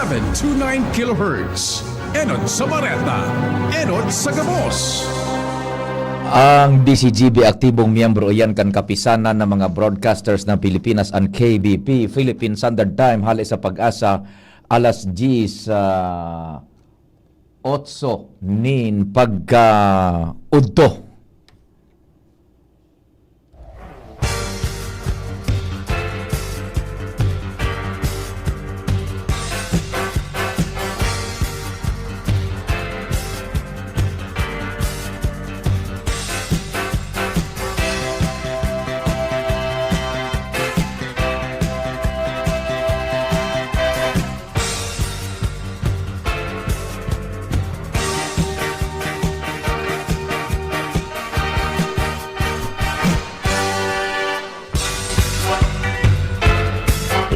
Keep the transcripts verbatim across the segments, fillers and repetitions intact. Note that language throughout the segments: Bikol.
Two nine kilohertz. Enot sa bareta, enot sa gabos. Ang D C G B aktibong miyembro iyan kan Kapisanan ng mga Broadcasters ng Pilipinas, ang K B P, Philippine Standard Time, hali sa Pag-asa, alas diyes, ah, otso nin pagkaudto.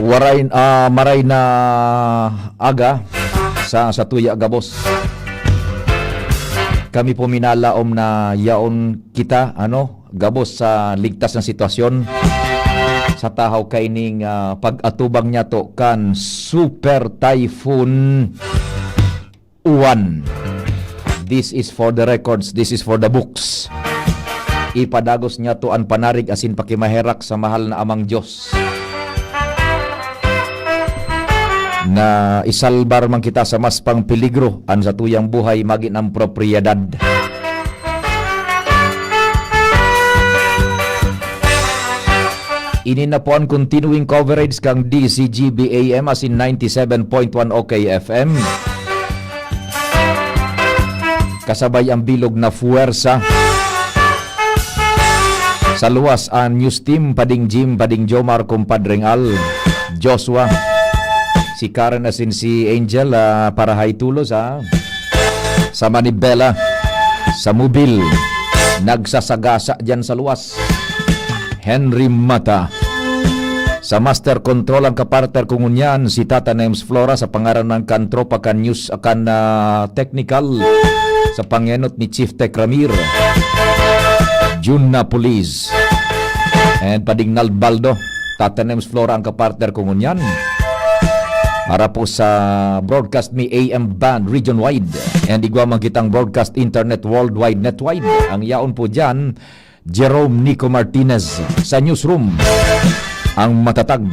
Waray, ah, maray na aga sa, sa tuya gabos. Kami po minalaom na yaon kita, ano, gabos sa ligtas na sitwasyon sa tahaw kaining, ah, pag-atubang niyato kan Super Typhoon Uwan. This is for the records, this is for the books. Ipadagos niyato an panarig asin pakimaherak sa mahal na Amang Diyos na isalbar man kita sa mas pang peligro an satuyang buhay magin ang propiedad. Ini na po an continuing coverage kan D C G B A M asin ninety seven point one O K F M. Kasabay ang bilog na fuwersa. Sa luwas, ang news team, Pading Jim, Pading Jomar, Kumpadreng Al, Joshua, si Karen asin si Angel, ah, parahay tulos, ah. Sa Manibela, sa Mobil, nagsasagasa diyan sa luwas. Henry Mata. Sa Master Control ang kapartner ko ngunyan, si Tata Nems Flora, sa pangaran ng kan tropa kan news, kan, ah, technical, sa pangenot ni Chief Tech Ramir. Jun Napolis. And Pading Nalbaldo. Tata Nems Flora ang kapartner ko ngunyan. Para po sa broadcast mi A M band region wide. And igwa man kitang broadcast internet worldwide netwide. Ang yaon po dyan, Jerome Nico Martinez sa newsroom. Ang matatag,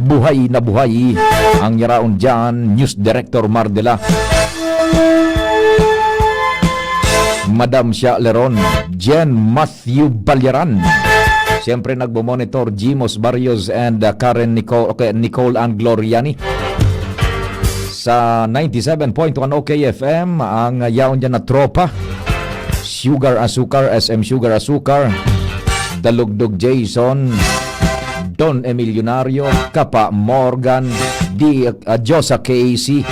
buhay na buhay ang yaraon dyan, News Director Mardela. Madam Sha Leron, Jen Matthew Balyaran. Siyempre, nagmo-monitor, Jimos Barrios and, uh, Karen Nicole, okay, Nicole and Gloriani. Sa ninety-seven point one O K F M, ang yaon dyan na tropa. Sugar Asukar, S M Sugar Asukar, Dalugdog Jason, Don Emilionario, Kapa Morgan, di, ah, Josa Casey.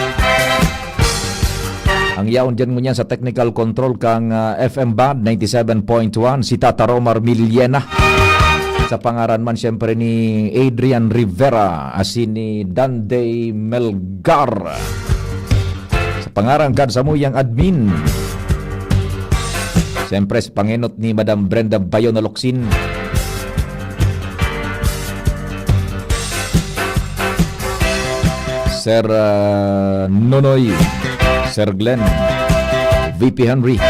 Ang yaon dyan ngunyan sa technical control kang, ah, F M Band ninety-seven point one, si Tata Romar Millena. Sa pangaran man, siyempre, ni Adrian Rivera, asin ni Danday Melgar. Sa pangaran kan samuyang admin. Siyempre, sa pangenot ni Madam Brenda Bayo na Locsin. Sir, ah, Nonoy, Sir Glenn, V P Henry.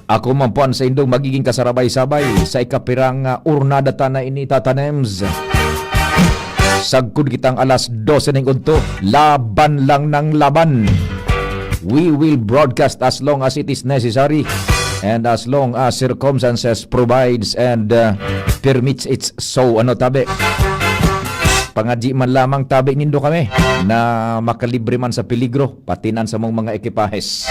Ako man po an saindong magiging kasarabay-sabay sa ikapirang, ah, urnada ta na ini, Tata Nems. Sagkod kitang alas dose ning udto. Laban lang ng laban. We will broadcast as long as it is necessary and as long as circumstances provides and, uh, permits it so. Ano, tabi? Pangadyi man lamang, tabi, nindo kami na makalibre man sa peligro, pati na an samong mga ekipahes.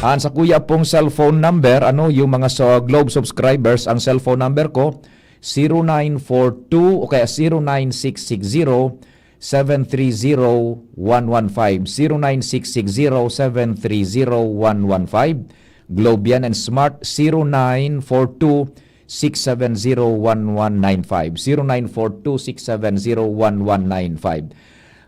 An sakuya pong cellphone number, ano, yung mga sa Globe subscribers, ang cellphone number ko, zero nine four two o kaya zero nine six six zero seven three zero one one five, zero nine six six zero seven three zero one one five. Globe yan and Smart, zero nine four two six seven zero one one nine five, zero nine four two six seven zero one one nine five.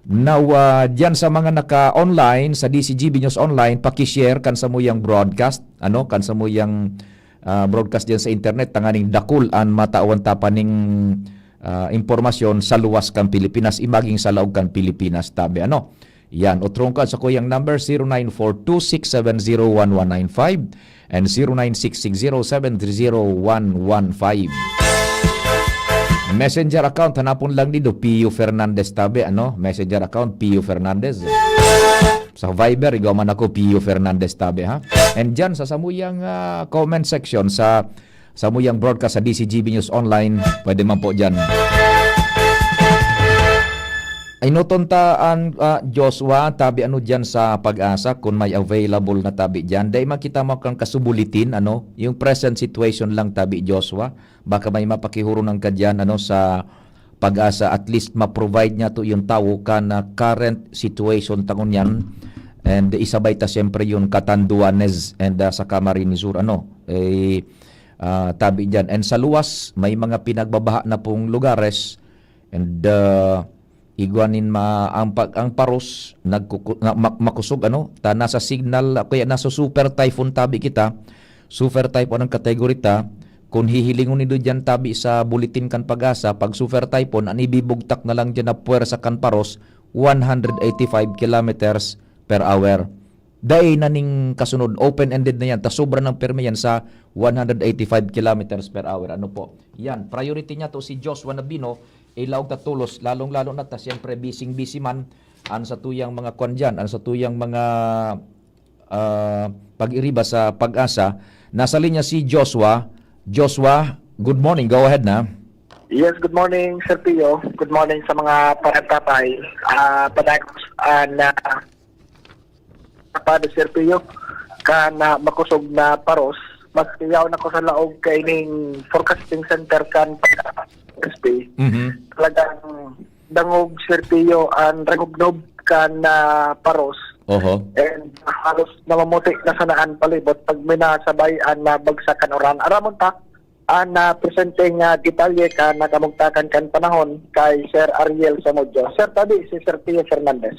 Now, ah, diyan sa mga naka-online sa D C G B News Online, paki-share kan samuyang broadcast, ano, kan samuyang, ah, broadcast diyan sa internet, tanganing dakul an matawan ta pa ning, ah, impormasyon sa luwas kan Pilipinas, imaging sa laog kan Pilipinas, tabi, ano. Yan, otrong ka sa kuyang number, zero nine four two six seven zero one one nine five and zero nine six six zero seven three zero one one five. Messenger account, hanapon lang nindo, Pio Fernandez, tabi, ano? Messenger account, Pio Fernandez. Sa Viber, igwa man ako, Pio Fernandez, tabi, ha? And dyan, sa samuyang, ah, comment section, sa samuyang broadcast sa D C G B News Online, pwede man po dyan. Inuton ta an, ah, Joshua, tabi, ano, dyan sa Pag-asa, kung may available na, tabi, dyan. Dai man kita makang kasubulitin, ano, yung present situation lang, tabi, Joshua. Baka may mapakihurunan ka dyan, ano, sa Pag-asa, at least ma-provide niya to yung tawo kan, ah, current situation ta ngunyan. And isabay ta siyempre yung Catanduanes and, ah, sa Camarines Sur, ano, eh, ah, tabi dyan. And sa luwas, may mga pinagbabaha na pong lugares. And, ah, igwa nin ma-, ang pag-, ang Paros, nagkuku-, na-, ma-, makusog, ano, ta nasa signal, kaya nasa super typhoon tabi kita. Super typhoon ang kategory ta. Kung hihilingon nindo diyan tabi sa bulletin kan Pag-asa, pag super typhoon, ang ibibugtak na lang diyan na puwersa kan Paros, one hundred eighty-five kilometers per hour. Dai na ning kasunod, open-ended na yan. Ta sobra ng permi yan sa one hundred eighty-five kilometers per hour. Ano po? Yan, priority niya to si Joshua Nabino, ilaog ta tolos, lalong-lalo na ta, siyempre, busy-busy man, ang sa tuyang mga kwan dyan, ang sa tuyang mga, ah, pag-iriba sa Pag-asa. Nasa linya si Joshua. Joshua, good morning. Go ahead na. Yes, good morning, Sir Pio. Good morning sa mga panagtatay. Ah, padagos, ah, na Pado, Sir Pio, kan, ah, makosog na Paros, mas tiyaw na ko sa laog kaining forecasting center kan S P. Mhm. Talagang dangog, Sir Pio, ang ragugnob kan, ah, Paros. Oho. And halos namamuti na sana an palibot pag may nasabay an, ah, bagsak kan uran. Aramon ta, an, ah, presenteng, ah, detalye kan, ah, kamugtakan kan panahon kay Sir Ariel Samudyo. Sir, tabi si Sir Pio Fernandez.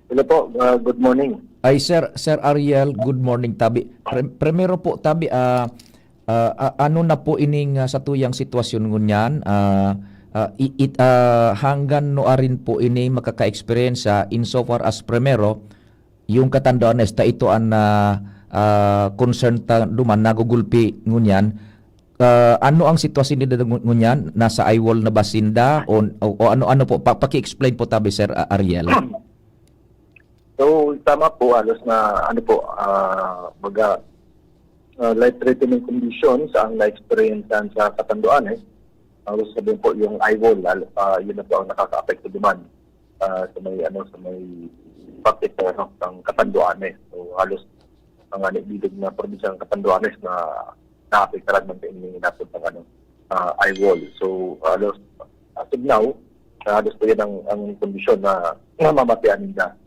Hello po, ah, good morning. Ay, Sir, Sir Ariel, good morning, tabi. Pre-, primero po, tabi, ah, ah, ah, ano na po ining, ah, sa tuyang sitwasyon ngunyan? Ah, ah, i-, it-, ah, hanggan no arin po ini makaka-eksperyensya insofar as primero, yung Catanduanes, ta ito an, ah, ah, concern ta duman, nagugulpi ngunyan. Ah, ano ang sitwasyon nila ngu-, ngunyan? Nasa eye wall na ba sinda? O, o, o ano, ano po? Pa-, paki-explain po tabi, Sir, ah, Ariel. So, tama po, halos na, ano po, ah, baga, ah, life-threatening conditions ang na-experiencean sa Catanduanes. Ang gusto sabihin po, yung eye wall, lalo, ah, yun na po ang nakakaapekto duman, ah, sa may, ano, sa may parte po, ano, ng Catanduanes. So, halos ang, ano, bilog na probinsya ng Catanduanes na naapektaran man din yung hinapot ng, ano, ah, eye wall. So, halos, as of now, halos po yan ang, ang kondisyon na namamatian nila.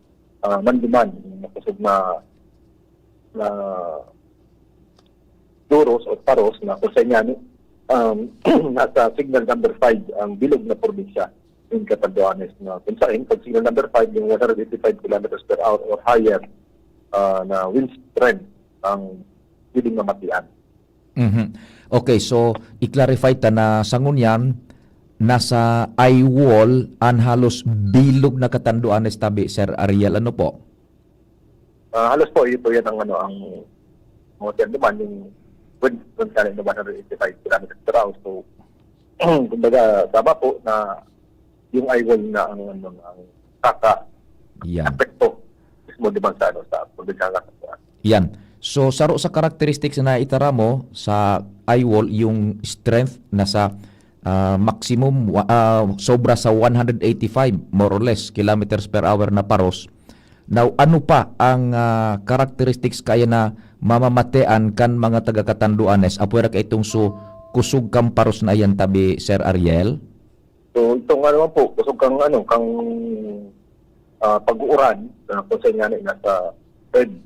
Ah, man duman, yung nakusog na, na duros o paros na kung sa inyo, um, nasa signal number five ang bilog na probinsya in Catanduanes na kung saan pag signal number five, yung one hundred eighty-five kilometers per hour or higher, ah, na wind strength ang pwedeng mamatian. Mhm. Okay, so i-clarify ta na sa ngunyan, nasa eye wall an halos bilog na Catanduanes tabi, Sir Ariel. Ano po? Ah, halos po, ito yan ang, ano, ang mga tiyan naman, yung wind, wind na one hundred eighty-five kilometers per hour. So, kumbaga, tama po na yung eye wall na ang, ano, ang kaka Yan. apekto mismo, di ba, sa, ano, sa probinsya ng Catanduanes. Yan. So, saro sa characteristics na itara mo sa eye wall, yung strength na sa, ah, maximum, wa-, ah, sobra sa one hundred eighty-five, more or less, kilometers per hour na paros. Now, ano pa ang, ah, characteristics kaya na mamamatean kan mga taga Catanduanes? Apwera ka itong so, kusog kan paros na yan, tabi, Sir Ariel? So, itong ano man po, kusog kang, ano, kang, ah, pag-uuran, ah, kung sa nga na nasa heavy,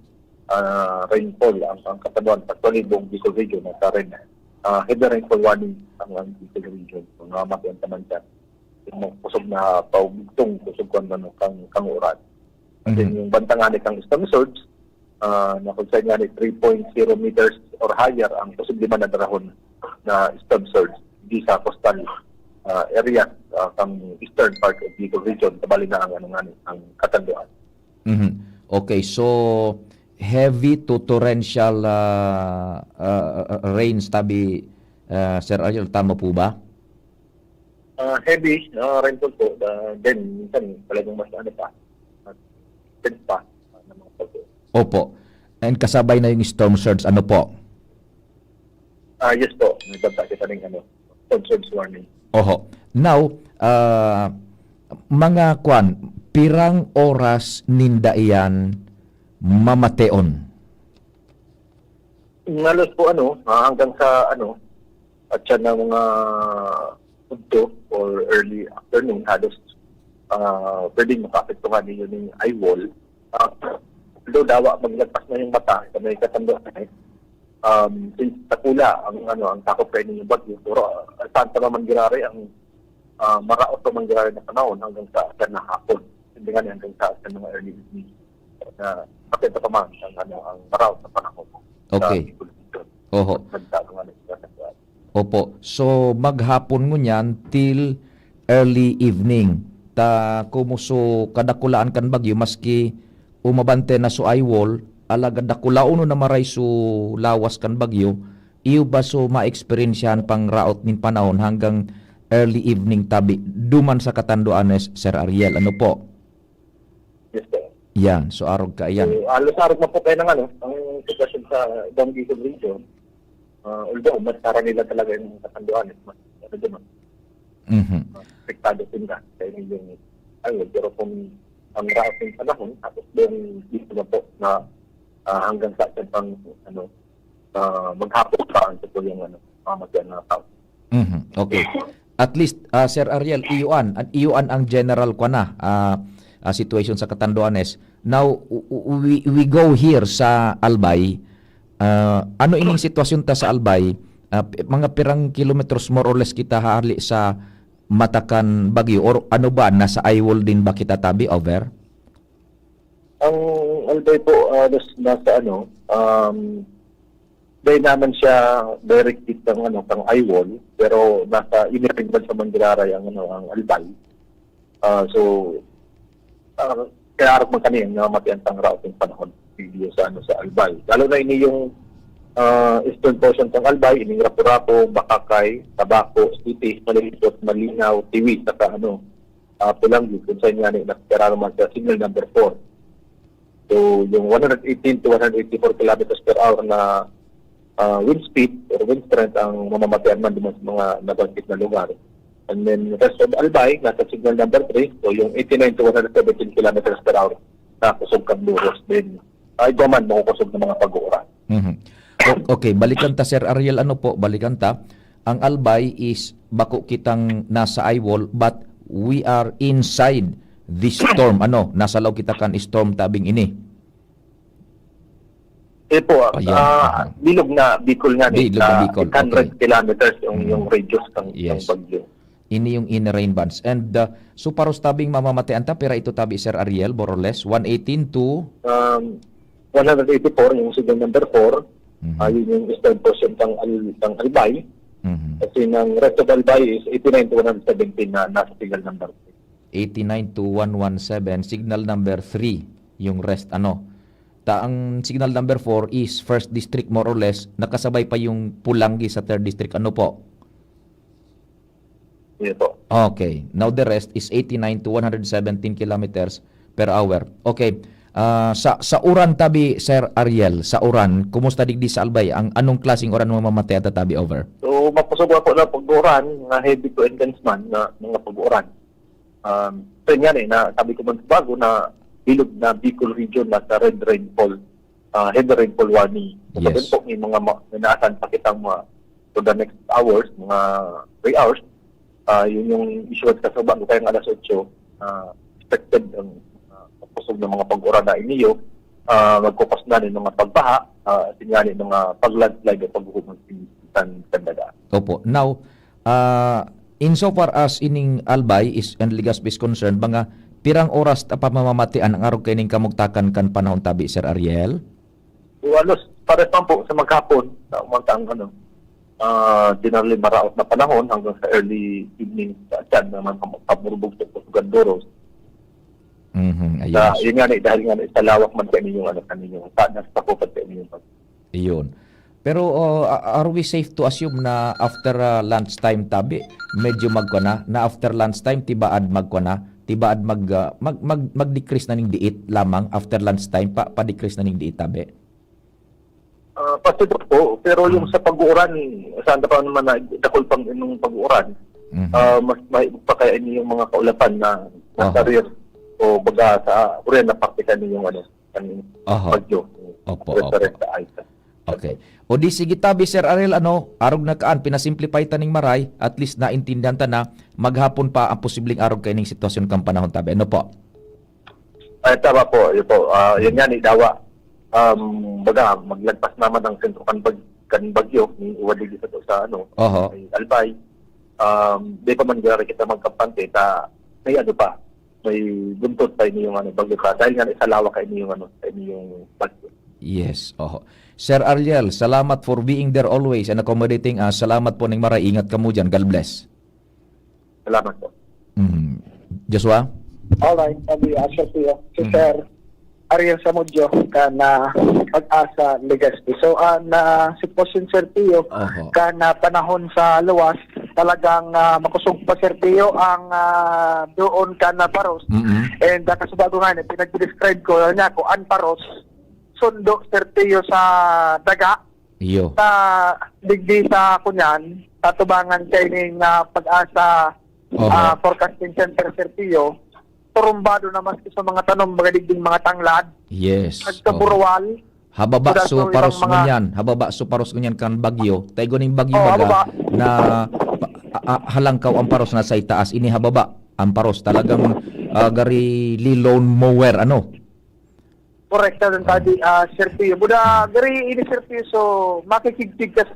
ah, rainfall ang, ang Catanduanes, actually, buong Bicol Region, nasa red, ah, heavy rainfall warning ang, ang Bicol Region. So, namamatian naman siya. Yung mga kusog na paugtong, kusog kang, ano, kang, kang uran. And then, Mhm. yung banta nga ni kang storm surge, ah, na kung saan nga ni three point zero meters or higher ang posible man na darahon na storm surge. di sa coastal, ah, area, ah, kang eastern part of Bicol region, kabali na ang, ano nga ni, ang Catanduanes. Mhm. Okay, so heavy to torrential, ah, ah, ah, rains tabi, ah, Sir Ariel, tama po ba? Ah, heavy, ah, rainfall po. Ah, then, minsan talagang mas ano pa, mas intense pa, ah, ng mga pag- Opo. And kasabay na yung storm surge, ano po? Ah, yes po. May banta kita ng, ano, storm surge warning. Oho. Now, ah, mga kwan, pirang oras ninda iyan mamateon? Halos po, ano, ah, hanggang sa, ano, at siya ng mga udto or early afternoon, halos, ah, pwedeng makaapektuhan ninyo ning eye wall. Ah, although dawa maglagpas na yung mata sa may Catanduanes, um, since dakula ang, ano, ang takop kaini ning bagyo, pero, ah, saan pa naman giraray ang, ah, maraot pa man giraray na panahon hanggang sa, sa hapon. Hindi nga hanggang sa, sa mga early evening na makita pa man ang, ano, ang maraot na panahon sa Okay. Bicol Region. Oho. Nagtago nga na sila sa Opo. So, maghapon ngunyan till early evening. Ta komo so kadakulaan kan bagyo, maski umabante na so eye wall, alagad dakulaon na maray so lawas kan bagyo, iyo ba so maeksperyensyahan pang raot nin panahon hanggang early evening tabi duman sa Catanduanes, Sir Ariel? Ano po? Yes, sir. Yan. So, arog ka, yan. So, halos arog man po kayo ng ano, ang sitwasyon sa ibang Bicol region. Ah, although, mas karaniwan talaga yung Catanduanes, mas ano dyan, mas Mhm. mas apektado sila sa inyong, ano, pero kung ang raot ng panahon, tapos yung dito na po na, ah, hanggang sa isang pang, ano, ah, maghapon pa ang tutuloy yung, ano, mga matiyan na tao. Mhm. Okay. At least, ah, Sir Ariel, iyo an, an, iyo an ang general kwa na, ah, ah, situation sa Catanduanes. Now, u-, u-, we, we go here sa Albay. Ah, ano ining sitwasyon ta sa Albay? Ah, pi-, mga pirang kilometros more or less kita hali sa mata kan bagyo? Or ano ba, nasa eye wall din ba kita tabi, over? Ang Albay po, ah, nas-, nasa ano, um, dahil naman siya direct hit ng, ano, ng eye wall, pero nasa inner ring bansa man giraray ang, ano, ang Albay. Ah, so, ah, kaya harap man kami ang namatian tang raot ng panahon video sa, ano, sa Albay. Lalo na ini yung, ah, eastern portion ng Albay, ining Rapu-Rapu, Bacacay, Tabaco, Siquijor, Malimpot, Malinao, Tiwi, saka, ano, ah, Polangui, kung saan nga ni, nakikiraro man sa signal number four. So, yung one hundred eighteen to one hundred eighty-four kilometers per hour na, ah, wind speed or wind strength ang mamamatean man din sa mga nabanggit na lugar. And then, rest of Albay, nasa signal number three, so yung eighty-nine to one hundred seventeen kilometers per hour na kusog kan buhos. Then, ah, iba man, makukusog na mga pag-uuran. Mhm. O-, okay, balikan ta, Sir Ariel, ano po, balikan ta. Ang Albay is bako kitang nasa eye wall, but we are inside this storm. Ano, nasa laog kita kan storm tabing ini. Eh po, ah, Ayan, ah, aha. Bilog na Bicol nga ni, Bilog na ah, Bicol, eight hundred okay. kilometers yung, Mm. yung radius ng, ng Yes. bagyo. Ini yung inner rain bands. And, uh, so, paros tabing mamamatean ta, pira ito tabi, Sir Ariel, more or less? One eighteen to? Um, one hundred eighty-four, yung signal number four. Mhm. Ah, yun yung eastern portion ng Al-, ng Albay. Mhm. Kasi ng rest of Albay is eighty-nine to one hundred seventeen na nasa signal number. Eighty-nine to one one seven, signal number three, yung rest, ano. Ta, ang signal number four is first district, more or less, nakasabay pa yung Polangui sa third district. Ano po? Yun po. Okay. Now the rest is eighty-nine to one hundred seventeen kilometers per hour. Okay. Ah, sa, sa uran tabi, Sir Ariel, sa uran, kumusta digdi sa Albay? Ang anong klaseng uran ang mamamatean ta tabi, over? So, makusog po na pag-uran, nga heavy to intense man na mga pag-uran. Um, so, yun nga eh, na, sabi ko man bago na bilog na Bicol region nasa red rainfall, ah, heavy rainfall warning. So, Yes. sabi po, may mga ma-, may naasan pa kitang mga for the next hours, mga three hours, ah, yun yung issuance ka sa bago, kaya nga alas otso, ah, expected ang, ah, kusog na mga pag-uran na iniyo, ah, magkupas na ng mga pagbaha, ah, sinyali mga pag-landslide o paghuhumog sa, sa daga. Opo. Now, ah, insofar as ining Albay is, and Legazpi is concerned, mga pirang oras ta pa mamamatean ang arog kaining kamugtakan kan panahon tabi, Sir Ariel? So, halos pares man po sa maghapon, sa umaga ang ano, ah, generally maraot na panahon hanggang sa early evening sa Sian naman, pam-, pamurbog sa Pusugan Doros. Mhm, Sa, ayos. yun nga ni, dahil nga ni, sa lawak man sa inyong, ano, sa inyong, sa, nasa sakupad sa inyong pag- Iyon. Pero, oh, a-, are we safe to assume na after, ah, lunch time tabi, medyo magkwa na, na after lunch time, tibaad magkwa na, tibaad mag, ah, mag, mag, mag-decrease na ning diit lamang after lunch time, pa, pa-decrease na ning diit tabi? Ah, possible po, pero yung Hmm. sa pag-uuran, saan pa naman na dakul pang inong pag-uuran, Mhm. ah, mas may pa kaya ini yung mga kaulapan na nasa Aha. rear o baga sa uran na praktikan ninyong ano, ang Aha. bagyo. Opo, Rest, opo. rest sa ice. Okay. O di sige tabi, Sir Ariel, ano, arog na kaan, pinasimplify ta ning maray, at least naintindihan ta na, maghapon pa ang posibleng arog kaining sitwasyon kan panahon tabi. Ano po? Ay, tama po, yun po. Ah, yun nga ni Dawa. Um, baga, maglagpas naman ang sentro kan bag-, kan bagyo, ni Uwadi sa, sa ano, Oho. May Albay. Um, di pa man gari kita magkampante, ta, may ano pa, may buntot pa ini yung ano, bagyo pa. Dahil nga sa lawak ka ini yung ano, sa ini yung bagyo. Yes, oho. Sir Ariel, salamat for being there always and accommodating us. Salamat po ning maray. Ingat kamo dyan. God bless. Salamat po. Mhm. Joshua? Alright, sabi, ah, Sir Pio. Si Mhm. Sir Ariel Samudyo, ka na Pag-asa, Legazpi. So, ah, na sitwasyon, Sir Pio, Oho. ka na panahon sa luwas, talagang, ah, makusog pa, Sir Pio, ang, ah, doon ka na paros. Mhm. And, ah, kasi bago nga, eh, pinag-describe ko niya kung ang paros, sundo, Sir Pio, sa daga. Iyo. Sa digdi sa kunyan, sa tubangan kaining, ah, Pag-asa, Oho. ah, Forecasting Center, Sir Pio, turumbado na maski sa mga tanom, mga digding mga tanglad. Yes. Oho. Nagkaburwal. Hababa Kuda so sa ibang paros mga ngunyan, hababa so paros ngunyan kan bagyo. Taigo ning bagyo Oh, baga hababa. na pa-, a-, a-, halangkaw ang paros na sa itaas. Ini hababa ang paros. Talagang, ah, gari li lawn mower, ano? Correct na rin, Ah. Tadi, ah, Sir Pio. Buda, gari ini, Sir Pio, so, makikigtig ka sa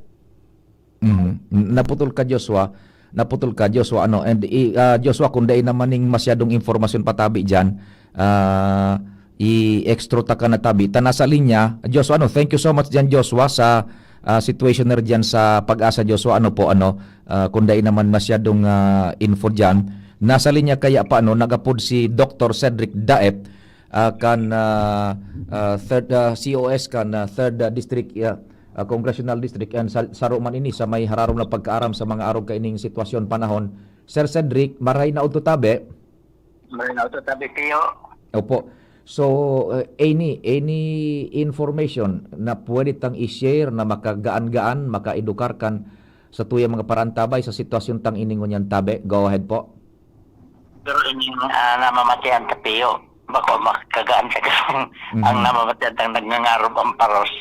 Mhm. N-, naputol ka, Joshua. Naputol ka, Joshua, ano, and i-, ah, Joshua, kung dai naman ning masyadong impormasyon pa tabi diyan, ah, i-extra ta ka na tabi. Ta nasa linya, Joshua, ano, thank you so much diyan, Joshua, sa, ah, situationer diyan sa Pag-asa, Joshua, ano po, ano, ah, kung dai naman masyadong, ah, info diyan. Nasa linya kaya pa, ano, nagapod si Doktor Cedric Daep, ah, kan, ah, ah, third, ah, C O S kan, ah, third, ah, district, ah, ah, congressional district, and sa, saro man ini sa may hararom na pagkaaram sa mga arog kaining sitwasyon panahon. Sir Cedric, maray na udto tabi. Maray na udto tabi, Pio. Opo. So, uh, any, any information na pwede tang i-share na makagaan-gaan, makaedukar kan sa tuyang mga paraantabay sa sitwasyon tang ini ngunyan tabi? Go ahead po. Pero ini, ah, namamatian ta, Pio. Bako makagaan ta ang Mhm. namamatian tang nagngangarob ang paros.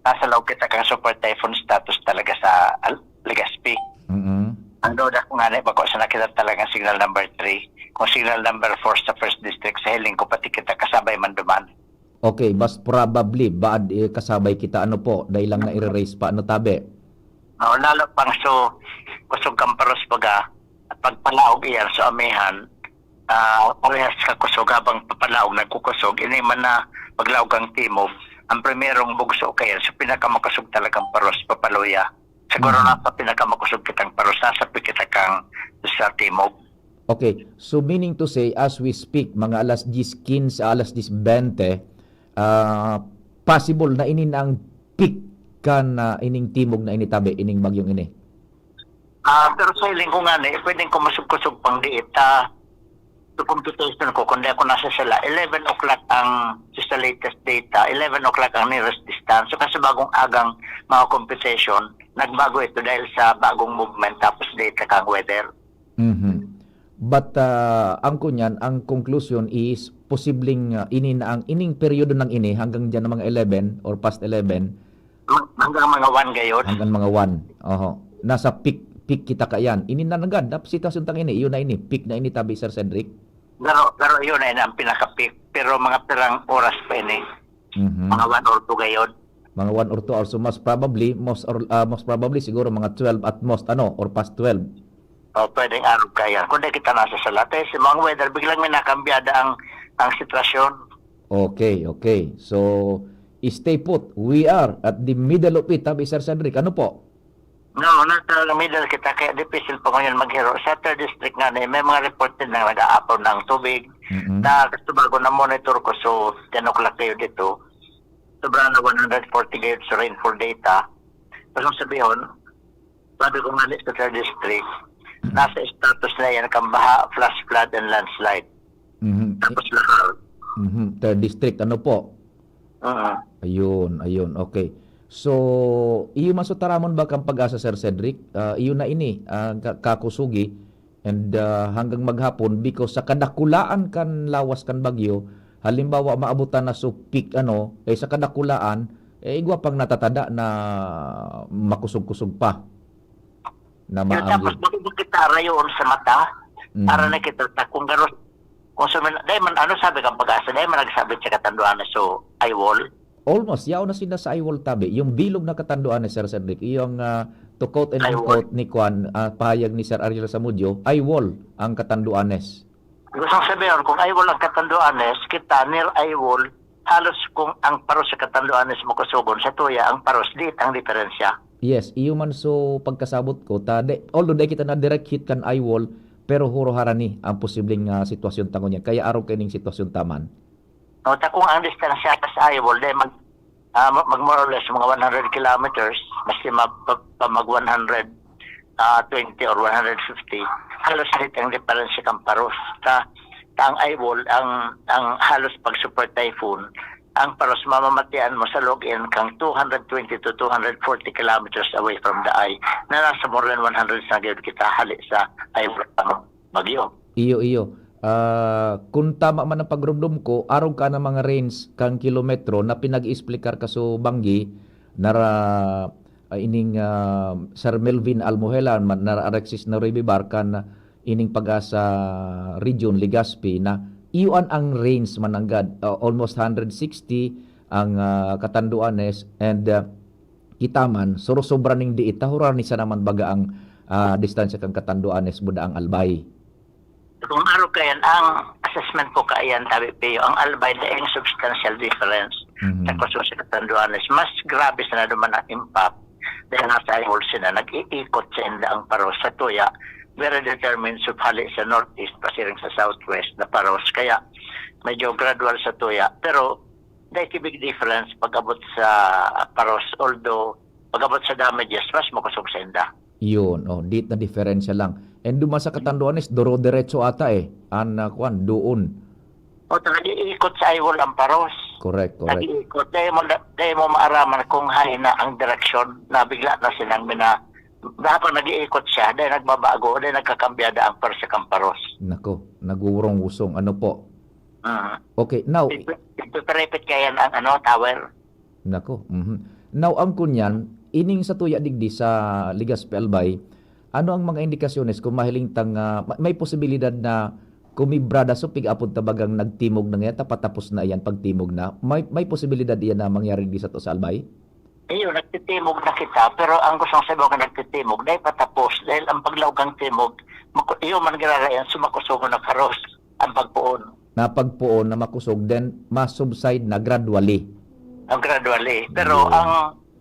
Nasa laog kita kan super typhoon status talaga sa Al-, Legazpi. Mm. Ang duda ko nga ni, bako sana kita talaga signal number three. Kung signal number four sa first district, sa hiling ko, pati kita kasabay man duman. Okay, mas probably, baad, eh, kasabay kita, ano po, dahil lang na i-raise pa, ano, tabi? Oo, lalo pang so, kusog kang paros baga, at pagpalaog iyan sa amihan, ah, parehas ka kusog habang papalaog nagkukusog, ini man na paglaog kang timog, ang primerong bugso kaya sa pinakamakusog talagang paros, papaluya. Siguro Mhm. nasa pinakamakusog kitang paros, nasa pi kita kang sa timog. Okay, so meaning to say, as we speak, mga alas diyes quince, alas diyes bente, ah, possible na ini na ang peak kan, ah, ining timog na ini tabi, ining bagyong ini. Ah, pero sa hiling ko nga ni, pwedeng kumusog-kusog pang diit, ah, sa computation ko, kung di ako nasasala, eleven o'clock ang, sa latest data, eleven o'clock ang nearest distance. So, kasi bagong agang mga computation, nagbago ito dahil sa bagong movement tapos data kang weather. Mhm. But, ah, ang kunyan, ang conclusion is posibleng, ah, ini na ang, ining peryodo ng ini hanggang diyan ng mga eleven or past eleven, Hanggang mga one gayod. Hanggang mga one. Oho. Nasa peak, peak kita kaiyan. Ini na nanggad, nap-, sitwasyon tang ini, yun na ini, peak na ini, tabi, Sir Cedric. Pero, pero yun na ini ang pinaka-peak. Pero mga pirang oras pa ini. Mhm. Mga one or two gayod. Mga one or two hours. So, most probably, most or, ah, most probably, siguro mga twelve at most, ano, or past twelve. O, pwedeng arog kaiyan. Kung di kita nasasala. Kasi mga weather, biglang may nakambyada ang, ang sitwasyon. Okay, okay. So, stay put. We are at the middle of it, tabi, Sir Cedric. Ano po? No, nasa middle kita, kaya difícil pa ngunyan maghiro. Sa third district nga ni, may mga reported na nag-aapon ng tubig Mm-mm. na gusto bago na monitor ko, so ten o'clock kayo dito. Sobra na one hundred forty kayo sa rainfall data. Gusto kong sabihin, sabi ko nga ni sa third district, nasa status na yan, kambaha, flash flood, and landslide. Mhm. Tapos lahar. Mhm. Third district, ano po? Oo. Ayun, ayun. Okay. So, iyo man so taramon ba kan PAGASA, Sir Cedric? Ah, iyo na ini, ah, ka-, kakusugi. And, ah, hanggang maghapon, because sa kadakulaan kan lawas kan bagyo, halimbawa, maabutan na so peak, ano, eh, sa kadakulaan, eh, igwa pang natatada na makusog-kusog pa na Pero tapos maagi. Bako ba kita rayoon sa mata? Mm. Para na kita ta kung garo-, kung sumin-, dahil man, ano sabi kang PAGASA? Dahil man nagsabi sa katanduan na so, eye wall. Almost, yaon na sinda sa eye wall tabi. Yung bilog na katanduanes, Sir Cedric, yung, ah, to quote and Eye wall. Unquote ni Kwan, ah, pahayag ni Sir Ariel Samudio, eye wall ang katanduanes. Gusto kong sabihin, kung eye wall ang katanduanes, kita near eye wall, halos kung ang paros sa katanduanes mo kusugon, sa tuya, ang paros, diit ang diferensya. Yes, iyo man so pagkasabot ko, ta, de, although dai kita na direct hit kan eye wall, pero huro harani ang posibleng, ah, sitwasyon ta ngunyan. Kaya arog kaining sitwasyon ta man. No, ta kung ang distansya sa eye wall, dai mag, ah, mag, mag more or less mga one hundred kilometers, maski ma-, pa, pa mag one hundred, ah, twenty or one hundred fifty, halos hit ang diferensya kan paros. Ta, ta ang eye wall, ang, ang halos pag super typhoon, ang paros mamamatian mo sa log-in kang two hundred twenty to two hundred forty kilometers away from the eye, na nasa more than one hundred sa gayod kita hali sa eye wall kang bagyo. Iyo, iyo. Ah, kun tama man ang pagromdom ko, arog ka na mga range kan kilometro na pinag-iexplikar ka so banggi, nara, ah, ining, ah, Sir Melvin Almohelan, man, nara Alexis Noribibar kan ining PAGASA Region, Legazpi, na iyo an ang range mananggad, ah, almost hundred sixty ang, ah, katanduanes, and, ah, kita man, surusobra ning diit, ta hurani sana man baga ang, ah, distansya kan katanduanes buda ang Albay. Kung arog kaiyan, ang assessment ko kaiyan, tabi Pio, ang Albay, daing substantial difference Mhm. sa kusog sa katanduanes. Mas grabe sana duman ang impact dahil nasa eye wall sina, nag-iikot sa inda ang paros sa tuya. Very determined so hali sa northeast, pasiring sa southwest na paros. Kaya medyo gradual sa tuya. Pero, dai ki big difference pag-abot sa paros. Although, pag-abot sa damages, mas makusog sa inda. Yun, oh, diit na diferensya lang. And duman sa katanduanes, duro-diretso ata eh. An, ah, kwan, doon. O, ta nag-iikot sa eye wall ang paros. Correct, correct. Nag-iikot. Dai mo, dai mo maaraman kung hain na ang direksyon na bigla na sinang mina-, habang nag-iikot siya, dai nagbabago, dai nagkakambiada ang pwersa kan paros. Nako, nagwurong-wusong. Ano po? Ah. Okay, now, Ito, ito, parepet kaya ang, ano, tower. Nako, mhm. Now, ang kunyan, ining sa tuya digdi sa Legazpi, Albay, ano ang mga indikasyones kung mahiling tang, ah, ma-, may posibilidad na kumibrada so pig-apod ta bagang nagtimog na ngaya, ta patapos na iyan pagtimog na? May, may posibilidad iyan na mangyari digdi sato sa Albay? Iyo, nagtitimog na kita, pero ang gustong sabihin ko, nagtitimog, dai patapos, dahil ang paglaog kan timog, maku-, iyo man girarayan, sumakusogon na karos ang pagpoon. Na pagpoon na makusog, then ma-subside na gradually. Ah, gradually. Pero Yun. Ang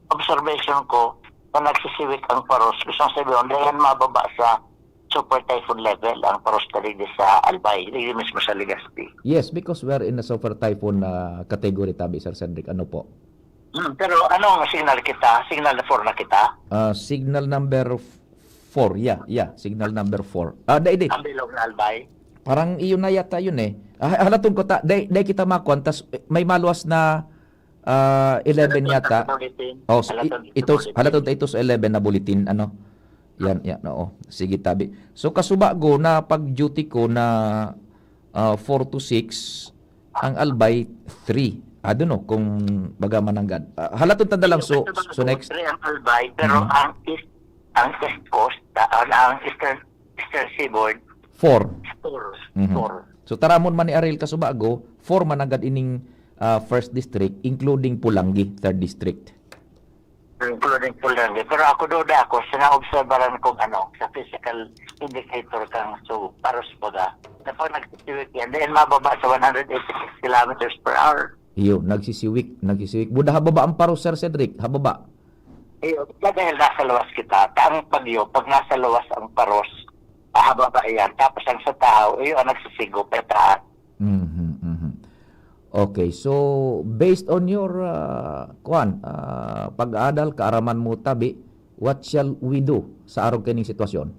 observation ko, kung nagsisiwik ang paros, gustong sabihin, dai yan mababa sa super typhoon level ang paros ta digdi sa Albay, digdi mismo sa Legazpi. Yes, because we are in a super typhoon, ah, category tabi, Sir Cedric. Ano po? Hmm, pero anong signal kita? Signal four na kita? Ah, signal number four. Yeah, yeah. Signal number four. Ah, dai, dai. Ang bilog na Albay? Parang iyon na yata yun eh. Ah, halaton ko ta, dai, dai kita makuan, tas, eh, may maluwas na, ah, eleven Halaton yata. Sa bulletin. Oh, s-, Halaton i-, sa ito, bulletin. Halaton ta ito sa eleven na bulletin, ano? Yan, yan, oo. Sige, tabi. So, kasubago na pag-duty ko na, ah, four to six, ang Albay, three. I don't know kung baga mananggad. Ah, halaton ta na lang, so, Yung so next. Three ang Albay, pero Mhm. ang East, ang East Coast, ah, ang Eastern, Eastern Seaboard, Four. Four. Mhm. Four. So, taramon man ni Ariel kasubago, four mananggad ining, ah, first district, including Polangui, third district. Including Polangui. Pero ako, duda ako sa naobserbaran kong ano, sa physical indicator kang so, paros baga, na pag nagsisiwik yan, then mababa sa one hundred eighty-six kilometers per hour. Iyo, nagsisiwik, nagsisiwik. Buda hababa ang paros, Sir Cedric, hababa. Iyo, dahil nasa luwas kita, ta ang bagyo, pag nasa luwas ang paros, pahababa iyan. Tapos ang sa tahaw, iyo ang nagsisigo, pataas. Mhm, mhm. Okay, so based on your uh, kuan, uh, pag-aadal, kaaraman mo tabi, what shall we do sa arog kaining sitwasyon?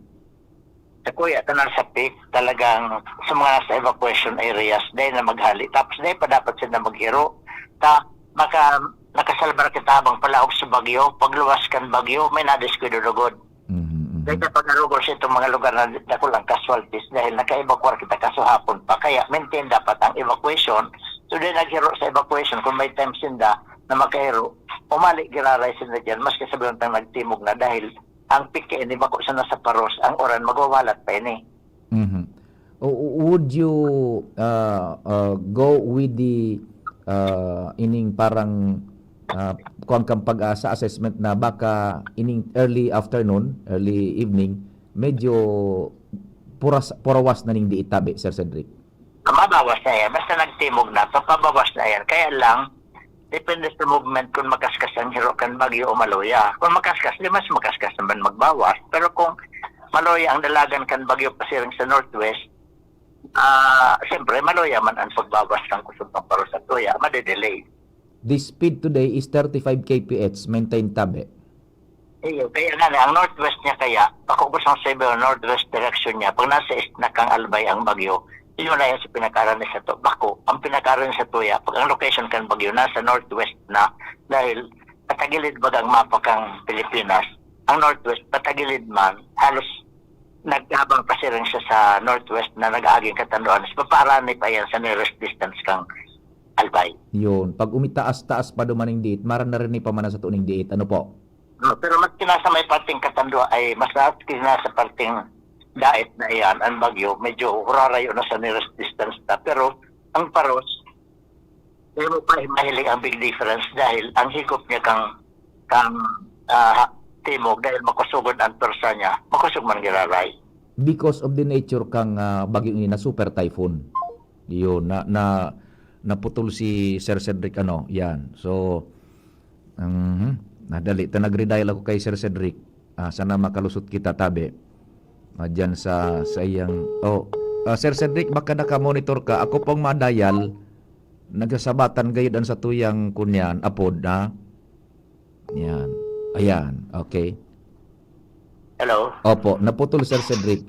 Sa kuya, tanan sa peak, talagang sa mga nasa evacuation areas, dahil na maghali. Tapos dahil pa dapat sila maghiro. Ta, maka, nakasalbar kita habang palaog sa bagyo. Pagluwas kan bagyo, may nadiskuido lugod. Mhm, mhm. Dahil sa pag-arugol sa itong mga lugar na dakul ang casualties dahil naka-evacuar kita kaso hapon pa. Kaya maintain dapat ang evacuation. So, dahil naghiro sa evacuation, kung may time sinda na makahiro, umali giraray sinda dyan, maski sabihin tang nagtimog na dahil ang peak ini bako sana sa paros, ang uran magwawalat pa ini. Mhm. O- o- would you uh, uh, go with the uh, ining parang uh, kuwan kang pag-asa assessment na baka ining early afternoon, early evening, medyo puras, purawas na ning diit tabi, Sir Cedric? Mabawas na yan. Basta nagtimog na, papabawas na yan. Kaya lang, depende sa movement kung makaskas ang hiro kan bagyo o maluya. Kung makaskas, di mas makaskas naman magbawas. Pero kung maluya ang dalagan kan bagyo pasiring sa northwest, ah, siyempre, maluya man ang pagbawas ng kusog ng paros at tuya, madedelay. The speed today is thirty-five K P H, maintain tabi. Iyo, kaya nga na, ang northwest niya kaya, bako ko sang sabi, northwest direction niya, pag nasa east na kang Albay ang bagyo, yun na yan sa pinakaran ni Sato. Bako, ang pinakaran sa tuya, pag ang location kan bagyo, nasa northwest na, dahil patagilid baga ang mapa kang Pilipinas, ang northwest, patagilid man, halos nagtabang pasiring siya sa northwest na nag-aaging katanduan. Mas papaarani pa yan sa nearest distance kang Albay. Yun. Pag umitaas-taas pa dumaning diit, maran na rin pa man sa tuning diit. Ano po? No, pero mas kinasa may parting katandua ay mas kinasa parting dait na iyan ang bagyo, medyo hurarayo na sa nearest distance na. Pero ang paros, di mo pa mahiling ang big difference dahil ang higop niya kang kang ah, timog dahil makusugon ang persa niya, makusog man giraray. Because of the nature kang uh, bagyo ini na super typhoon. Yun, na, na naputol si Sir Cedric ano, yan. So, um, nadali ta nag-redial ako kay Sir Cedric. Ah, sana makalusot kita tabi. Ah, diyan sa sa iyang oh, ah, Sir Cedric, baka naka-monitor ka. Ako pong madayal nagsasabatan gayud an satuyang kunyan, apod, ha? Yan. Ayan, okay. Hello? Opo, naputol, Sir Cedric.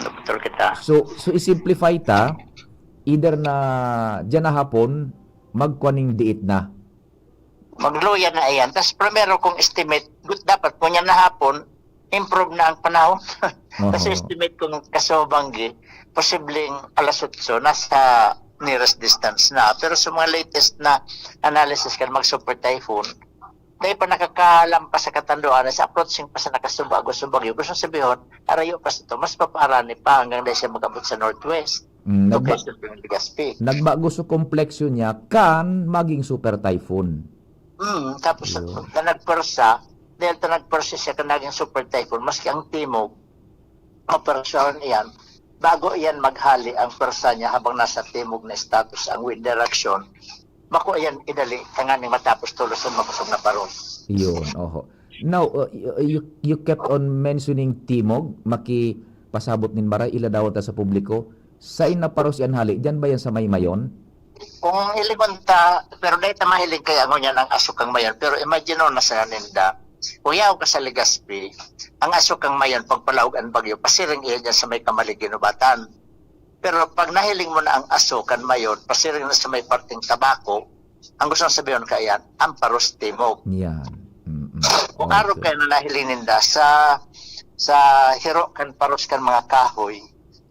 Naputol kita. So, so i-simplify ta, either na diyan na hapon, magkuaning diit na. Magluya na iyan. Tapos primero kung estimate, gut- dapat po niya na hapon, improve na ang panahon. Kasi Oho. Estimate kung kasubanggi, posibleng alas otso, nasa nearest distance na. Pero sa mga latest na analysis kan mag super typhoon, dahil pa nakakalampas sa katanduan, sa approaching pa sa nakasubago sa bagyo, gusto sabihon, arayo pa sa ito, mas papaarani pa hanggang dahil siya mag-abot sa northwest. Mm, nagba- Location ng Legazpi. Nagbago sa kompleksyon niya kan maging super typhoon. Mm, tapos Yun. na nagpersa, dahil ta nagpersa siya kan naging super typhoon, maski ang timog, operasyon iyan, bago iyan maghali ang persa niya habang nasa timog na status ang wind direction, bako iyan idali tanganing matapos tulos ang makusog na paros. Yun, oho. Now, uh, y- you, you kept on mentioning timog, makipasabot nin maray, iladaw ta sa publiko. Sain na paros yan hali? Diyan ba yan sa may Mayon? Kung ilingon ta, pero dahil ta mahiling kaya ngunyan ang aso kang Mayon, pero imagine na sa ninda, kung yaw ka sa Legazpi, ang aso kang Mayon, pagpalaog ang bagyo, pasiring iya dyan sa may Kamalig Ginubatan. Pero pag nahiling mo na ang aso kan Mayon, pasiring na sa may parting Tabaco, ang gusto sabihon ka iyan, ang paros timog. Yan. Mm-mm. Kung araw Okay. kayo na nahiling ninda sa sa hiro kan paros kan mga kahoy,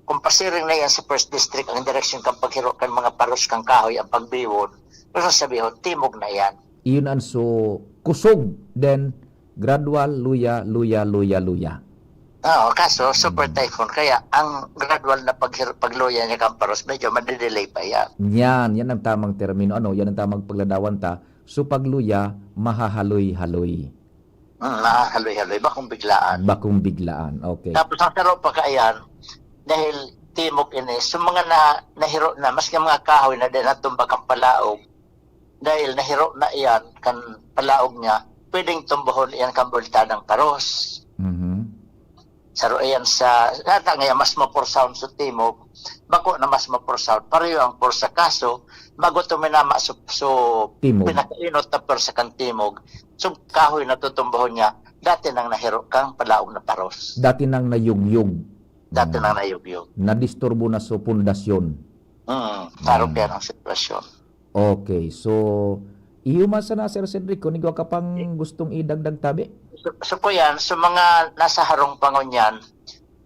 kung pasiring na yan sa first district ang direksyon kan paghiro kan mga paros kan kahoy ang pagbiwon, gusto sabihon, timog na yan. Iyon ang so kusog, then gradual, luya, luya, luya, luya. Oo, kaso super Mm. typhoon, kaya ang gradual na paghir- pagluya niya kan paros, medyo madedelay pa yan. Yan, yan ang tamang termino. Ano, yan ang tamang pagladawan ta. So pagluya, mahahaloy-haloy. Mm, mahahaloy-haloy, bakong biglaan. Bakong biglaan. Okay. Tapos ang saro pa kaiyan, dahil timog ini, so mga na, nahiro na, maski mga kahoy na din natumba kan palaog, dahil nahiro na iyan kan palaog niya, pwedeng tumbohon iyan kan bultanang paros. Mhm. Saro iyan sa, nata nga mas mapursaon sa timog, bako na mas mapursaon, pareho ang pursa. Kaso, bago tuminama sa, sa Timog. pinakainot na pursa kan timog, so kahoy na tutumbohon niya, dati nang nahiro kang palaog na paros. Dati nang nayugyog. Dati Mm. nang nayugyog. Nadisturbo na sa pundasyon. Mm, klaro Mm. kaya ang sitwasyon. Okay, so, iyo man sana, Sir Cedric, kung igwa ka pang gustong idagdag tabi? So, so po yan, sa mga nasa harong pa ngunyan,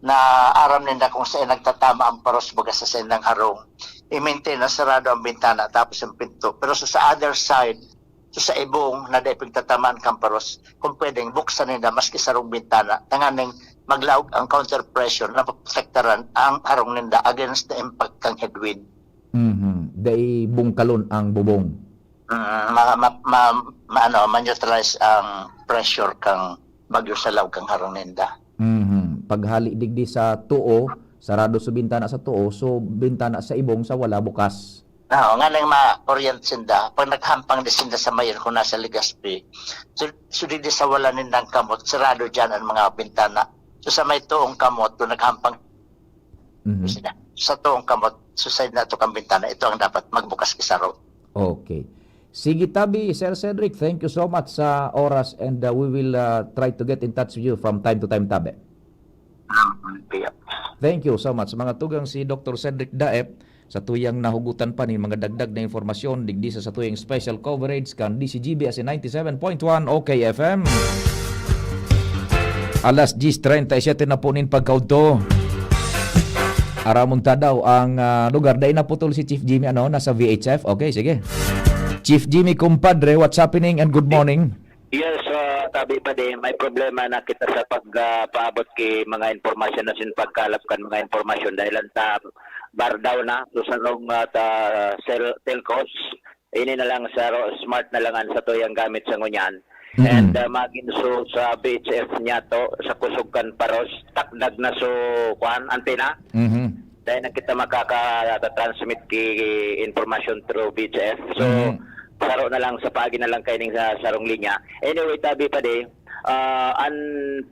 na aram ninda kung saan nagtatama ang paros baga sa saindang harong, i-maintain na sarado ang bintana tapos ang pinto. Pero sa, sa other side, so sa ibong na dai pagtatamaan kan paros, kung pwedeng, buksan ninda maski sarong bintana, tanganing maglaog ang counter pressure na maprotektaran ang harong ninda against the impact kan headwind. Mhm. Dai bungkalon ang bubong. Mm, ma-, ma-, ma-, ma-, ano, ma-neutralize ang pressure kang bagyo sa laog kang harong ninda. Mhm. Paghali digdi sa tuo, sarado sa bintana sa tuo, so bintana sa ibong sa wala bukas. Oo, nga nang ma-orient sinda, pag naghampang di sinda sa mayon kung nasa Legazpi, so, so digdi sa wala nindang kamot, sarado dyan ang mga bintana. So sa may tuong kamot, kung naghampang Mhm. Sina-, sa toong kamot, sa side na to kan bintana, ito ang dapat magbukas isaro. Okay. Sige, tabi, Sir Cedric, thank you so much sa oras and, uh, we will, uh, try to get in touch with you from time to time, tabi. Ah, okay. Thank you so much. Mga tugang, si Doktor Cedric Daep, sa tuyang nahugutan pa nin mga dagdag na impormasyon, digdi sa satuyang special coverage kan D C G B as in ninety-seven point one O K F M. Alas diyes treinta y siete na po nin pagkaudto. Aramon ta daw ang, ah, lugar. Dai naputol si Chief Jimmy, ano, nasa V H F. Okay, sige. Chief Jimmy, kumpadre, what's happening and good morning. Yes, ah, tabi pa din, may problema na kita sa pag, ah, paabot ki mga impormasyon na sin pagkalap kan mga impormasyon dahil ang ta bar daw na, so sa nung, ah, ta cell, telcos, ini na lang sa ro-, smart na lang an satuyang gamit sa ngunyan. Mm-mm. And, ah, magin so sa V H F niya to, sa kusog kan paros, takdag na so, kuan, antena. Mhm. Dai na kita makaka-transmit ki information through V H F. So, Mhm. saro na lang, sa paagi na lang kaining sa sarong linya. Anyway, tabi pa di, ah, an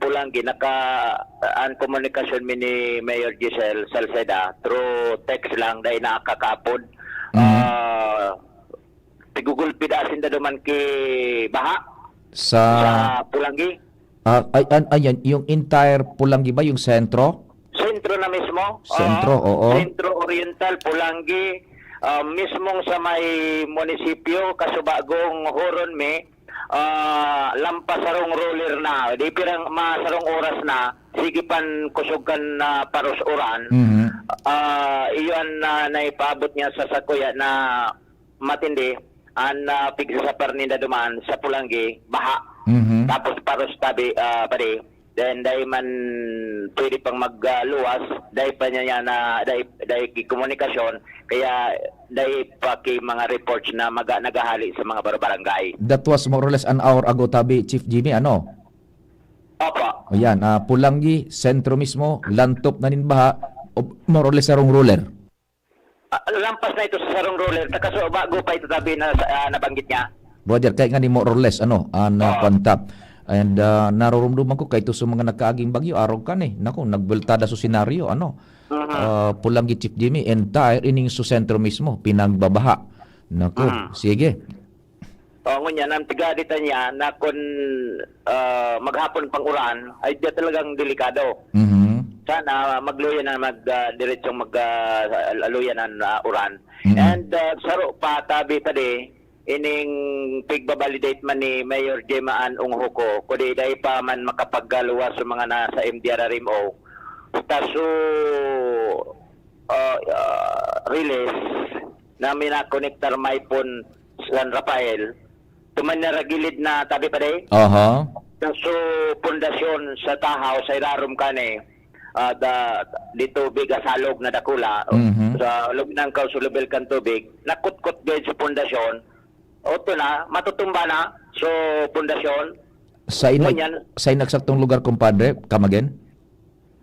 Pulanggi, naka-, an komunikasyon mi ni Mayor Giselle Salceda through text lang, dai nakakaapod. Mhm. Ah, tigugulpi da sinda duman ki baha Sa sa Pulanggi. Ah, ay, an-, ayan, yung entire Pulanggi ba, yung sentro? Sentro na mismo. Sentro, Oo. oo. Sentro Oriental, Pulanggi, ah, mismong sa may munisipyo, Kasubagong Huron mi, ah, lampas sarong roller na. Di pirang, masarong oras na, sige pan kusog kan, ah, paros uran. Mhm. Ah, iyan na naipaabot niya sa sakuya na matindi an, ah, pigsasapar ninda duman sa Pulanggi, baha. Mhm. Tapos paros tabi, ah, padi. Then, dai man pwede pang mag, ah, luwas, dai pa niya, niya na, dai, dai ki komunikasyon, kaya dai pa ki mga reports na maga-, naghahali sa mga bar-, barangay. That was more or less an hour ago, tabi, Chief Jimmy, ano? Opo. Ayan, ah, Pulanggi, sentro mismo, lantop na nin baha, o more or less sarong roller. Ah, lampas na ito sa sarong roller, ta kaso bago pa ito tabi na, ah, nabanggit niya. Roger, kaya nga ni more or less, ano, an, ah, Oo. kwanta. And, ah, naroromdoman ko, kaya ito sa mga nagkaaging bagyo, arog kan eh. Naku, nagbultada sa senaryo, ano. Mhm. Ah, Pulanggi, Chief Jimmy, entire ining su sentro mismo, pinagbabaha. Naku, Mhm. sige. O, ngunyan, ang tigadi ta niya na kun, ah, maghapon pang uran, ay diya talagang delikado. Mhm. Sana magluya na mag, ah, diretsong mag, ah, luya na, na uran. Mhm. And, ah, saro pa, tabi pa di, ining pigbabalidate man ni Mayor Gemma Ann Unghuko, kundi dai pa man makapaggaluwas sa mga nasa M D R R M O. Basta so, ah, ah, release na minakonektar may pon San Rafael, tuman na ragilid na tabi pa day. Aha. So, pundasyon sa tahaw, sa irarom kani, ah, da, di tubig, asalog na dakula, Mhm. sa loob ng kausulubil kan tubig, nakutkot din sa pundasyon, oto na, matutumba na, so, pundasyon. Sa inag-, Ngunyan, sa inagsaktong lugar, kumpadre, come again?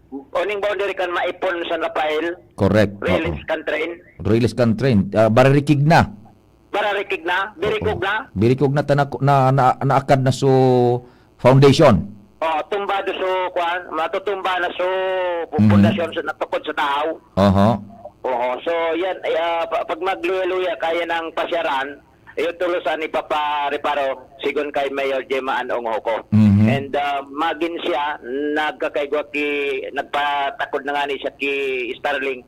Oning boundary kan Maipon, San Rafael. Correct, Release oo. kan train. Release kan train. Ah, baririkig na. Pararikig na, birikog na. Birikog na ta na, na, na, naakad na so foundation. Oh, tumbado so, kuan, matutumba na so pu-, Mhm. pundasyon sa natukod sa tahaw. Oho. Oo, so yan, ay, ah, pa-, pag magluya-luya, kaya ng pasyaran, iyo tulos an ipapareparo, sigon kay Mayor Gemma Ann Onghoco. Mhm. And, ah, magin siya, nagkakaigwa ki, nagpatakod na nga ni siya ki Starlink,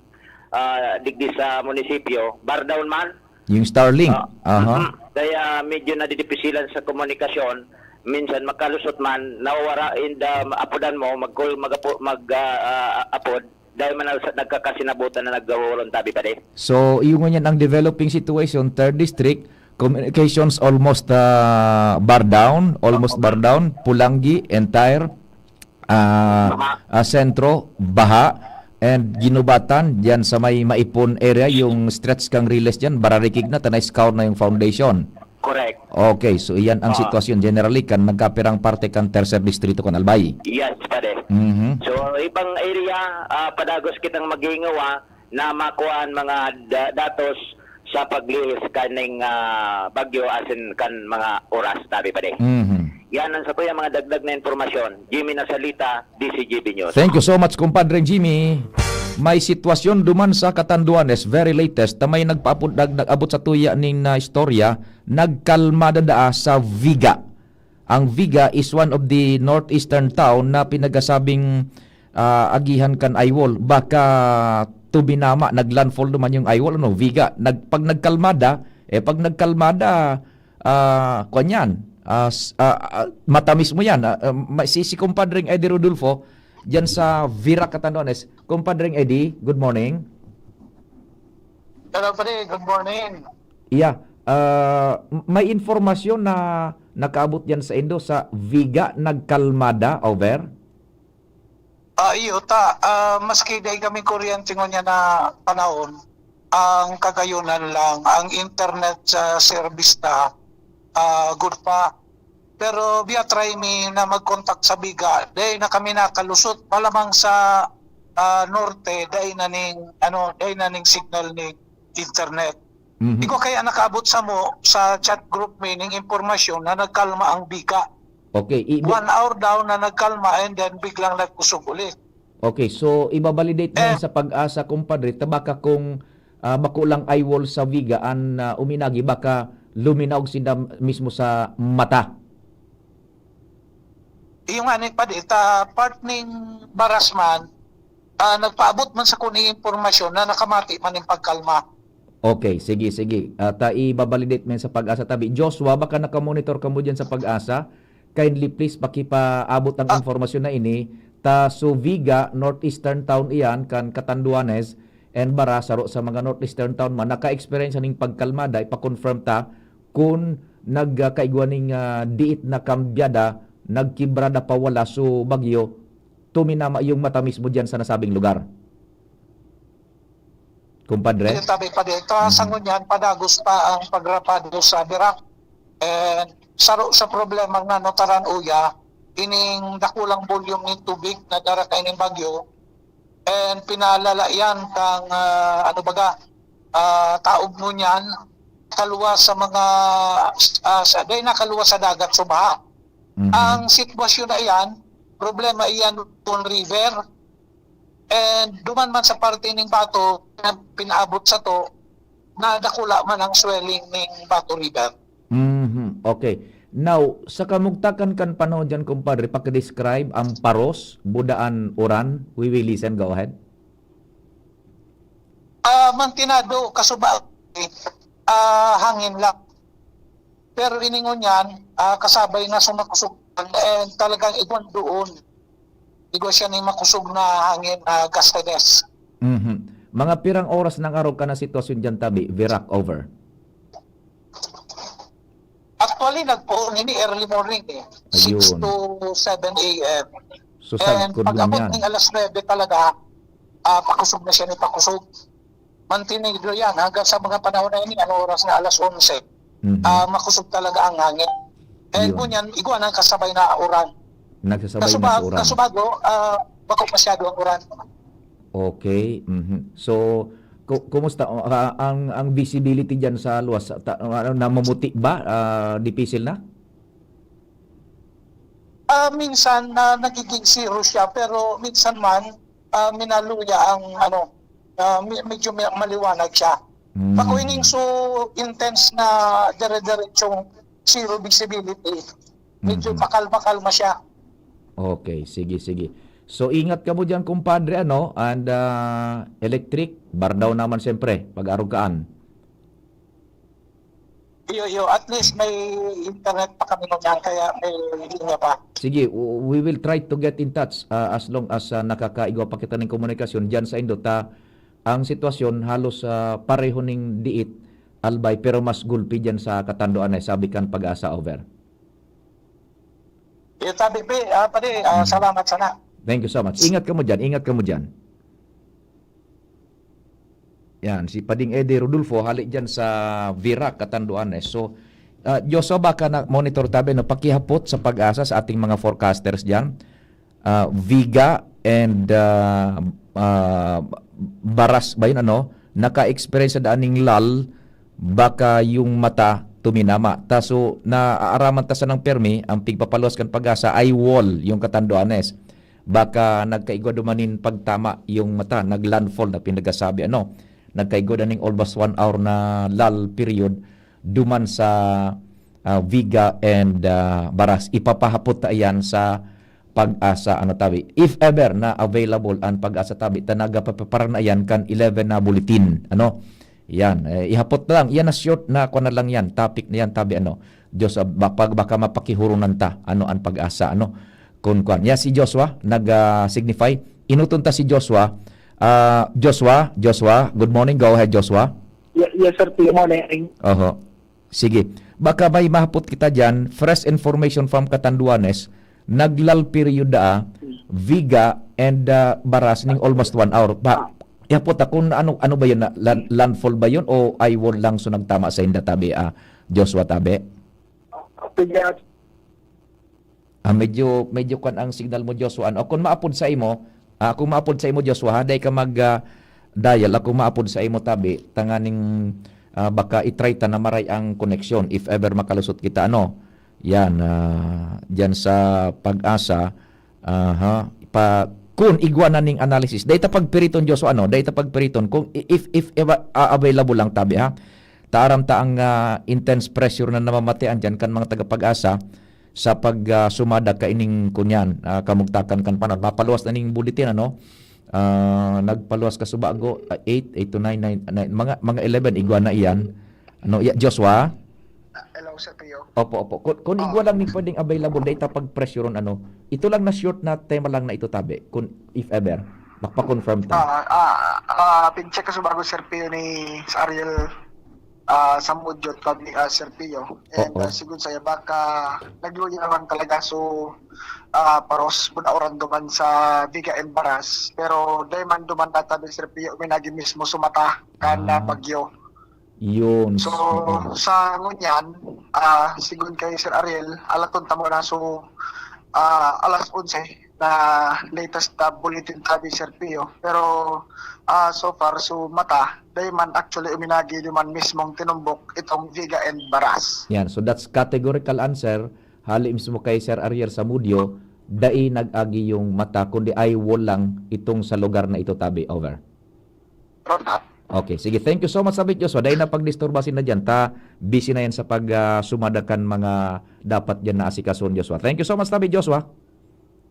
ah, digdi sa munisipyo, bar down man. Yung Starlink. Ah, Aha. mhm. Kaya medyo nadidipisilan sa komunikasyon. Minsan makalusot man, nawawara in the apodan mo, mag-call, mag-apo-, mag, ah, ah, apod, dahil man nagsa-, nagkakasinabutan na nagwawalong tabi pa din. So, yung ngunyan ang developing situation, third district, communications almost, ah, bar down, almost Oo. bar down, Pulangi, entire, ah, Baha. ah, sentro, baha, and Guinobatan, diyan sa may Maipon area, yung stretch kang Riles diyan, bararikig na, ta na-scour na yung foundation. Correct. Okay, so iyan ang Ah. sitwasyon generally kan nagkapirang parte kan Tercer Distrito kan Albay. Yes, pare. Mhm. So, ibang area, ah, padagos kitang maghingawa na makuha ang mga da-, datos sa paglihis kaning, ah, bagyo asin kan mga oras, tabi, pare. Mhm. Yan ang sa kuya mga dagdag na impormasyon. Jimmy Nasalita, D C G B News. Thank you so much, Compadre Jimmy. May sitwasyon duman sa Catanduanes, very latest, na may nagpaapod-, nag-, nag-abot sa tuya ning, ah, istorya, nagkalmada daa sa Viga. Ang Viga is one of the northeastern town na pinagasabing, ah, agihan kan eyewall. Baka tuminama, naglandfall naman yung eyewall, ano, Viga. Nag-, pag nagkalmada, eh, pag nagkalmada, ah, kwan yan, ah, s-, ah, ah, mata mismo yan. Ah, ah, ma-, si, si Compadreng Eddie Rodolfo, dyan sa Virac, Catanduanes. Compadreng Eddie, good morning. Hello, pare. Good morning. Yeah. Ah, m-, may informasyon na nakaabot yan sa indo sa Viga nagkalmada, over? Ah, iyo ta. Ah, maski dai kami kuryente ngunyan na panahon, ang kagayonan lang, ang internet sa service ta, ah, good pa. Pero biya try mi na mag-contact sa Viga, dai na kami nakalusot. Malamang sa, ah, norte, dai na ning, ano, dai na ning signal ning internet. Mhm. Igwa kaya nakaabot samo sa chat group mi ning impormasyon na nagkalma ang Viga. Okay, i-, One hour daw na nagkalma and then biglang nagkusog ulit. Okay, so ibabalidate mo Eh. sa PAGASA, kumpadre, ta baka kung, ah, bako lang eyewall sa Viga an, ah, uminagi, baka luminaog sinda mismo sa mata. Iyo nga ni, padi, ta part ning baras man, ah, nagpaabot man sa kuning impormasyon na nakamati man ning pagkalma. Okay, sige, sige. At, ah, ibabalidate mo yan sa PAGASA tabi. Joshua, baka nakamonitor ka mo dyan sa PAGASA? Kindly please pakipaabot ang Ah. impormasyon na ini. Ta so Viga, northeastern town iyan, kan Catanduanes, and Bara, saro sa mga northeastern town man, naka-experience ning pagkalmada, ipa-confirm ta kun nagkaigwa ning, ah, diit na kambyada, nagkibrada pa wala so bagyo, tuminama yung mata mismo diyan sa nasabing lugar. Kumpadre? Ayun, tabi pa dito. Mhm. Sa ngunyan, padagos pa ang pagrapado sa Virac. And saro sa problema nga, no, taran uya, ining dakulang volume ning tubig na dara kaining bagyo, and pinalala yan kang, ah, ano baga, ah, taog ngunyan, kaluwas sa mga, ah, sa, dahil nakaluwas sa dagat, so baha. Mhm. Ang sitwasyon na iyan, problema iyan kun river, and duman man sa parte ning bato na pinaabot sa to, nadakula man ang swelling ning Bato River. Mhm. Okay. Now, sa kamugtakan kan panahon dyan, kumpadre, paki-describe ang paros, budaan, uran. We will listen. Go ahead. Ah, mantinado, kasuba, ah, hangin lang. Pero iningon yan, ah, kasabay na sa makusog, and talagang igwan doon. Igwa siya ni makusog na hangin, ah, gustiness. Mhm. Mga pirang oras nang arog ka na sitwasyon dyan, tabi? Virac, over. Actually, nagpoon ini early morning eh. Six Ayun. to seven A M. So, And sagkod lang pag-abot yan. ng alas nuebe talaga, ah, pakusog na siya ni pakusog. Mantinido yan hanggang sa mga panahon na ini, ano oras na, alas onse. Mhm. Ah, makusog talaga ang hangin. And Yun. ngunyan, igwa nang kasabay na uran. Nagsasabay na Kasubag-, sa uran. kasubago, ah, bako masyado ang uran. Okay. Mhm. So, Ku-, kumusta? O, ah, ang, ang visibility diyan sa luwas, ta-, ano, namumuti ba? Ah, dipisil na? Ah, minsan na nagiging zero siya, pero minsan man, ah, minaluya ang ano, ah, me-, medyo me-, maliwanag siya. Mm. Bako ining so intense na dire-diretsong zero visibility. Medyo Mhm. bakal-bakal ma siya. Okay, sige, sige. So, ingat kamo diyan, kumpadre, ano, and, ah, electric, bardaw naman siyempre, pag-arog kaan. Iyo, iyo. At least may internet pa kami ngunyan, kaya may linya pa. Sige, w-, we will try to get in touch, ah, as long as, ah, nakakaigwa pa kita ning komunikasyon diyan sa indo ta. Ang sitwasyon halos, ah, pareho ning diit, Albay, pero mas gulpi diyan sa Catanduanes, sabi kan PAGASA. Over. Iyo, sabi, Pi, ah, pare, ah, Mm. salamat sana. Thank you so much. Ingat kamo diyan, ingat kamo diyan. Yan, si Pading Eddie Rodolfo, hali diyan sa Virac, Catanduanes. So, ah, Joshua, baka na-monitor tabi, no? Pakihapot sa PAGASA sa ating mga forecasters diyan. Ah, Viga and, ah, ah, Baras ba yun, ano? Naka-experience na aning lal, baka yung mata tuminama. Ta, so, naaaraman ta sanang permi, ang pigpapaluwas kan PAGASA ay wall, yung Catanduanes. Baka nagkaigwa duman nin pagtama yung mata, nag-landfall na pinagasabi, ano? Nagkaigwa na ning almost one hour na lull period duman sa, ah, Viga and, ah, Baras. Ipapahapot ta iyan sa PAGASA, ano, tabi. If ever na available ang PAGASA, tabi, ta nagapaprepara na iyan kan eleven na bulletin, ano? Yan, eh, ihapot na lang. Yan na short na, kwan na lang yan. Topic na yan, tabi, ano? Diyos, ah, ba-, pag-, baka mapakihurunan ta, ano, ang PAGASA, ano? Kun kwan. Yan si Joshua, nag, ah, signify. Inuton ta si Joshua. Ah, Joshua, Joshua, good morning. Go ahead, Joshua. Ye-, yes, sir. Good morning. Oho. Sige. Baka may mahapot kita diyan, fresh information from Catanduanes, nag-lull period daa, Viga and, ah, Baras ning almost one hour. Pa, ihapot ta kung ano, ano ba yun, na, lan-, landfall ba yun o eye wall lang so nagtama sa inda tabi, ah, Joshua tabi? Sige. Ah, medyo, medyo kwan ang signal mo, Joshua. Ano? Kung maapod sa imo, ah, kung maapod sa imo, Joshua, ha, dai ka mag, ah, dial. Ako maapod sa imo, tabi, tanganing, ah, baka i-try ta na maray ang koneksyon if ever makalusot kita, ano. Yan, ah, diyan sa PAGASA, aha, pa, kun igwa na ning analysis. Dai ta pagpiriton, Joshua, ano, dai ta pagpiriton. Kung i-, if, if eva-, ah, available lang, tabi, ha. Ta aram ta ang, ah, intense pressure na namamatian diyan kan mga taga PAGASA sa pag, ah, sumada kaining kunyan, ah, kamugtakan kan panahon. Mapaluwas na ning bulletin, ano? Ah, nagpaluwas ka subago, ah, eight, eight to nine, nine, nine, mga, mga eleven, igwa na iyan. Ano, ya-, Joshua? Ah, hello, Sir Pio. Opo, opo. Kun, kun igwa Ah. lang ning pwedeng available, dai ta pagpressuron, ano? Ito lang na short na tema lang na ito, tabi, kun if ever. Magpa-confirm ta. Ah, ah, ah, pin-check ko subago, Sir Pio, ni Sir Ariel, ah, Samudio, tabi, ah, Sir Pio. And, Oo. ah, sigun saiya, baka nagluya lang talaga. So, ah, paros, bunaoran duman sa Viga and Baras. Pero dai man duman tatabi, Sir Pio, may nagi mismo sumata kan, ah, Ah. bagyo. Yun. So, Oo. sa ngunyan, ah, sigun kay Sir Ariel, alaton ta muna. So, ah, alas onse na latest na bulletin tabi, Sir Pio. Pero, ah, so far, so mata, dai man actually uminagi duman mismong tinumbok itong Viga and Baras. Yan. So, that's categorical answer. Hali mismo kay Sir Ariel Samudio, dai nag-agi yung mata, kundi eye wall lang itong sa lugar na ito, tabi. Over. Ronald. Okay, sige. Thank you so much, Tabit Joshua. Dai na pagdisturbasin na dyan. Ta, busy na yan sa pag, ah, sumada kan mga dapat dyan na asikason, Joshua. Thank you so much, Tabit Joshua.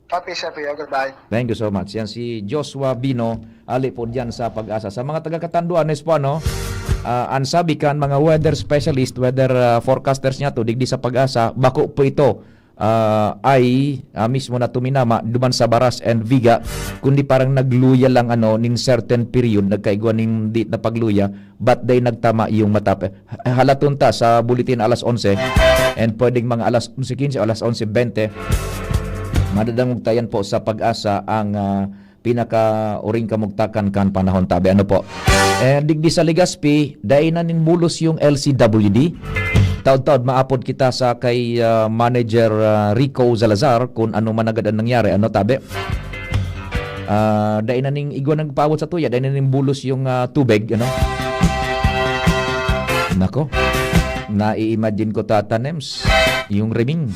Happy Sapiya. Goodbye. Thank you so much. Yan si Joshua Bino, ali po dyan sa PAGASA. Sa mga taga Catanduanes po, ano, ah, ang sabi kan mga weather specialist, weather, ah, forecasters niya to, digdi sa PAGASA, bako po ito ah, ay, ah, mismo na tuminama duman sa Baras and Viga, kundi parang nagluya lang, ano, nin certain period, nagkaigwa nin di na pagluya, but dai nagtama yung matap-, halaton ta sa bulletin alas onse, and pwedeng mga alas onse quince o alas onse veinte, madadangog ta yan po sa PAGASA ang, ah, pinakauring kamugtakan kan panahon, tabi. Ano po? Eh, digdi sa Legazpi, dai na nin bulos yung L C W D. Taod-taod, maapod kita sa kay, ah, Manager, ah, Rico Zalazar kung ano man agad ang nangyari. Ano, tabi? Ah, dai na ning igwa nagpaabot sa tuya, dai na ning bulos yung, ah, tubig, ano? Nako, nai-imagine ko, Tata Nems, yung riming.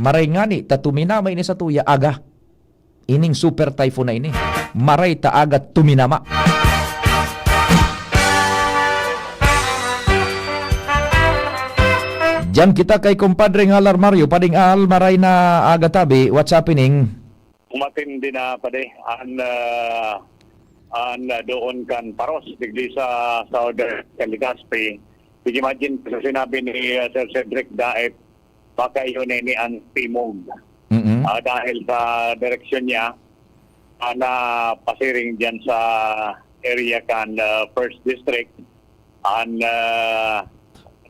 Maray ngani, ta tuminama ini sa tuya, aga. Ining super typhoon na ini. Maray ta aga tuminama. Diyan kita kay Compadre Ngalar Mario, Pading Al, maray na aga tabi. What's happening? Matindi na, padi. An, ah, an, ah, doon kan Paros, digdi sa Southern Legazpi. Imagine sa sinabi ni, ah, Sir Cedric Daet, baka iyon ini an timog. Mm-mm. Ah, dahil sa direksyon niya, ah, na pasiring diyan sa area kan, ah, First District, an, ah,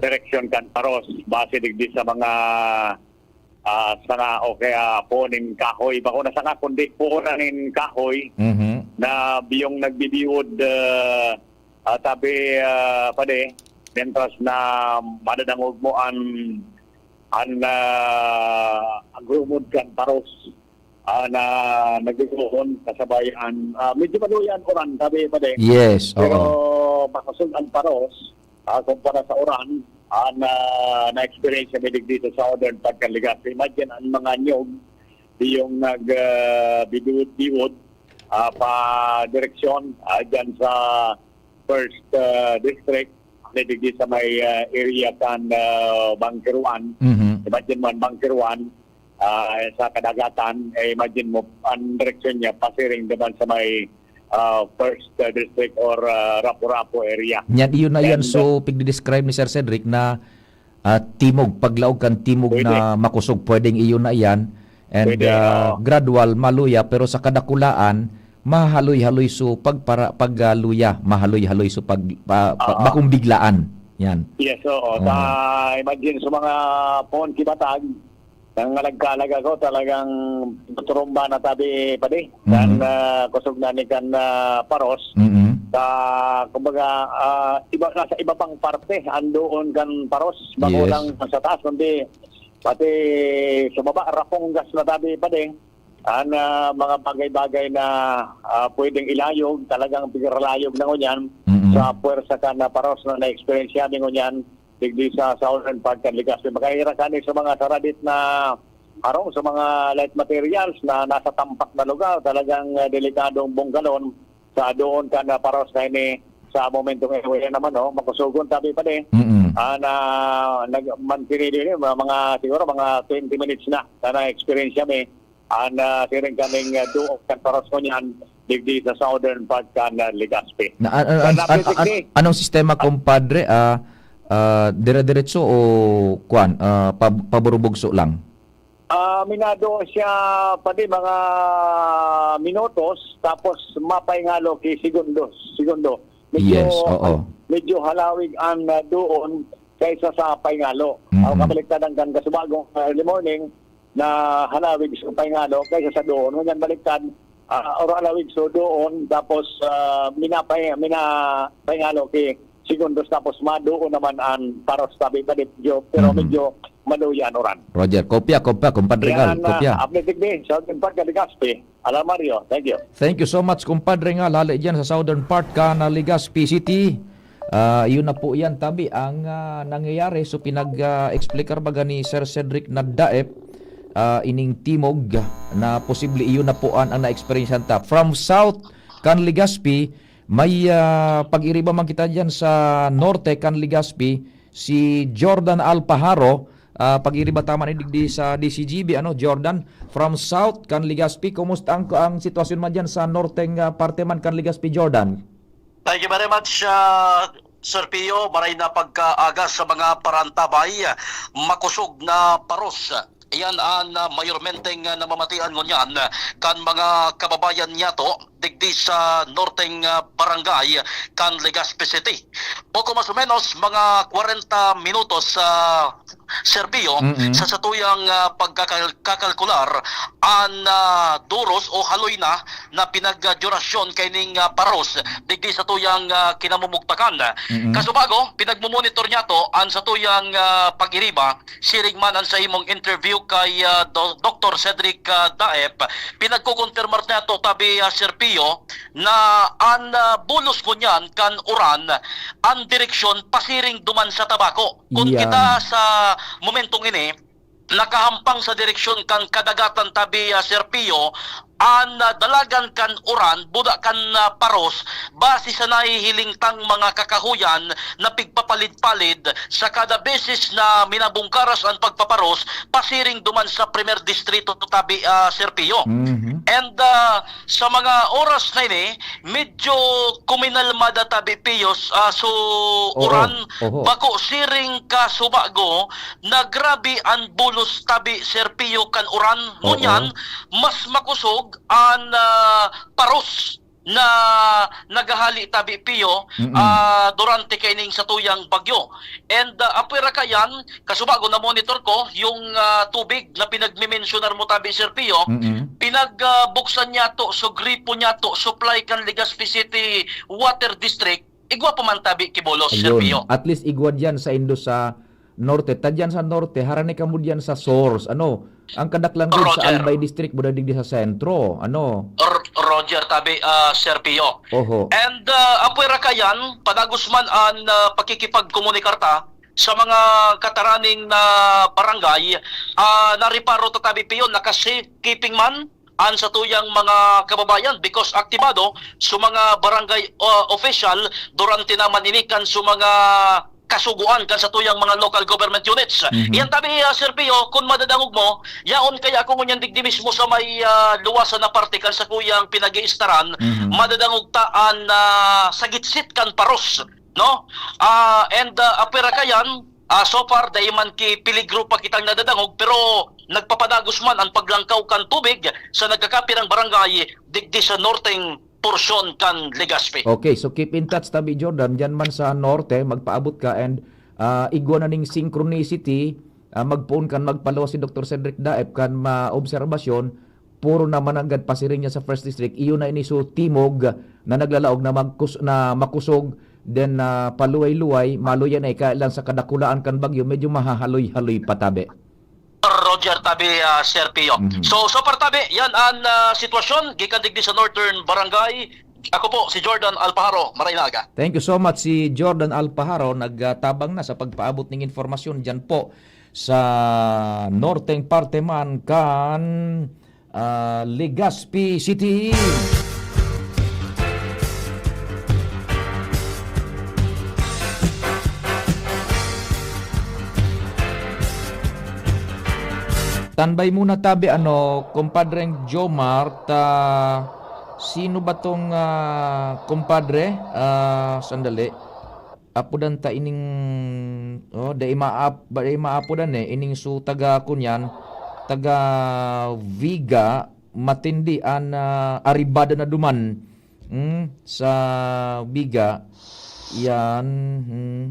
direksyon kan Paros, base digdi sa mga, ah, sanga o kaya puon nin kahoy. Bako na sanga, kundi puon na nin kahoy Mhm. na biyong nagbibiwod, ah, ah, tabi, ah, padi, mientras na madadangog mo an, an, ah, agrumod kan Paros, ah, na nagduduhon kasabay an, ah, medyo maluya an uran, tabi, padi. Yes, Pero oo. makosog an Paros, ah, kumpara sa uran, ah, na, na-experience mi digdi sa southern part kan Legazpi. Imagine an mga niyog, diyong nag, ah, biduot-biwot, ah, pa direksyon, ah, dyan sa First, ah, District, digdi sa may, ah, area kan, ah, Bunker One. Mhm. Imagine mo, an Bunker One, ah, sa kadagatan, eh, imagine mo, an direksyon niya, pasiring naman sa may, ah, First, ah, District or, ah, Rapu-Rapu area. Yan, iyon na yan. And, So, pigdi-describe ni Sir Cedric na, ah, timog, paglaog kan timog Pwede. na makosog, pwedeng iyon na yan. And, Pwede, ah, oo. gradual, maluya, pero sa kadakulaan, mahaloy-haloy so pagpara-, pagluya, mahaloy-haloy so pag-, pa-, pa-, Oo. bakong biglaan. Yan. Yes, oo. Oo. Sa, imagine, sa mga puon ki Batag, nangangalagkalag ako, talagang turumba na tabi, padi. Kan, Mhm. ah, kusog na ni kan, ah, Paros. Mhm. Sa, kumbaga, ah, iba, nasa iba pang parte, an doon kan Paros. Bako Yes. lang sa taas, kundi pati sa baba, rapunggas na tabi, padi. An, ah, mga bagay-bagay na, ah, pwedeng ilayog, talagang pigaralayog na ngunyan Mhm. sa puwersa kan, ah, Paros na na-experience namin ngunyan. Digdi sa southern part kan Legazpi. Makaira kani sa mga saradit na harong sa mga light materials na nasa tampak na lugar, talagang, ah, delikadong bunggalon sa doon kan, ah, Paros na ini sa momentong ini. Wala naman, no? Makusugon, tabi, padi. Mm-mm. Ah, na, nag-, mantinili ni, mga, mga, siguro mga twenty minutes na, na na-experience kami. An, ah, siring kaning, ah, doon kan Paros ngunyan, digdi sa southern part kan, ah, Legazpi. Na, an, an, Sa an, an, Napitik an, ni anong sistema, Ah. kumpadre? Ah, ah, dire-diretso o kwan, ah, pab-, paburubugso lang? Ah, minado siya, padi, mga minutos, tapos mapaingalo ki segundos, segundo. Medyo, Yes, oo. medyo halawig an, ah, doon kaysa sa paingalo. Mhm. Ang kabaliktaran kan kasubagong, ah, early morning, na halawig sa paingalo kaysa sa doon. Ngunyan baliktad, ah, or halawig sa doon, tapos, ah, minapay-, minapaingalo ki segundos, tapos madoon naman an Paros tabi-tabi, medyo, pero Mhm. medyo maluya an uran. Roger, kopya, kopya, Compadre Yan Gal, an, ah, kopya. update digdi sa Southern Part kan Legazpi. Alarmario, thank you. Thank you so much, Compadre Gal, hali dyan sa southern part kan Legazpi City. Ah, yun na po yan, tabi, ang, ah, nangyayari. So, pinag, ah, explicar baga ni Sir Cedric Nadaep, ah, ining timog na posible iyon na po an, ang na-experience ta. From south kan Legazpi, may, ah, pag-iriba man kita dyan sa norte kan Legazpi, si Jordan Alpajaro, ah, pag-iriba ta man digdi sa D C G B, ano, Jordan, from south kan Legazpi. Kumusta ang, ang sitwasyon man dyan sa norteng, ah, parte man kan Legazpi, Jordan? Thank you very much, ah, Sir Pio. Maray na pagkaaga sa mga parantabay, makusog na paros. Iyan an, ah, mayormenteng, ah, namamatian ngunyan, ah, kan mga kababayan niyato digdi sa norteng, ah, barangay kan Legazpi City. Poco mas o menos mga kwarenta minutos sa Serpio Mm-mm. sa satuyang, ah, pagkakal-, kakalkular an, ah, duros o haloy na na pinagdurasyon kaining, ah, paros digdi satuyang, ah, kinamumugtakan. Mm-mm. Kasubago, pinagmumonitor niyato an satuyang, ah, pag-iriba. Siring man an sa imong interview kay, ah, Do-, Doktor Cedric, ah, Daep, pinagkukonfirmar niyato tabi, ah, Serpio, na an, ah, bulos ngunyan kan uran, an direksyon pasiring duman sa Tabaco. Kun Yan. kita sa momentong ini, nakahampang sa direksyon kan kadagatan tabi, ah, Serpio, an, ah, dalagan kan uran, buda kan, ah, paros, base sa nahihiling tang mga kakahuyan na pigpapalid-palid sa kada beses na minabungkaras an pagpaparos pasiring duman sa Primer Distrito tabi, ah, Serpio. Mhm. And, ah, sa mga oras na ini, medyo kuminalma da tabi Pios, ah, so Oo. uran, Oho. bako siring ka subago, na grabe an bulos tabi Serpio kan uran. Oo. Ngunyan, mas makosog an, ah, paros na naghahali tabi Pio, Mm. ah, durante kaining satuyang bagyo. And, ah, apwera kayan, kasubago na-monitor ko yung, ah, tubig na pinagmemensyonar mo tabi, Sir Pio, Mm. pinag, ah, buksan niyato, so gripo niyato, supply kan Legazpi City Water District, igwa pa man tabi ki bulos, Sir Ayun. Pio. At least igwa diyan sa indo sa norte. Ta diyan sa norte, harani kamo diyan sa source. Ano? Ang kadaklan gud sa Roger. Albay District, buda digdi sa sentro. Ano? R-, Roger tabi, ah, Sir Pio. Oho. And, ah, apwera kayan, padagos man an, ah, pakikipagkomunikar ta sa mga kataraning na barangay, ah, nareparo ta tabi, Pio, naka-safekeeping man an satuyang mga kababayan because aktibado sa mga barangay, ah, official durante naman ini kan sa mga kasugoan kan satuyang mga local government units. Mhm. Iyan tabi, ah, Sir Pio, kung madadangog mo, yaon kaya ako ngunyan digdi mismo sa may, ah, luwasan na parte kan satuyang pinag-iistaran, Mhm. madadangog ta an, ah, sagitsit kan paros, no? Ah, and, ah, apwera kayan, ah, so far, dai man ki peligro pa kitang nadadangog, pero nagpapadagos man an paglangkaw kan tubig sa nagkakapirang barangay digdi sa norteng porsyon kan Legazpi. Okay, so keep in touch tabi, Jordan. Diyan man sa norte, magpaabot ka and, ah, igwa na ning synchronicity, ah, magpoon kan magpaluwas si Doktor Cedric Daep kan maobserbasyon, puro na mananggad pasiring niya sa First District. Iyo na ini so timog na naglalaog na magkus-, na makusog, then, ah, paluway-luway, maluya na ika lang sa kadakulaan kan bagyo, medyo mahahaloy-haloy pa tabi. Roger tabi, ah, Sir Pio. Mhm. So, so far tabi, yan ang, ah, sitwasyon gikan digdi sa Northern Barangay. Ako po si Jordan Alpaharo, maray na aga. Thank you so much, si Jordan Alpaharo, nagtabang na sa pagpaabot ning informasyon diyan po sa norteng parte man kan, ah, Legazpi City. Standby muna tabi, ano, kumpadreng Jomar, ta, sino ba tong, ah, kumpadre? Ah, sandali. Apodan ta ining, oh, dai maap-, dai maapodan eh, ining su taga kunyan, taga Viga, matindi an, ah, aribada na duman, hmm, sa Viga. Yan, hmm.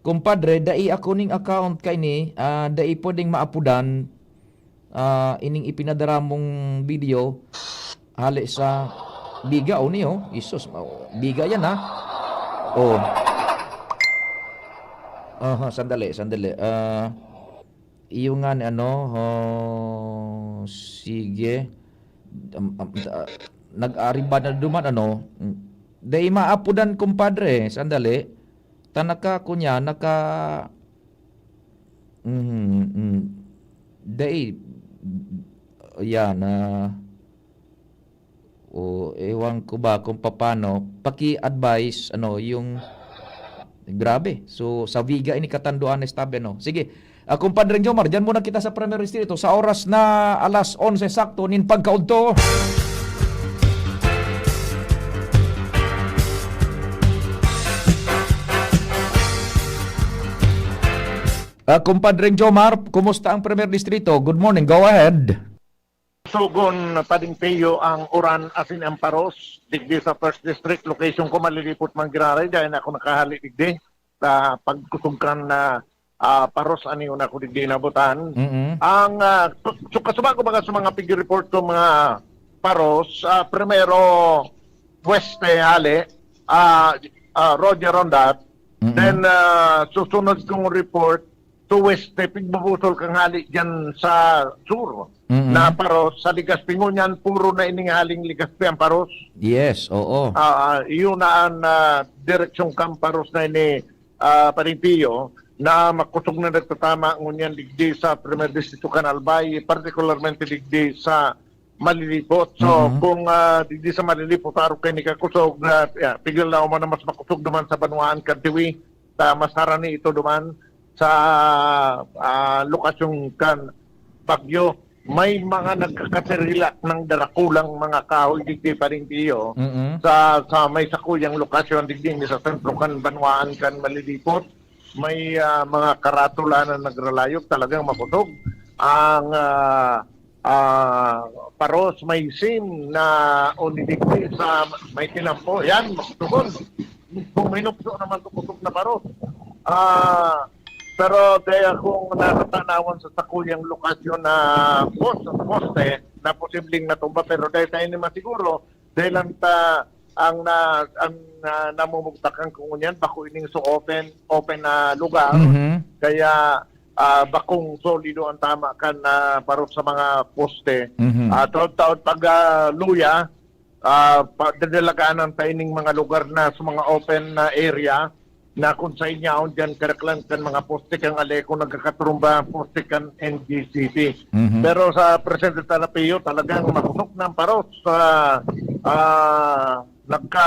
Kumpadre, dai ako ning account kaini, ah, dai pwedeng maapodan. Ah, ining ipinadara mong video, hale sa Biga, o niyo, Jesus, ma-, Biga yan, ha? Oh. Aha, sandali, sandali. Ah, iyo nga ni ano, oh, sige. Am-, am-, ah, nag-ariba na duman, ano? Dai maapodan, kumpadre. Sandali. Tanaka ko niya, naka-, Mhm, mm. Dai, yan, ah, o, ewan ko ba kung papaano, paki-advise, ano, yung, grabe. So, sa Viga ini katanduanes tabi, no? Sige, ah, Kumpadre Jomar, diyan muna kita sa Primer Distrito. Sa oras na alas onse sakto, nin pagkaudto. Ah, Kumpadreng Jomar, kumusta ang Primer Distrito? Good morning, go ahead. Sugon, Pading Pio, ang uran asin ang paros digdi sa First District, location ko Malilipot man giraray, dai na ako nakahali digdi sa pagkusog kan na, ah, paros ani una ko digdi nabutan. Mm-mm. Ang, ah, su-, su-, kasubago baga sa mga pigi-report ko mga paros, ah, primero Weste hali, ah, ah, Roger Rondat. Mm-mm. Then, ah, susunod kong report, to Weste, pigbubusol kang hali dyan sa sur. Mm-mm. Na paros, sa Legazpi ngunyan, puro na ining haling Legazpi ang paros. Yes, oo. Ah, ah, iyon na ang, ah, direksyon kan paros na ini, ah, Pading Pio, na makusog na nagtatama ngunyan digdi sa Primer Distrito kan Albay, partikularmente digdi sa Malilipot. So, Mhm. kung, ah, digdi sa Malilipot, arog kaini kakusog, ah, yeah, pigil na man na mas makusog duman sa banwaan kan Tiwi, ta mas harani ito duman sa, ah, lokasyon kan bagyo. May mga nagkakaserilak ng darakulang mga kahoy digdi, Pading Pio, Mm-mm. sa, sa may sakuyang lokasyon digdi sa sentro kan banwaan kan Malilipot. May, ah, mga karatula na nagralayog, talagang makusog. Ang, ah, ah, paros may sim na uni digdi sa may tinampo. Yan, makusog. Kung minupso naman, kukusog na paros. Ah, pero dai akong natatanawan sa sakuyang lokasyon na pos-, poste na posibleng natumba, pero dai tayo ni masiguro, dai lang ta ang na, ang na, namumugtakan ko ngunyan, bako ining so open, open na lugar. Mhm. Kaya, ah, bakong solido ang tama kan, ah, paros sa mga poste. Mhm. Ah, taon-taon pag, ah, luya, ah, pa-, dadalaganan ta ining mga lugar na sa mga open na area na kung sa inyaon diyan, karaklan kan mga poste kan Aleco, nagkakatrumba ang poste kan N G C P. Mhm. Pero sa presente ta na, Pio, talagang makusog na ang paros. Ah, ah, nagka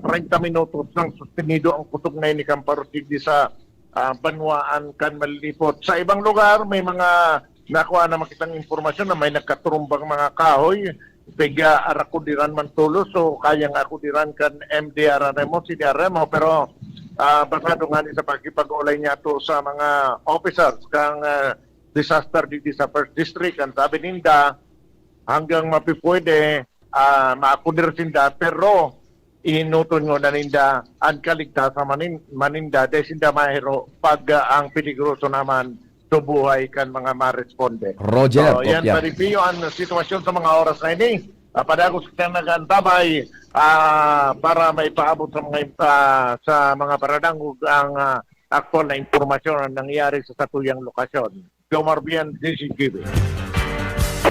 treinta minutos nang sustenido ang kusog na ini kan paros digdi sa, ah, banwaan kan Malilipot. Sa ibang lugar, may mga nakuha na makitang impormasyon na may nagkaturumbang mga kahoy, piga arakudiran man tulos, so kayang akudiran kan M D R R M o C D R M o, pero, ah, basado nga ni sa pakikipag-ulay niya to sa mga officers kang, ah, disaster digdi sa First District, ang sabi ninda, hanggang mapipwede, ah, maakudir sinda, pero ihinuton ngona ninda an kaligtasan manin-, maninda, dai sinda mahiro pag, ah, ang peligroso naman sa buhay kan mga maresponde. Roger, So, yan, kopya. Pading Pio, ang sitwasyon sa mga oras na ini. Ah, padagos kitang nag-aantabay, ah, para maipaabot sa mga, ah, sa mga paradangog ang, ah, aktual na impormasyon na nangyari sa satuyang lokasyon. Jomar Bien, D Z G B.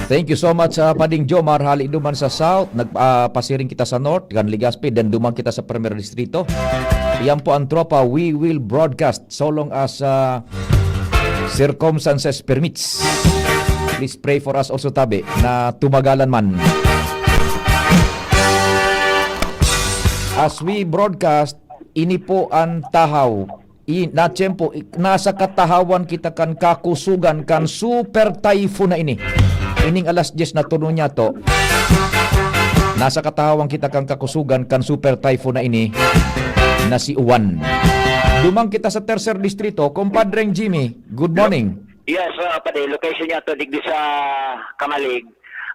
Thank you so much, ah, Pading Jomar. Hali duman sa South, nag-, ah, pasiring kita sa North, kan Legazpi, then duman kita sa Primer Distrito. Yan po ang tropa, we will broadcast so long as, ah, circumstances permits. Please pray for us also, tabi, na tumagalan man. As we broadcast, ini po ang tahaw. I, na tiyempo, i, nasa katahawan kita kan kakusugan kan super typhoon na ini. Ining alas diyes na tuno niya to. Nasa katahawan kita kan kakusugan kan super typhoon na ini na si Uwan. Duman kita sa Tercer Distrito, Compadreng Jimmy. Good morning. Yes, ah, padi, location niya to, digdi sa Camalig.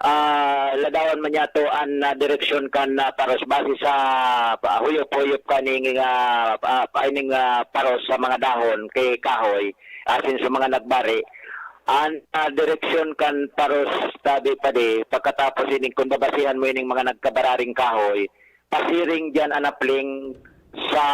Ah, ladawan man niya to an, ah, direksyon kan, ah, paros base sa pa-, huyop-huyop kaning, ah, ah, pa-, ining, ah, paros sa mga dahon kay kahoy, asin sa mga nagbari. An, ah, direksyon kan paros, tabi padi, pagkatapos ining, kung babasihan mo ining mga nagkabararing kahoy, pasiring diyan an apling sa,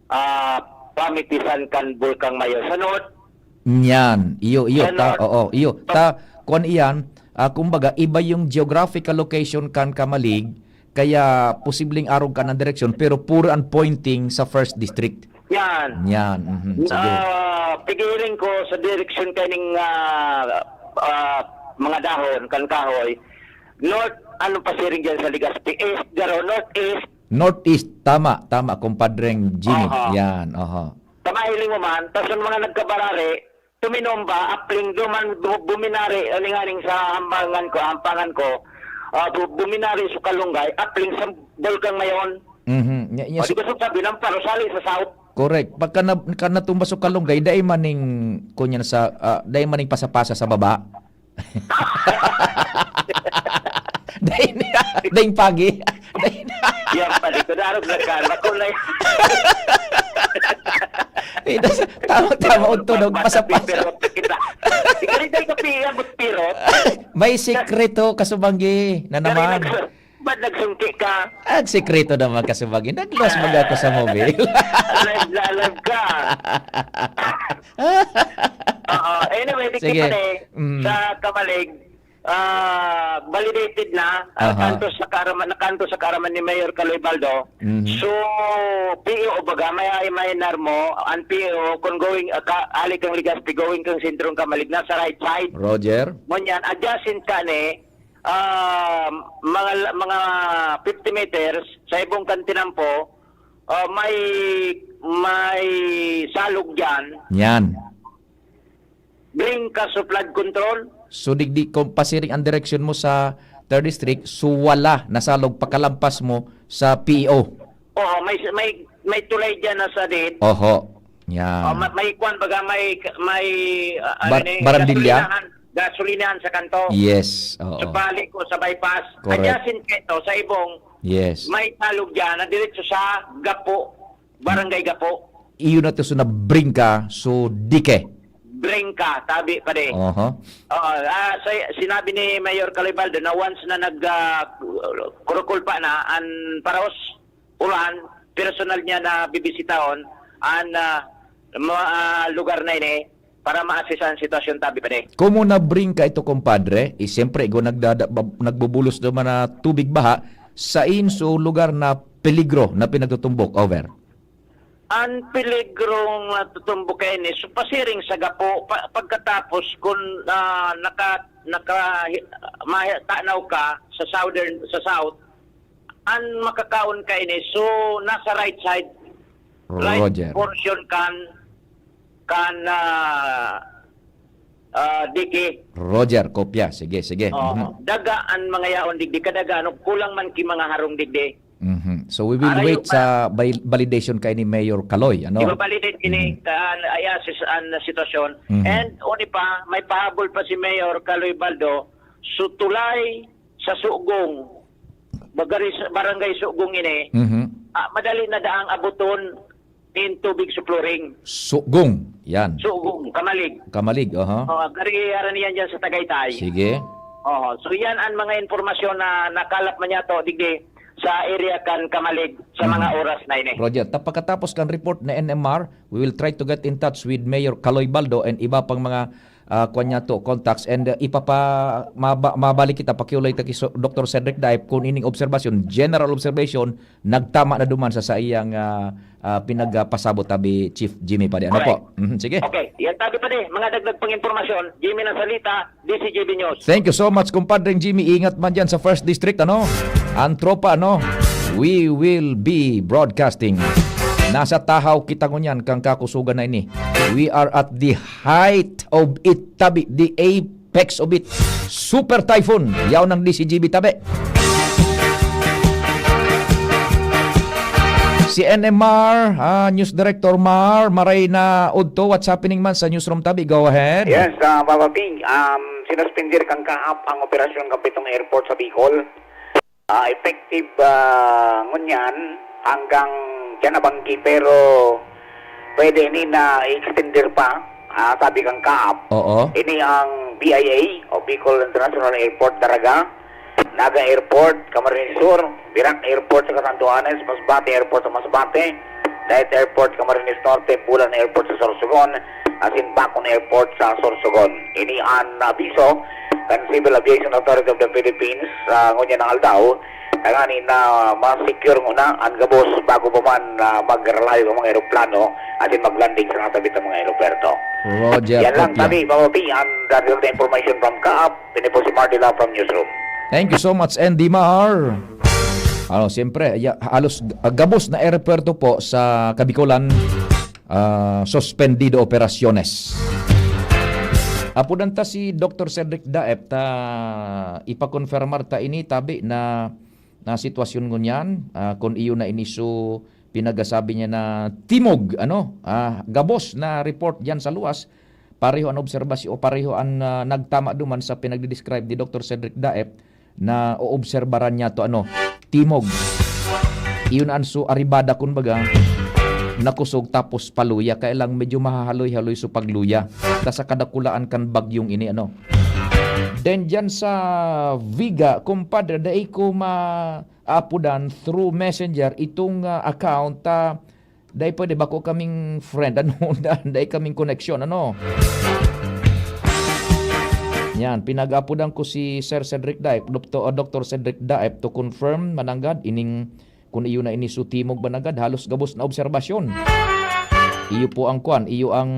ah, pamitisan kan Bulkang Mayo. Sa north. Niyan. Iyo, iyo, Sa ta, north. oo, iyo. Ta, kuwan iyan, ah, kumbaga, iba yung geographical location kan Camalig, kaya posibleng arog ka ng direksyon, pero puro ang pointing sa First District. Yan. Yan, mhm, sige. Ah, pigiling ko sa direksyon kaning, ah, ah, mga dahon, kan kahoy. North, ano pasiring dyan sa Legazpi? East, garo, northeast. Northeast, tama, tama, Compadreng Jimmy. Aha. Yan, aha. Sa mahiling mo man, tas yung mga nagkabarari, tuminomba, apling duman, bu-, buminari, alinganing sa hampangan ko, hampangan ko, ah, bu-, buminari sa Kalunggay, apling sa Bulkang Mayon. Mhm. Nya, nya, O, di so ko sabi ng parusali sa South. Correct. Pagka na, ka natumba sa Kalunggay, dai maning, kunya sa, ah, dai maning pasapasa sa baba. Dahil, dahil pagi. Dahil Yan pala, kunarog na ka, nakulay. Eh, das-, tama, tama, ang tunog, Magpapapirot masapas. na kita. Ikaw rin tayo kapiya, magpirot. May sikreto, kasubanggi, na Galing naman. nagsu-, ba't nagsungki ka? Ang sikreto naman, kasubanggi. Nag-lost mag ako sa mobile. Live na live ka. Oo, anyway, di Sige. kita eh, Mm. sa Kamalig, ah, validated na, ah, Aha. kanto sa kaaraman, nakanto sa kaaraman ni Mayor Caloy Baldo. Mhm. So, P E O baga, may, may narmo, ang P E O, kung going, ah, ka, hali kang Legazpi, going kang sentrong Kamalig, nasa right side. Roger. Ngunyan, adjacent ka ni, ah, mga, mga fifty meters, sa ibong kantinampo, ah, may, may salog dyan. Yan. Bring ka sa flood control. So, digdi, kung pasiring ang direksyon mo sa third district, so wala nasalog pakalampas mo sa P E O. Oo, may, may, may tulay dyan na sa dit. Oho. Yan. Oh, ma-, may kwan baga, may, may, ah, ano Bar-, ni, barandilya? gasolinahan, gasolinahan sa kanto. Yes, oo. Sa balik ko sa bypass. Correct. Adjacent ka ito, sa ibong, Yes. may talog dyan, na diretso sa Gapo, Barangay Gapo. Iyo na to, so nabring ka, so dike. Bring ka, tabi pa di. Oho. Oo, ah, sa, sinabi ni Mayor Caloy Baldo na once na nag, ah, kurukulpa na an paraos, uran, personal niya na bibisitahon an, ah, mga, ah, lugar na ini para ma-assess ang sitwasyon, tabi pa di. Komo na bring ka ito, kumpadre, eh, siyempre, igwa nagdada-, bab-, nagbubulos naman na tubig baha, sa inso lugar na peligro na pinagtutumbok. Over. An peligrong natutumbok kaini, so pasiring sa Gapo, pa-, pagkatapos kun, ah, naka-, naka-, mahi-, tanaw ka sa southern, sa south, an makakaon kaini, so nasa right side, right Roger. portion kan, kan, ah, ah, diki. Roger, kopya. Sige, sige. Oo. Mhm. Daga an mga yaon digdi, kadaga, ano, kulang man ki mga harong digdi. Mhm. So, we will Arayo wait pa. sa val-, validation kay ni Mayor Caloy, ano? Ibabalidate ini, Mhm. ta-, an, i-assess an sitwasyon. Mhm. And, uni pa, may pahabol pa si Mayor Caloy Baldo, so tulay sa Sugong, bagari sa Barangay Sugong ini, Mhm. ah, madali na daang abuton nin tubig sa flooring. Sugong, yan. Sugong, Kamalig. Kamalig, aha. Oh, gari, aran yan dyan sa Tagaytay. Sige. Oh, so yan ang mga impormasyon na nakalap man yato, digdi, sa area kan Kamalig sa mga Mhm. oras na ini. Roger, ta-, pagkatapos kan report na N M R, we will try to get in touch with Mayor Caloy Baldo and iba pang mga, ah, kwan niya to, contacts, and, ah, ipapa-, maba-, mabalik kita, pakiulay ta ki so-, Doktor Cedric Daip, kung ining obserbasyon, general observation, nagtama na duman sa saiyang, ah, ah, pinagpasabot, tabi, Chief Jimmy Padi. Ano Correct. po? Mhm, sige. Okay, yan tabi pa di, mga dagdag pang impormasyon, Jimmy Nasalita, D C G B News. Thank you so much, kumpadreng Jimmy. Ingat man dyan sa First District, ano? Ang tropa, ano? We will be broadcasting. Nasa tahaw kita ngunyan kang kakusugan na ini. We are at the height of it, tabi, the apex of it. Super Typhoon. Yaw ng D C G B, tabi. Si N M R, ah, News Director Mar, maray na udto. What's happening man sa newsroom, tabi? Go ahead. Yes, ah, Papa P, um, sinuspender kan kaap ang operasyon kan pitong airport sa Bicol. Ah, effective, ah, ngunyan hanggang diyan na banggi, pero pwede ini na i-extender pa, ah, sabi kan kaap. Oo. Ini ang B I A o Bicol International Airport, Daraga. Naga Airport, Camarines Sur, Virac Airport sa Catanduanes, Masbate Airport sa Masbate, Leyte Airport, Camarines Norte, Bulan Airport sa Sorsogon, asin Bacon Airport sa Sorsogon. Ini an abiso kan Civil Aviation Authority of the Philippines sa ngunyan na aldaw, tanganing ma-secure nguna an gabos bago pa man, ah, magralayo ang mga eroplano asin maglanding sa natabit na mga eropuwerto. Roger, Yan lang, kopya. Tabi, Papa P, ang dagdag na information from kaap. Ini po si Marty Lau from Newsroom. Thank you so much, Andy Mar. Ano, siyempre, ya-, halos g-, gabos na eropuwerto po sa Kabikolan, ah, suspendido operaciones. Apudan ta si Doktor Cedric Daep ta ipakonfirmar ta ini, tabi, na, na sitwasyon ngunyan, ah, kun iyo na ini su pinagasabi niya na timog, ano, ah, gabos na report diyan sa luwas, pareho an obserbasyon o pareho an, ah, nagtama duman sa pinagdi-describe ni Doktor Cedric Daep na oobserbaran niya to, ano, timog. Iyon an su aribada, kumbaga, nakusog tapos paluya. Kaya lang medyo mahahaloy-haloy su pagluya. Ta sa kadakulaan kan bagyong ini, ano. Then dyan sa Viga, kumpadre, dai ko maapodan through messenger itong, ah, account, ah, dai pwede, bako kaming friend, ano, da-, dai kaming koneksyon, ano. Yan, pinag-apodan ko si Sir Cedric Daep, Doktor, Doktor Cedric Daep, to confirm mananggad ining, kun iyo na ini su timog mananggad, halos gabos na obserbasyon. Iyo po ang kwan, iyo ang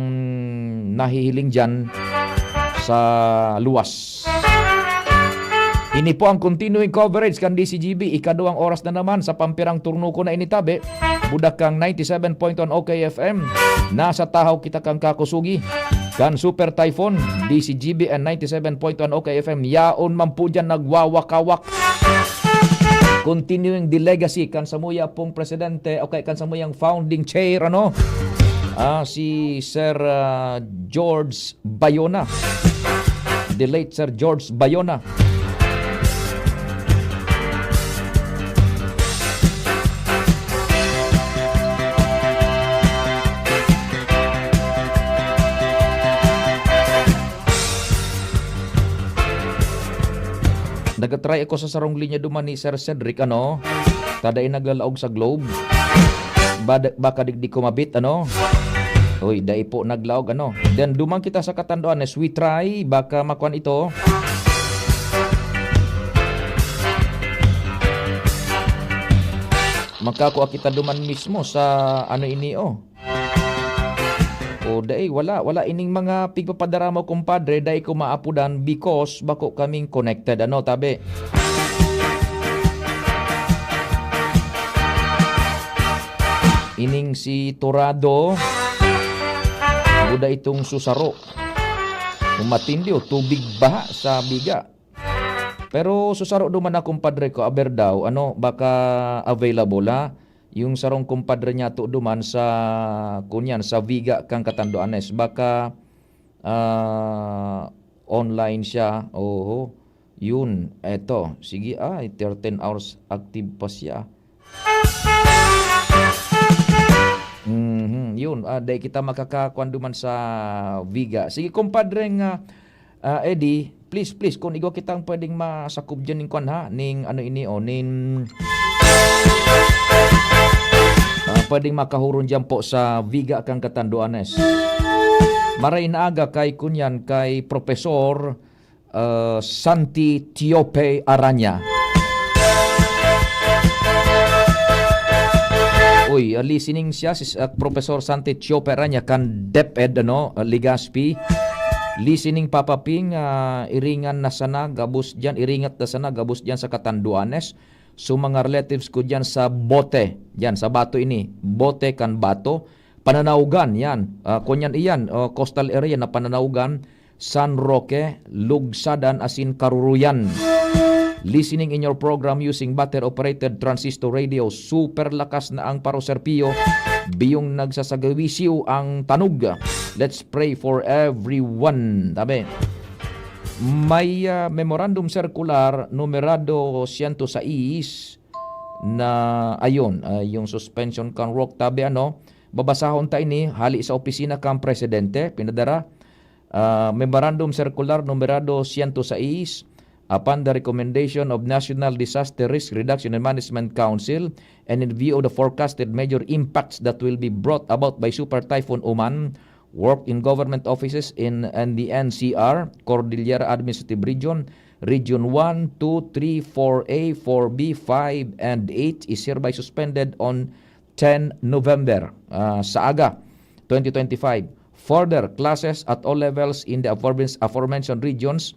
nahihiling dyan sa luwas. Ini po ang continuing coverage kan D C G B. Ikaduwang oras na naman sa pampirang turno ko na ini, tabi. Budakang ninety-seven point one O K F M. Nasa tahaw kita kan kakusugi. Kan Super Typhoon, D C G B and ninety-seven point one O K F M. Yaon man po dyan nagwawakawak. Continuing the legacy kan samuya pong presidente, okay, kan samuyang founding chair, ano? Ah, si Sir, ah, George Bayona. The late Sir George Bayona. Nagatry ako sa sarong linya duman ni Sir Cedric, ano? Ta dai naglalaog sa Globe. Bad-, baka digdi kumabit, ano? Uy, dai po naglaog, ano? Then, duman kita sa Catanduanes, we try, baka makuan ito. Makakua kita duman mismo sa ano ini, oh. O, dai, wala, wala ining mga pigpapadarama, kumpadre, dai ko maapodan because bako kaming connected, ano, tabi. Ining si Torado, buda itong susaro. Kung matindi, oh, tubig baha sa Viga. Pero susaro duman na, kumpadre ko, aber daw, ano, baka available, ha? Yung sarong kumpadre niya to duman sa, kunyan, sa Viga kan Catanduanes. Baka, ah, online siya. Oho. Yun, eto. Sige, ay, thirteen hours active pa siya. Mhm, yun. Ah, dai kita makakakuan duman sa Viga. Sige, kumpadre nga, ah, Eddie, please, please, kung igwa kitang pwedeng masakob dyan ning kwan, ha, ning ano ini, o, nin, ah, pwedeng makahuron dyan po sa Viga kan Catanduanes. Maray na aga kay kunyan, kay Professor, ah, Santi Tiope Aranya. Uy, ah, listening siya, si, ah, Professor Santi Tiope Aranya kan DepEd, ano, ah, Legazpi. Listening, Papa Ping, ah, iringan na sana gabos diyan, iringat na sana gabos diyan sa Catanduanes. So, mga relatives ko diyan sa Bote, diyan sa Bato ini, Bote kan Bato, Pananaugan, yan. Ah, kunyan iyan, oh, coastal area na Pananaugan, San Roque, Lugsadan, asin Karuruyan. Listening in your program using battery-operated transistor radio. Super lakas na ang Paro Serpio. Biyong nagsasagawisiw ang tanog. Let's pray for everyone. Tabi. May, ah, memorandum circular numerado siyento sais na, ayun, ah, yung suspension kan work. Tabi, ano, babasahon ta ini, hali sa opisina kan presidente, pinadara. Ah, Memorandum Circular numerado siyento sais, upon the recommendation of National Disaster Risk Reduction and Management Council and in view of the forecasted major impacts that will be brought about by Super Typhoon Uman, work in government offices in, in the N C R, Cordillera Administrative Region, Region one, two, three, four A, four B, five, and eight is hereby suspended on ten November, ah, sa aga, twenty twenty-five. Further, classes at all levels in the aforemen-, aforementioned regions,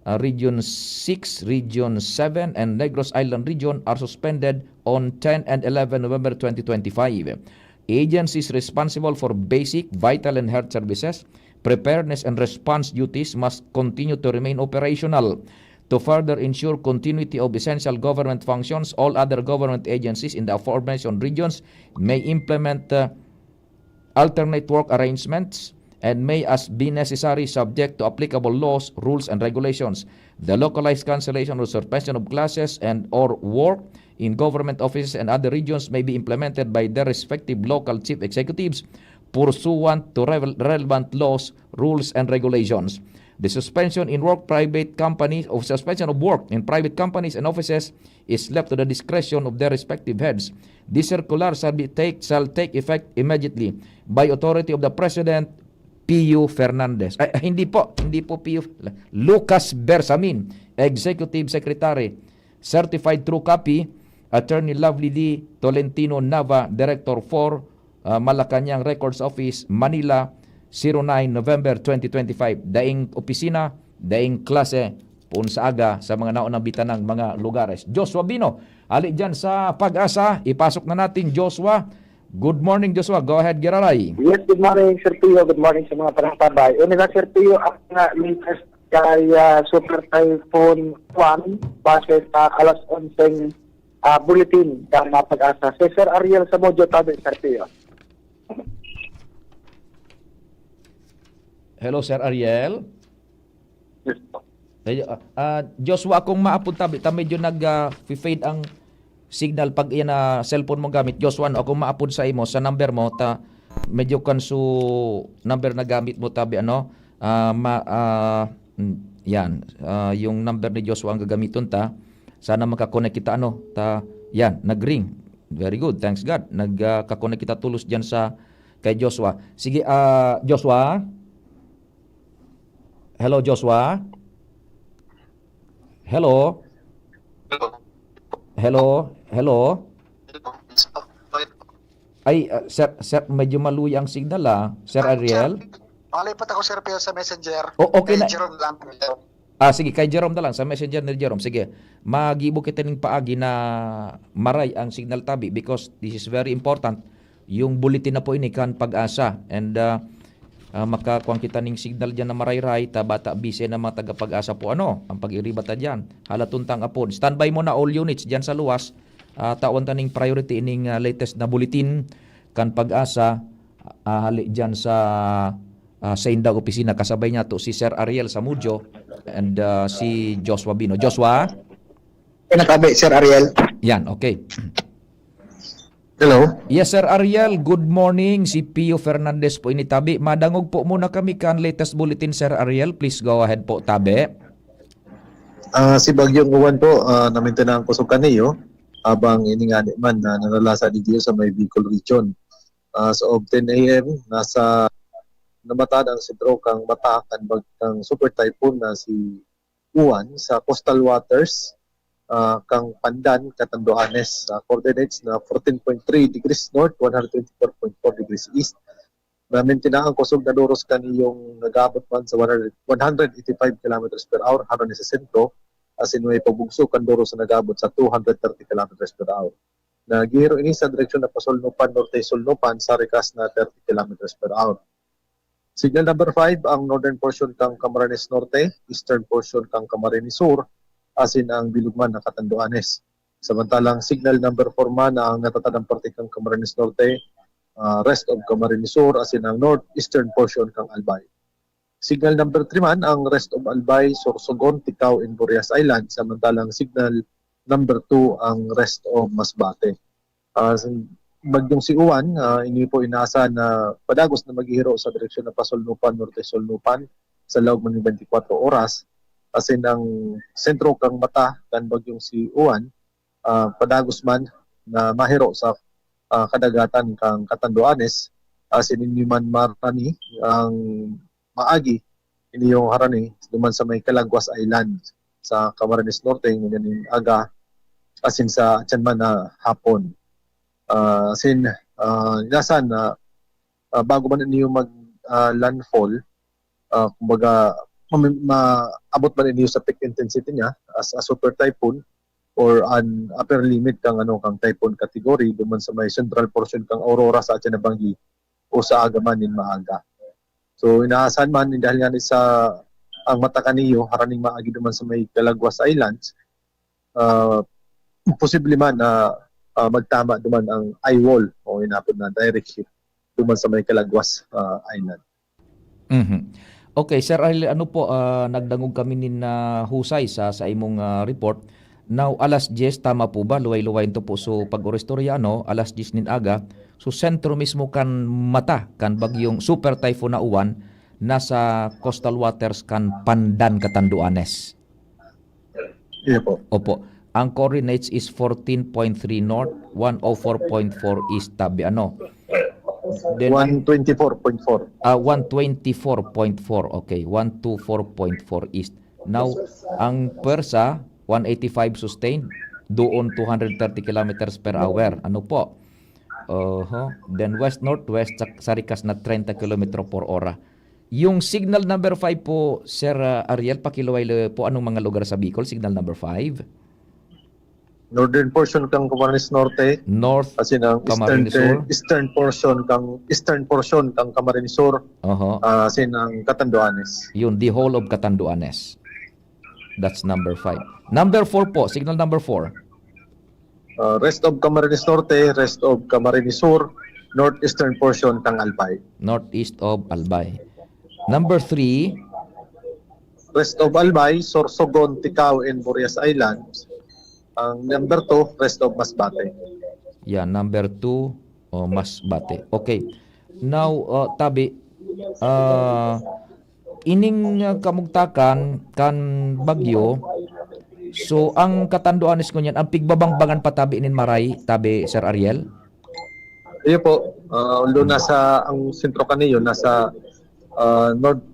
ah, Region six, Region seven, and Negros Island Region are suspended on ten and eleven November twenty twenty-five. Agencies responsible for basic, vital, and health services, preparedness, and response duties must continue to remain operational. To further ensure continuity of essential government functions, all other government agencies in the aforementioned regions may implement, uh, alternate work arrangements and may, as be necessary, subject to applicable laws, rules, and regulations. The localized cancellation or suspension of classes and or work in government offices and other regions may be implemented by their respective local chief executives pursuant to revel- relevant laws, rules, and regulations. The suspension in work private companies or suspension of work in private companies and offices is left to the discretion of their respective heads. This circular shall be take shall take effect immediately by authority of the President Pio Fernandez. Ay, hindi po, hindi po Pio. Lucas Bersamin, Executive Secretary. Certified true copy, Attorney Lovely D. Tolentino Nava, Director four, ah, Malacañang Records Office, Manila, zero nine November twenty twenty-five. Daing opisina, daing klase, poon sa aga sa mga naunang bitanang mga lugares. Joshua Bino, ali dyan sa Pag-asa, ipasok na natin, Joshua. Good morning, Joshua. Go ahead, Giraray. Yes, good morning, Sir Pio. Good morning sa mga panangtabay. Una na, Sir Pio, ang uh, latest kay uh, Super Typhoon Juan, base sa alas onseng uh, bulletin ng uh, Pag-asa. Si Sir Ariel Samudio, tabi, Sir Pio. Hello, Sir Ariel. Yes po. Hey, ah, ah, Joshua, akong maapod tabi, ta medyo nag-fade ang signal pag iyan na cellphone mo gamit. Joshua, no, akong maapod sa imo, sa number mo, ta medyo kan su number na gamit mo tabi, ano, ah, ma, ah, mm, yan, ah, yung number ni Joshua ang gagamiton ta. Sana makakonect kita, ano, ta, yan, nag-ring. Very good, thanks God. Nagkakonect kita tulos dyan sa kay Joshua. Sige, ah, Joshua. Hello, Joshua. Hello. Hello. Hello. Ay, ah, sir, sir, medyo maluya ang signal, ah. Sir Ariel. Malipot ako, Sir Pio, sa messenger. O, okay Kay na. Jerome lang. Ah, sige, kay Jerome na lang, sa messenger ni Jerome. Sige, magibo kita ning paagi na maray ang signal tabi because this is very important. Yung bulletin na po ini kan Pag-asa. And ah, ah, makakuan kita ning signal dyan na marayray, ta bata busy na mga taga-Pag-asa po ano, ang pag-iriba ta dyan. Halaton tang apod. Standby mo na all units dyan sa luwas. Ah, tawan ta ning priority ining ah, latest na bulletin kan Pag-asa. Ah, hali dyan sa ah, sa indang opisina. Kasabay niya to si Sir Ariel Samudio and ah, si Joshua Bino. Joshua? Nakabi, Sir Ariel. Yan, okay. Hello. Yes, Sir Ariel. Good morning. Si Pio Fernandez po ini tabi. Madangog po muna kami kan latest bulletin, Sir Ariel. Please go ahead po, tabi. Ah, si Bagyong Uwan po, ah, namintinaan ko sa kaniyo, habang iningani man na nanalasa di sa may Bicol region. Ah, sa of ten a m, nasa namatad ang sentro kang mata kan bag kang super typhoon na si Uwan sa coastal waters ah, kang Pandan, Catanduanes, sa coordinates na fourteen point three degrees north, one hundred twenty-four point four degrees east. Namintinaan kosog na doros kaniyong nag-aabot man sa one hundred, one hundred eighty-five kilometers per hour harani sa sentro, asin may pabugso kan doros na nag-aabot sa two hundred thirty kilometers per hour. Naghihiro ini sa direksyon na pasulnupan, norte-sulnupan, sa rikas na thirty kilometers per hour. Signal number five, ang northern portion kang Camarines Norte, eastern portion kang Camarines Sur, asin ang bilog man na Catanduanes. Samantalang signal number four man ang natatadang parte kang Camarines Norte, ah, rest of Camarines Sur, asin ang northeastern portion kang Albay. Signal number three man ang rest of Albay, Sorsogon, Ticao, and Burias Island, samantalang signal number two ang rest of Masbate. Ah, sa bagyong si Uwan, ah, ini po inaasahan na padagos na maghihiro sa direksyon na pasulnupan, norte-sulnupan sa laog man ning twenty-four oras. Asin ang sentro kang mata kan bagyong si Uwan, ah, padagos man na mahiro sa ah, kadagatan kang Catanduanes. Asin ini man marani ang maagi, ini yung harani duman sa may Calaguas Island sa Camarines Norte, ngunyan nin aga, asin sa atyan man na hapon. Ah, asin, ah, inasan na ah, bago man ini yung mag ah, landfall, ah, kumbaga, mami- maabot man ini sa peak intensity niya as a super typhoon or an upper limit kang ano kang typhoon category duman sa may central portion kang Aurora sa atyan na banggi o sa aga man nin maaga. So inaasahan man nin dahil nga ni sa ang mata kaniyo haraning maagi duman sa may Calaguas Islands, ah, posible man na ah, magtama duman ang eye wall o inapod na direct hit duman sa may Calaguas ah, Island. Mhm. Okay, Sir Ariel, ano po, ah, nagdangog kami nin, ah, husay sa, sa imong, ah, report. Now, alas diyes, tama po ba? Luway-luway to po. So, pag-oristorya, ano, alas diyes nin aga. So, sentro mismo kan mata, kan bagyong Super Typhoon Haiyan, nasa coastal waters kan Pandan, Catanduanes. Iya po. Opo. Ang coordinates is fourteen point three north, one oh four point four east, tabi ano. Then, one twenty-four point four. Ah, one twenty-four point four. Okay, one two four point four east. Now, ang pwersa, one eighty-five sustained, doon two hundred thirty kilometers per hour. Ano po? Oho. Then west-northwest sa, sa rikas na treinta kilometro por ora. Yung signal number five po, Sir, ah, Ariel, pakiluway le po, anong mga lugar sa Bicol, signal number five? Northern portion kang Camarines Norte, North asin ang eastern Camarines ter-, Sur. Eastern portion kang, eastern portion kang Camarines Sur, Oho. Ah, asin ang Catanduanes. Yun, the whole of Catanduanes. That's number five. Number four po, signal number four. Ah, rest of Camarines Norte, rest of Camarines Sur, northeastern portion kang Albay. Northeast of Albay. Number three. Rest of Albay, Sorsogon, Ticao, and Burias Islands. Ang number two, rest of Masbate. Yeah, number two, oh, Masbate. Okay. Now, uh, tabi, ah, ining, ah, kamugtakan kan bagyo, so, ang Catanduanes ngunyan, ang pigbabangbangan pa tabi nin maray, tabi, Sir Ariel? Iyo po, ah, although nasa, ang sentro kaniyo, nasa, ah, north,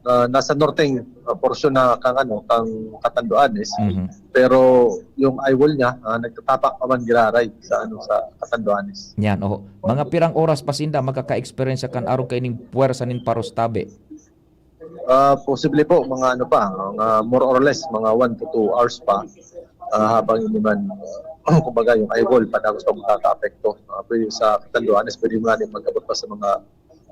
ah, nasa norteng, ah, porsyon na kang, ano, kang Catanduanes, Mhm. pero yung eye wall niya, ah, nagtatapa pa man giraray sa, ano, sa Catanduanes. Yan, oho. Mga pirang oras pa sinda makaka-experience kan arog kaining puwersa nin paros tabi? Ah, posible po, mga ano pa, mga more or less, mga one to two hours pa, ah, habang hindi man, kumbaga, yung eye wall, padagos pa makakaapekto. Ah, pwede sa Catanduanes, pwede nga rin mag-abot pa sa mga,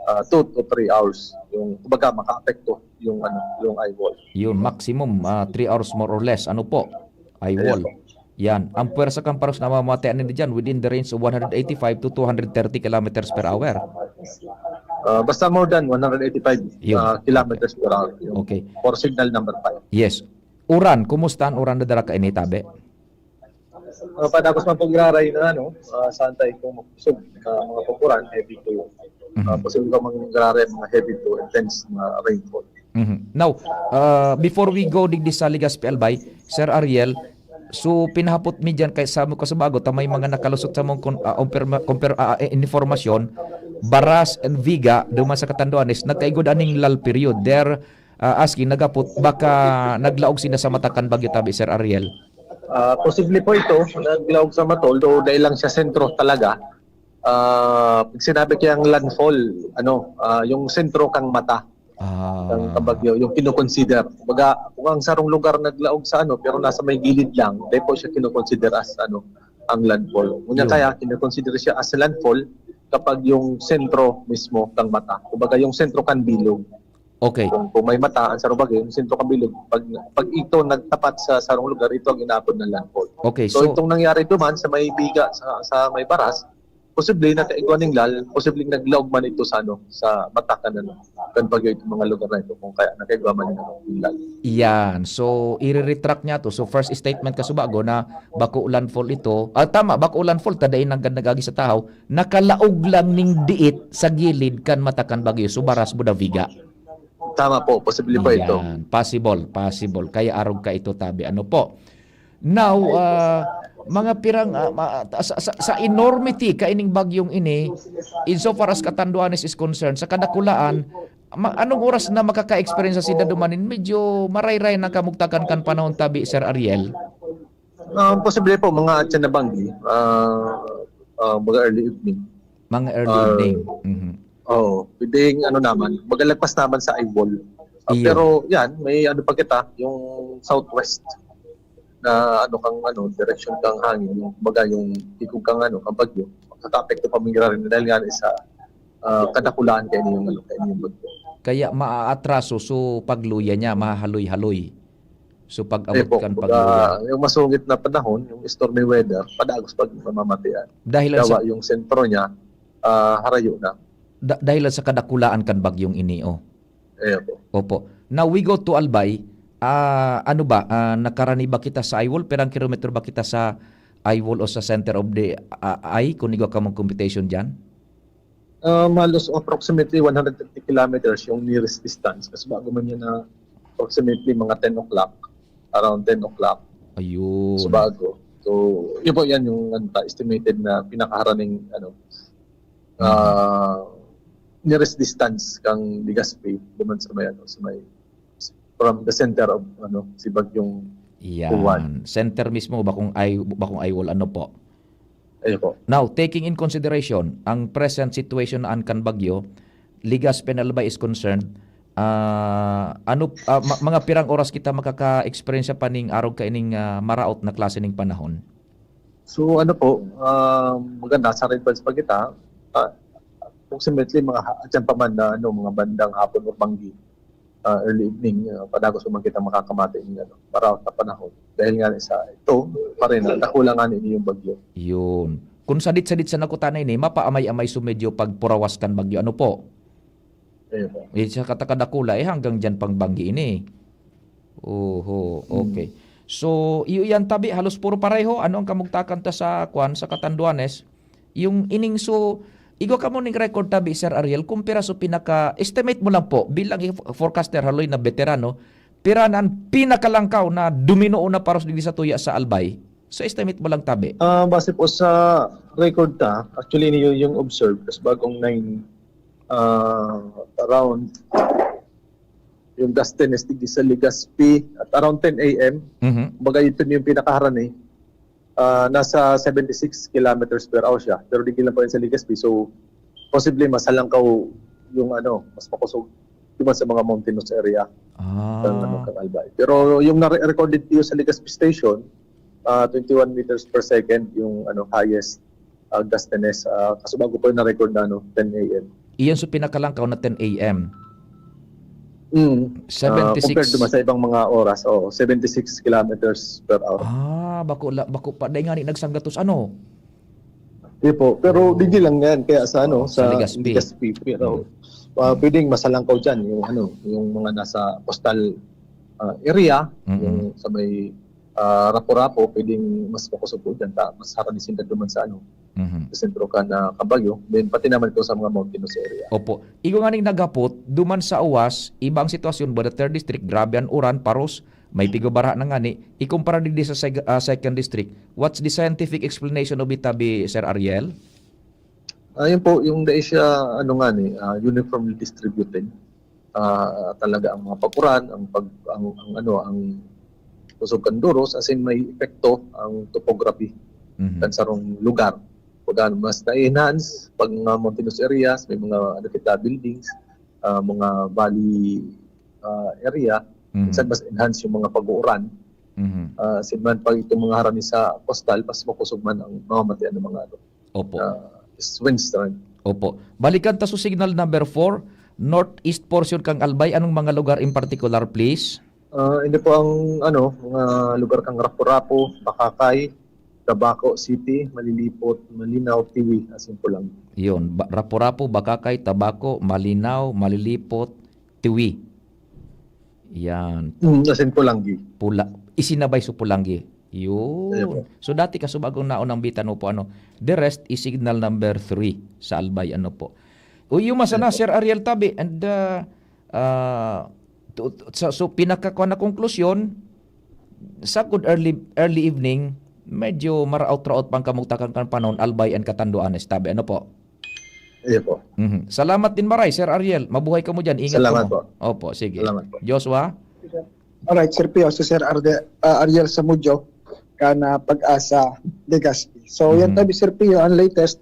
ah, two to three hours, yung, kumbaga, makaapekto yung, ano, yung eye wall. Yun, maximum, ah, three hours more or less. Ano po? Eye Ayan wall. po. Yan. Ang puwersa kan paros na mamamatean ninda dyan within the range of one hundred eighty-five to two hundred thirty kilometers per hour. Ah, basta more than one hundred eighty-five, Yun. ah, kilometers per hour. Yung Okay. for signal number five. Yes. Uran, kumusta an uran na dara kaini, tabi? Ah, padagos man pong giraray na, ano, ah, saan tayo kung makusog, ah, mga pag-uran, heavy to, Mhm. ah, posible ka mangyayari mga heavy to intense na rainfall. Mhm. Now, ah, before we go digdi sa Legazpi Albay, Sir Ariel, so pinahapot mi diyan kay sa mo kasubago ta may mga nakalusot sa mong kon-, ah, umperma-, kumper-, ah, eh, informasyon, Baras and Viga, duman sa Catanduanes, nagkaigwa aning lull period. They're, ah, asking, naghapot, baka naglaog sinda sa mata kan bagyo tabi, Sir Ariel? Ah, posible po ito, naglaog sa mata, although dahil lang siya sentro talaga. Ah, pag sinabi kayang landfall, ano, ah, yung sentro kang mata, Ah. kang, kang bagyo, yung kinoconsider. Kumbaga, kung ang sarong lugar naglaog sa ano, pero nasa may gilid lang, dahil po siya kinoconsider as, ano, ang landfall. Ngunyan Yun. kaya, kinoconsider siya as landfall kapag yung sentro mismo kang mata. Kumbaga, yung sentro kan bilog. Okay. Kung, kung may mata, ang sarong bagyo, yung sentro kan bilog, pag, pag ito nagtapat sa sarong lugar, ito ang inaapod na landfall. Okay, So, so itong nangyari duman sa may Viga, sa, sa may Baras, posible nakaigwa ning lull, posibleng naglaog man ito sa, ano, sa mata kan, ano, kan bagyo itong mga lugar na ito, kung kaya nakaigwa man yung, ano, yung lull. Iyan. So, ire-retract niya to. So, first statement kasubago na bako landfall ito. Ah, tama, bako landfall, ta dai nanggad nag-agi sa tahaw. Nakalaog lang ning diit sa gilid kan mata kan bagyo. So, Baras, Budaviga. Tama po, posible po ito. Iyan. Possible, possible. Kaya arog ka ito, tabi. Ano po? Now, ah, mga pirang, ah, ma-, sa, sa, sa enormity kaining bagyong ini, insofar as Catanduanes is concerned, sa kadakulaan, ma-, anong oras na makaka-experience sa sida dumanin? Medyo marayray na kamugtakan kan panahon tabi, Sir Ariel? Ah, posible po, mga atyan na banggi, ah, ah, mga early evening. Mga early Ah, evening. Mhm. Oo, pwedeng ano naman, magalagpas naman sa eyewall. Ah, Iyo. pero yan, may ano pa kita, yung southwest na ano kang ano, direction kang hangin, yung kumbaga yung ikog kang ano, kang bagyo, makakaapekto pa mangyayari dahil nga sa, ah, kadakulaan kayo yung ano, kayo yung bagyo. Kaya maaatraso, so pagluya niya, mahahaloy-haloy. So pag-abot Eh po, kan kumbaga, pagluya. yung masungit na panahon, yung stormy weather, padagos pag mamamatian. Dahil sa Gawa yung sentro niya, ah, harayo na. Da-, dahil sa kadakulaan kan bagyong ini, oh. Eh, opo. Opo. Now, we go to Albay. Ah, ano ba? Ah, nakarani ba kita sa eyewall? Pirang kilometro ba kita sa eyewall o sa center of the, ah, eye? Kung igwa ka mong computation dyan? Um, halos approximately one hundred fifty kilometers yung nearest distance. Kasi bago man yun na approximately mga ten o'clock, around ten o'clock. Ayun. Sa bago. So, yun po, yan yung ano, estimated na pinakaharaning ano, Mhm. ah, nearest distance kang Legazpi, duman sa may ano, sa may, from the center of ano, si Bagyong Yan. Uwan. Center mismo, bakong eye, bakong eyewall, ano po? Ayun po. Now, taking in consideration ang present situation na an kan bagyo, Legazpi and Albay is concerned, ah, ano, ah, ma-, mga pirang oras kita makaka-experience pa ning arog kaining, ah, maraot na klase ning panahon? So, ano po, ah, maganda sa red bands pa kita. Ah, approximately, mga ha-, dyan pa man na, ano, mga bandang hapon or banggi, ah, early evening, ah, padagos pa man kita makakamati ng, ano, maraot na panahon. Dahil nga sa ito pa rin, ah, dakula nga ni yung bagyo. Yun. Kung sadit-sadit sa nakutan na ini, mapaamay-amay so medyo pagpurawas kan bagyo. Ano po? Ayun po. Eh, sa katakadakula, eh, hanggang dyan pang banggi ini. Oho, Hmm. okay. So, iyo yan, tabi, halos puro pareho. Ano ang kamugtakan ta sa, kwan, sa Catanduanes? Yung ining so, igwa kamo ning record, tabi, Sir Ariel, kung pira so pinaka, estimate mo lang po, bilang i-, forecaster, haloy na veterano, pira na ang pinakalangkaw na duminoo na paros digdi sa tuya sa Albay? So, estimate mo lang, tabi. Ah, base po sa record ta, actually, yun yung observed, kasi bagong nine, ah, around yung Gastenes digdi sa Legazpi at around ten A M. Mhm. Kumbaga, ito yung pinakaharani. Ah, nasa seventy-six kilometers per hour siya. Pero digdi lang po yun sa Legazpi. So, possibly, mas halangkaw yung ano, mas makusog duman sa mga mountainous area Ah. ng, ano, kang Albay. Pero yung na-recorded dito sa Legazpi Station, ah, twenty-one meters per second yung, ano, highest, ah, Gastenes. Ah, kaso bago po yung na-record na, ano, ten A M. Iyan so pinakalangkaw na ten A M. Mm. Ah, seventy-six. Compared naman sa ibang mga oras, oo, seventy-six kilometers per hour. Ah, bako la-, bako pa, dai nga ni nagsanggatos, ano? Di po, pero Oo. digdi lang yan. Kaya sa, ano, Oo, sa sa Legazpi. Legazpi, pero, Mm. ah, pwedeng masalangkaw dyan yung, ano, yung mga nasa coastal, ah, area, Mm-mm. yung sa may, ah, Rapu-Rapu, pwedeng mas makusog po dyan, ta-, mas harani sinda duman sa, ano, Mhm. sa sentro kan, ah, Caballo, then pati naman ito sa mga mountainous area. Opo. Igwa nga ning naghapot, duman sa Oas, iba ang sitwasyon, ba, the third district, grabe ang uran, paros, may pigobara na ngani, ikumpara digdi sa seg-, ah, second district. What's the scientific explanation of it, tabi, Sir Ariel? Ah, yun po, yung dai siya, ano nga ni, ah, uniformly distributed. Ah, talaga ang mga pag-uran, ang pag-, ang, ang ano, ang kusog kan duros, as in may epekto ang topography Mhm. kan sarong lugar. Pag ano, mas na-enhance pag mga mountainous areas, may mga ano kita, buildings, ah, mga valley, ah, area, Mhm. minsan mas enhance yung mga pag-uuran. Mhm. Ah, sin man pag itong mga harani sa coastal, mas makusog man ang mamamatian ng mga ano, Opo. ah, winds, right? Opo. Balikan ta sa signal number four, northeast portion kang Albay. Anong mga lugar in particular, please? Ah, hindi po ang, ano, mga lugar kang Rapu-Rapu, Bacacay, Tabaco City, Malilipot, Malinaw, Tiwi, asin Pulang. Yun, Ba-, Rapu-Rapu, Bacacay, Tabaco, Malinaw, Malilipot, Tiwi. Yan. Mm, asin Pulanggi. Pula-, isinabay sa Pulanggi. Yun. Ayun po. So, dati kasubagong naon ang bitan mo po, ano, the rest is signal number three sa Albay, ano po. Uy, yung masana, Ayun po. Sir Ariel Tabi, and, uh, uh, to, to, sa, so, pinakakuha na konklusyon, sa good early, early evening, medyo maraot-raot pang kamugtakan kan panon, Albay and Catanduanes Tabi, ano po? Iyo po. Mhm. Salamat din maray, Sir Ariel. Mabuhay kamo diyan. Ingat Salamat kamo. po. Opo, sige. Salamat po. Joshua? Alright, Sir Pio, si Sir Arde-, ah, Ariel Samudyo, kan, ah, Pag-asa, Legazpi. So, yan Mhm. tabi, Sir Pio, ang latest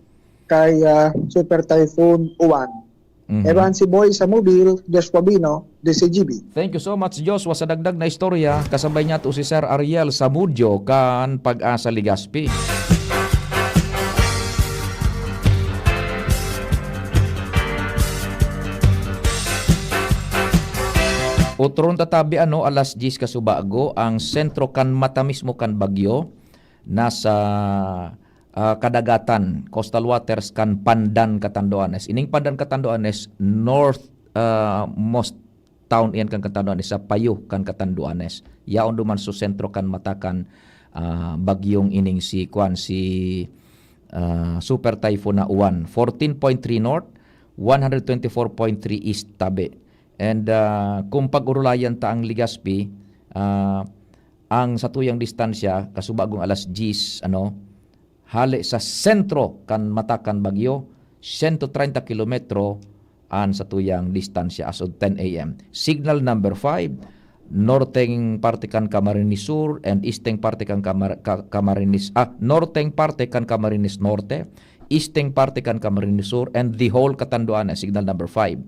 kay, ah, Super Typhoon Uwan. Mhm. Evan Siboy sa Mobile, Joshua Bino, D C G B. Thank you so much, Joshua, sa dagdag na istorya. Kasabay niya to si Sir Ariel Samudyo kan Pag-asa Legazpi. Otron tatabi, ano, alas diyes kasubago, ang sentro kan mata mismo kan bagyo nasa, ah, kadagatan, coastal waters kan Pandan, Catanduanes. Ining Pandan, Catanduanes, north, ah, most town iyan kan Catanduanes, sa payo kan Catanduanes. Yaon duman sa sentro kan mata kan, ah, bagyong ining si, kwan, si, ah, Super Typhoon na Uwan. Fourteen point three north, one hundred twenty-four point three east tabi. And, ah, kung pag-urulayan ta ang Legazpi, ah, ang satuyang distansya, kasubagong alas diyes, ano, hale sa sentro kan mata kan bagyo, sento treinta kilometro an satuyang distansya as of ten A M. Signal number five, norteng parte kan Camarines Sur and easteng parte kan Camar-, Ca-, Camarines, ah, norteng parte kan Camarines Norte, easteng parte kan Camarines Sur, and the whole Catanduanes, signal number five.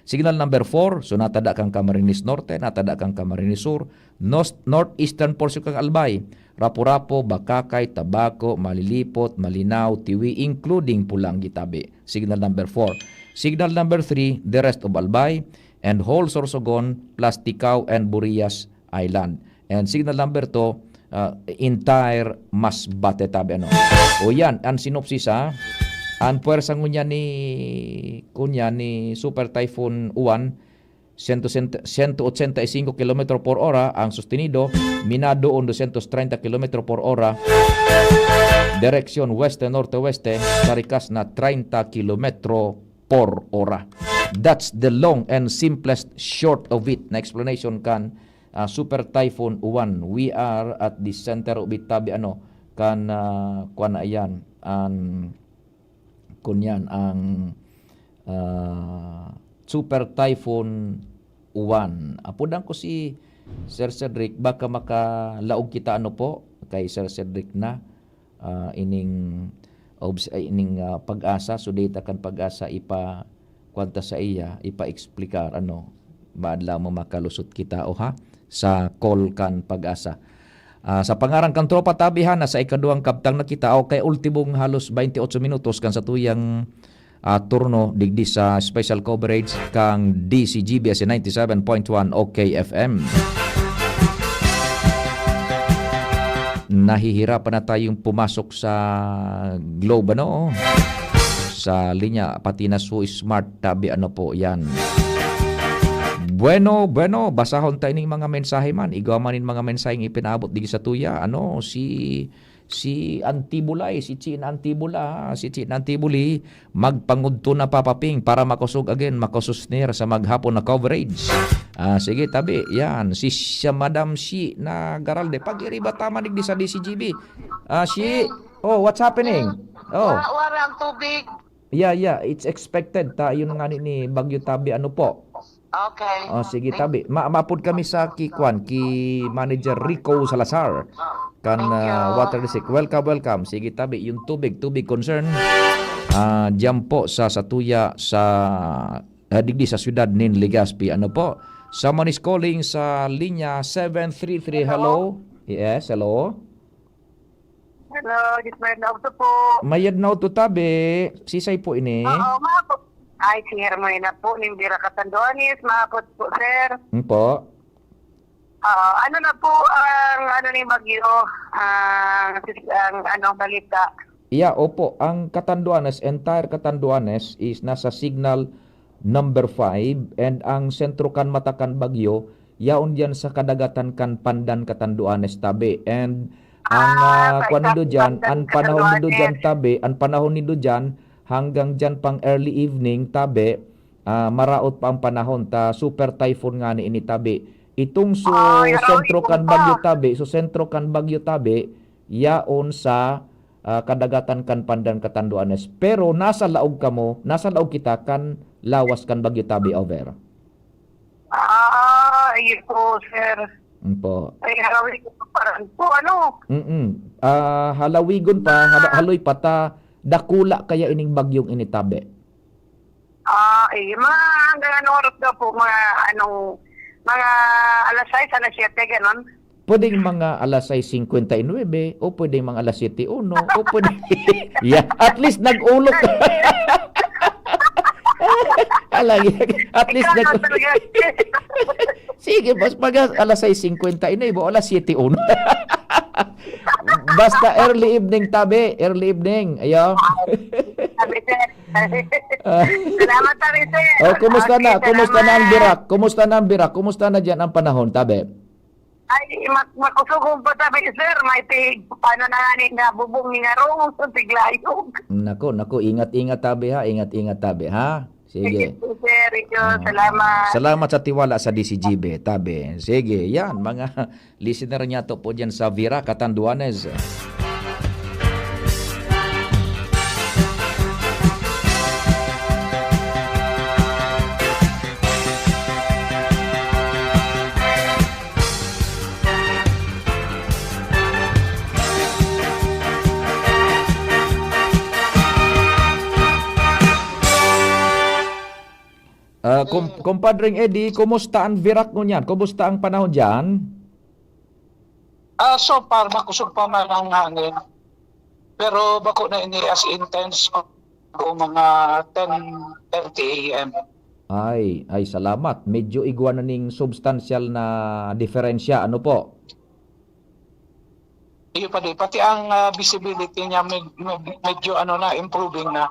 Signal number four, so natada kan Camarines Norte, natada kan Camarines Sur, nos-, northeastern portion kan Albay, Rapu-Rapu, Bacacay, Tabaco, Malilipot, Malinao, Tiwi, including Polangui tabi. Signal number four. Signal number three, the rest of Albay and whole Sorsogon plus Ticao and Burillas Island. And signal number two, ah, entire Masbate tabi, ano. O yan, ang synopsis, ha. Ang puwersa ngunyan ni, ngunyan ni Super Typhoon Uwan, sento, sento ochenta y cinco kilometro por hora ang sustenido, minadoon doscientos treinta kilometro por hora, direksyon weste-norte-weste, sa rikas na treinta kilometro por hora. That's the long and simplest short of it na explanation kan, ah, Super Typhoon Uwan. We are at the center of it, tabi, ano, kan, ah, kwan na iyan, an, kunyan, ang, ah, Super Typhoon Uwan. Apodan ko si Sir Cedric, baka makalaog kita, ano po, kay Sir Cedric na, ah, ining obs-, ay, ining, ah, PAGASA, so data kan PAGASA ipa-, kwanta sa iya, ipa-explicar, ano, maadlaw mo makalusot kita, o ha, sa call kan PAGASA. Ah, sa pangaran kan tropa tabi, ha, nasa ikaduwang kabtang na kita, o kay ultimong halos twenty-eight minutos kan satuyang, ah, turno digdi sa special coverage kang D C G B S ninety-seven point one O K F M. Nahihirapan na tayong pumasok sa Globe, ano? Sa linya, pati na so smart tabi, ano po, yan. Bueno, bueno, basahon tayo ning mga mensahe man. Igwa man nin mga mensaheng ipinaabot digdi sa tuya, ano, si, si Antibulay, si Chin Antibula, si Chin Antibuli, magpangudto na, Papa Ping, para makosog again, makosusner sa maghapon na coverage. Ah, sige, tabi, yan. Si siya, Madam Shi na Garalde. Pag-iriba ta man digdi sa D C G B. Ah, Shi, oh, what's happening? Oh. Wa-, wala ang tubig. Yeah, yeah, it's expected ta. Yun nga ni, ni Bagyo Tabi, ano po? Okay. Oh, sige, tabi. Ma-, maapod kami sa ki, kwan, ki Manager Rico Salazar. Kan, Thank you. Ah, Water District. Welcome, welcome. Sige, tabi. Yung tubig, tubig concern. Ah, diyan po sa, sa tuya, sa, ah, digdi sa siyudad nin Legazpi. Ano po? Someone is calling sa linya seven three three. Hello? Hello? Yes, hello? Hello, Gismael Nauto po. Mayad na uto tabi. Sisay po ini? Oo, maapot. Ay, si Hermina po, ning Bira Catanduanes. Maapot po, sir. Hmm po. Oo, ano na po ang, ano, ni Bagyo? Ang, ang, ano, balita? Yeah, opo. Ang Catanduanes, entire Catanduanes is nasa signal number five, and ang sentro kan mata kan bagyo, yaon diyan sa kadagatan kan Pandan, Catanduanes tabi. And ang, Ah, ah, sa kwan nindo isang diyan, Pandan, ang panahon nindo diyan Catanduanes. Tabi, ang panahon nindo diyan, hanggang diyan pang early evening tabi, ah, maraot pa ang panahon ta Super Typhoon ngani ini tabi. Itong so Oh, yun, sentro kan bagyo tabi, so sentro kan bagyo tabi, yaon sa, ah, kadagatan kan Pandan, Catanduanes. Pero nasa laog kamo, nasa laog kita kan lawas kan Bagyo Tabi, over. Ah, iyo po, sir. Mm po. Ay, harawin ko pa rin po, ano? Mm-mm. Ah, halawigon pa, hala-, haloy pa ta, dakula kaya ining bagyong ini tabi? Ah, eh, mga hanggang anong oras daw po? Mga anong, mga alas sais, alas siyete, ganon? Pwedeng mga alas sais singkwenta y nuebe, o pwedeng mga alas siyete uno, o pwede, yeah, at least nag-ulok. Alang, at least Ikaw nag-, na talaga. Sige, boss, pag alas sais singkwenta y nuebe o alas siyete uno. Basta early evening tabi, early evening. Ayo. Sabi, sir, Ah. Salamat, tabi, sir. Oh, kumusta Okay, na? Kumusta na ang salamat. Birak? Kumusta na ang Birak? Kumusta na diyan ang panahon, tabi? Ay, mak-, makusog pa, tabi, sir. May tig-, paano na nga ni, nga bubong ni ngarong, tiglayog. Nako, nako, ingat-ingat, tabi, ha? Ingat-ingat, tabi, ha? Sige. Sige po, sir. Ikaw, Ah, salamat. Salamat sa tiwala sa D C G B, tabi. Sige, yan, mga listener niya to po dyan sa Vira, Catanduanes. Ah, kum-, Kumpadreng Eddie, kumusta ang Virac ngunyan? Kumusta ang panahon diyan? Ah, so far, makusog pa man ang hangin. Pero bako na ini as intense o mga ten thirty A M. Ay, ay, salamat. Medyo igwa na ning substansyal na diferensya. Ano po? Iyo pa di, pati ang, ah, visibility niya med-, med-, medyo ano na, improving na.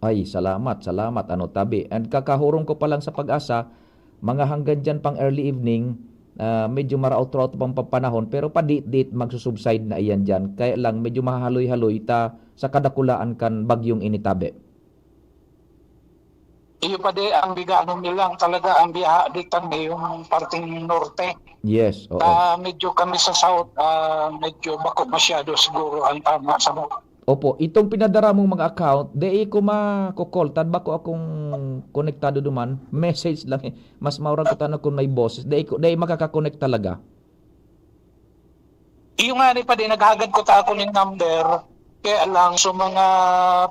Ay, salamat, salamat. Ano, tabi. And kakahurong ko pa lang sa Pag-asa, mga hanggang diyan pang early evening, ah, medyo maraot-raot pang papanahon, pero padit-dit magsusubside na iyan diyan. Kaya lang, medyo mahahaloy-haloy ta sa kadakulaan kan bagyong ini, tabi. Iyo pa di, ang biga, ano, nilang talaga, ang biyaha di kami, yung parting norte. Yes, oo. Ah, medyo kami sa south, ah, medyo bako masyado siguro ang tama sa mo. Opo, itong pinadara mong mga account, dai ko mako-call, tan bako akong konektado duman, message lang eh. Mas maurag ko tano kung may boses, dai ko, dai makaka-connect talaga. Iyo nga ni pa di, naghagad ko ta ako ning number, kaya lang, so, mga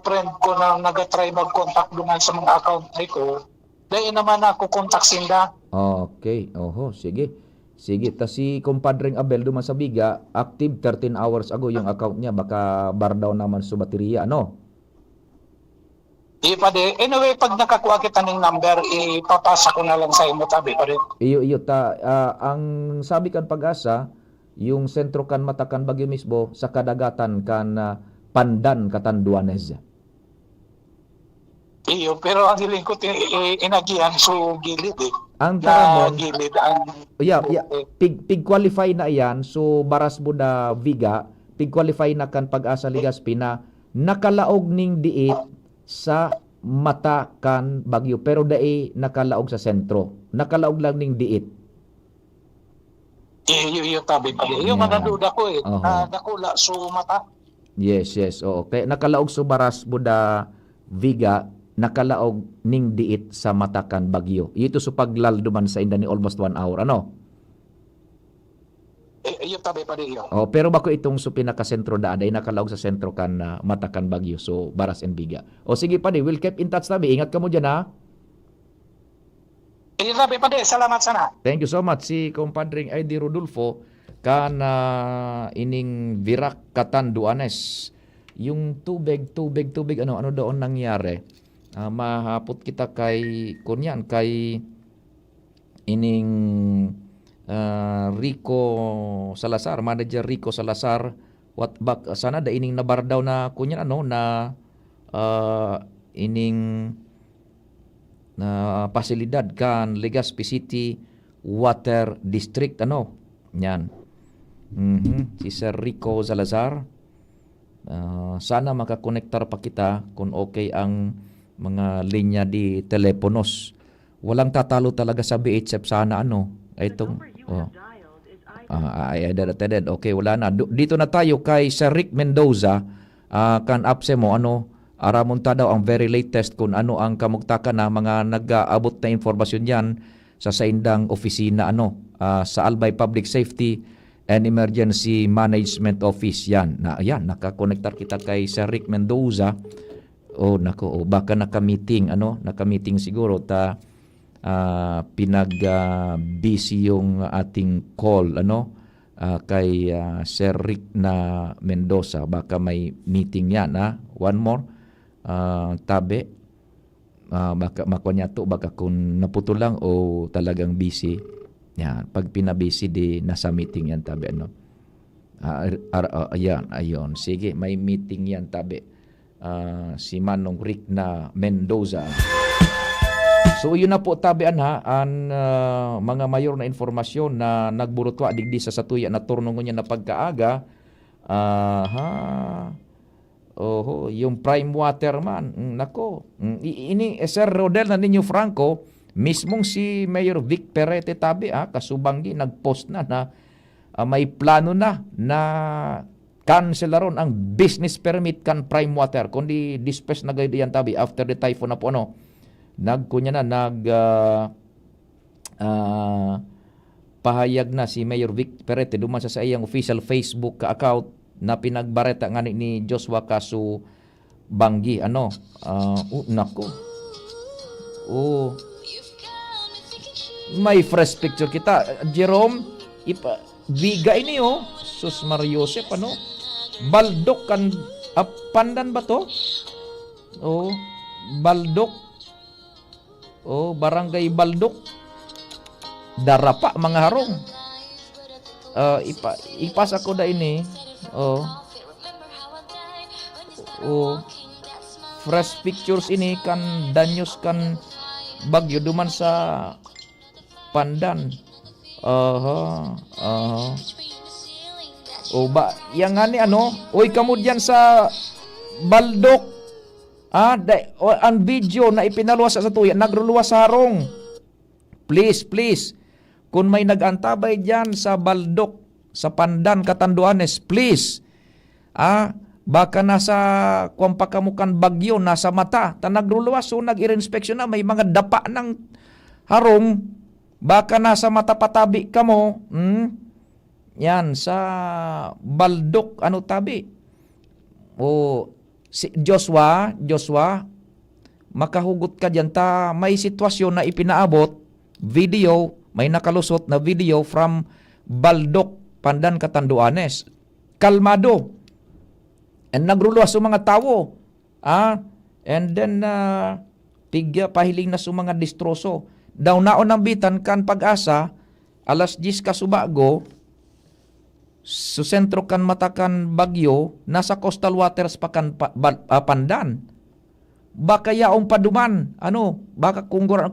friend ko na naga-try mag-contact duman sa mga account ni ko, dai naman ako contact sinda. Okay, oho, sige. Sige, ta si Compadreng Abel duman sa Viga, active thirteen hours ago yung account niya, baka bar down naman sa baterya, ano? Di pa di. Anyway, pag nakakuha kita ning number, ipapasa ko na lang sa imo, tabi pa rin. Iyo, iyo, ta, ah, ang sabi kan Pag-asa, yung sentro kan mata kan bagyo mismo, sa kadagatan kan, ah, Pandan, Catanduanes. Iyo, pero ang hiling ko, ti-, i-, inagihan, so, gilid eh. Ang Na taramon, gilid ang yeah, yeah. Eh. Pig, pig-qualify na iyan, so, Baras Buda, Viga, pig-qualify na kan Pag-asa Legazpi na nakalaog ning diit sa mata kan bagyo, pero dai nakalaog sa sentro. Nakalaog lang ning diit. Eh, iyo, iyo, tabi pa. Iyo, yeah. Manaduda ko eh. Oho. Ah, dakula, so mata. Yes, yes, oo. Kaya nakalaog so Baras Buda Viga, nakalaog ning diit sa mata kan bagyo. Ito so paglaldo man sa inda ni almost one hour, ano? Eh, iyo, tabi pa di, iyo. Oh, pero bako itong so pinakasentro daan, dai nakalaog sa sentro kan, ah, mata kan bagyo. So, Baras and Viga. O sige, padi, we'll keep in touch, tabi. Ingat kamo diyan, ha? Iyo, tabi pa di. Salamat sana. Thank you so much. Si Compadring Eddie Rodolfo, kan, ah, ining Virac, Catanduanes. Yung tubig, tubig, tubig, ano, ano doon nangyari? Ah, mahapot kita kay, kunyan, kay ining, ah, Rico Salazar, Manager Rico Salazar, what bak-, sana da ining nabar daw na, kunyan, ano, na, ah, ining na pasilidad kan Legazpi City Water District, ano? Yan. Mhm. Si Sir Rico Salazar. Ah, sana makakonektar pa kita kung okay ang mga linya di teleponos. Walang tatalo talaga sa B H F sana, ano? Itong, oh. Ah, ay, ay, dada, teded. Okay, wala na. Du-, dito na tayo kay Sir Rick Mendoza. Ah, kan apse mo, ano, aramon ta daw ang very latest kung ano ang kamugtakan na mga nag-aabot na impormasyon yan sa saindang opisina, ano, ah, sa Albay Public Safety and Emergency Management Office. Yan. Na, yan, nakakonektar kita kay Sir Rick Mendoza. Oh, nako, oh, baka naka-meeting, ano, naka-meeting siguro ta, ah, pinag, ah, busy yung ating call, ano, ah, kay, ah, Sir Rick na Mendoza. Baka may meeting yan, ha? One more, ah, tabi. Ah, baka, makwa niya to, baka kung naputol lang o talagang busy. Yan. Pag pinabusy, di nasa meeting yan, tabi, ano. Ah, ar-, ar-, ah, ayan, ayun. Sige, may meeting yan, tabi. ah, si Manong Rick na Mendoza. So, yun na po, tabi an ha, an, ah, mga mayor na informasyon na nagburutwa digdi sa satuya na turno ngunyan na pagkaaga. Aha. Oho, yung Prime Water man. Mm, nako. Mm, i-, ini, eh, Sir Rodel na ninyo Franco, mismong si Mayor Vic Perete tabi, ah, Kasubanggi, nag-post na na, ah, may plano na na kanselaron ang business permit kan Prime Water. Kundi dispes na gayud iyan tabi after the typhoon na po, ano. Nagkunya na, nag, ah, ah, pahayag na si Mayor Vic Perete duman sa saiyang official Facebook account na pinagbareta ngani ni Joshua Kasu Banggi. Ano? Ah, oh, nako. Oh. May fresh picture kita. Jerome, ipa, Viga ini, oh. Sus Mar Joseph, ano? Baldok kan, ah, Pandan ba to? Oh, Baldok. Oh, Barangay Baldok. Darapa, mga harong. Ah, ipa-, ipasa ko da ini. Oh. Oh. Fresh pictures ini kan danyos kan bagyo duman sa Pandan. Aha, aha. O ba, yang ngani ano? Uy, kamo diyan sa Baldok. Ah, da-, o, ang video na ipinaluwas sa tuya, nagruluwas sa harong. Please, please. Kung may nag-antabay diyan sa Baldok, sa Pandan, Catanduanes, please. Ah, baka nasa, kwan pa kamo kan bagyo, nasa mata. Ta nagruluwas, so nag-irinspeksyon na, may mga dapa ng harong, baka nasa mata patabi kamo. Hmm? Yan, sa Baldok, ano tabi? O, si Joshua, Joshua, makahugot ka diyan ta may sitwasyon na ipinaabot, video, may nakalusot na video from Baldok, Pandan, Catanduanes. Kalmado. And nagruluwas so mga tawo. Ah, and then, ah, pigya pahiling na so mga destroso. Daw naon ang bitan kan Pag-asa, alas diyes kasubago, sa sentro kan mata kan bagyo, nasa coastal waters pa kan pa-, ba-, ah, Pandan. Baka yaon pa duman, ano, baka kung gura-,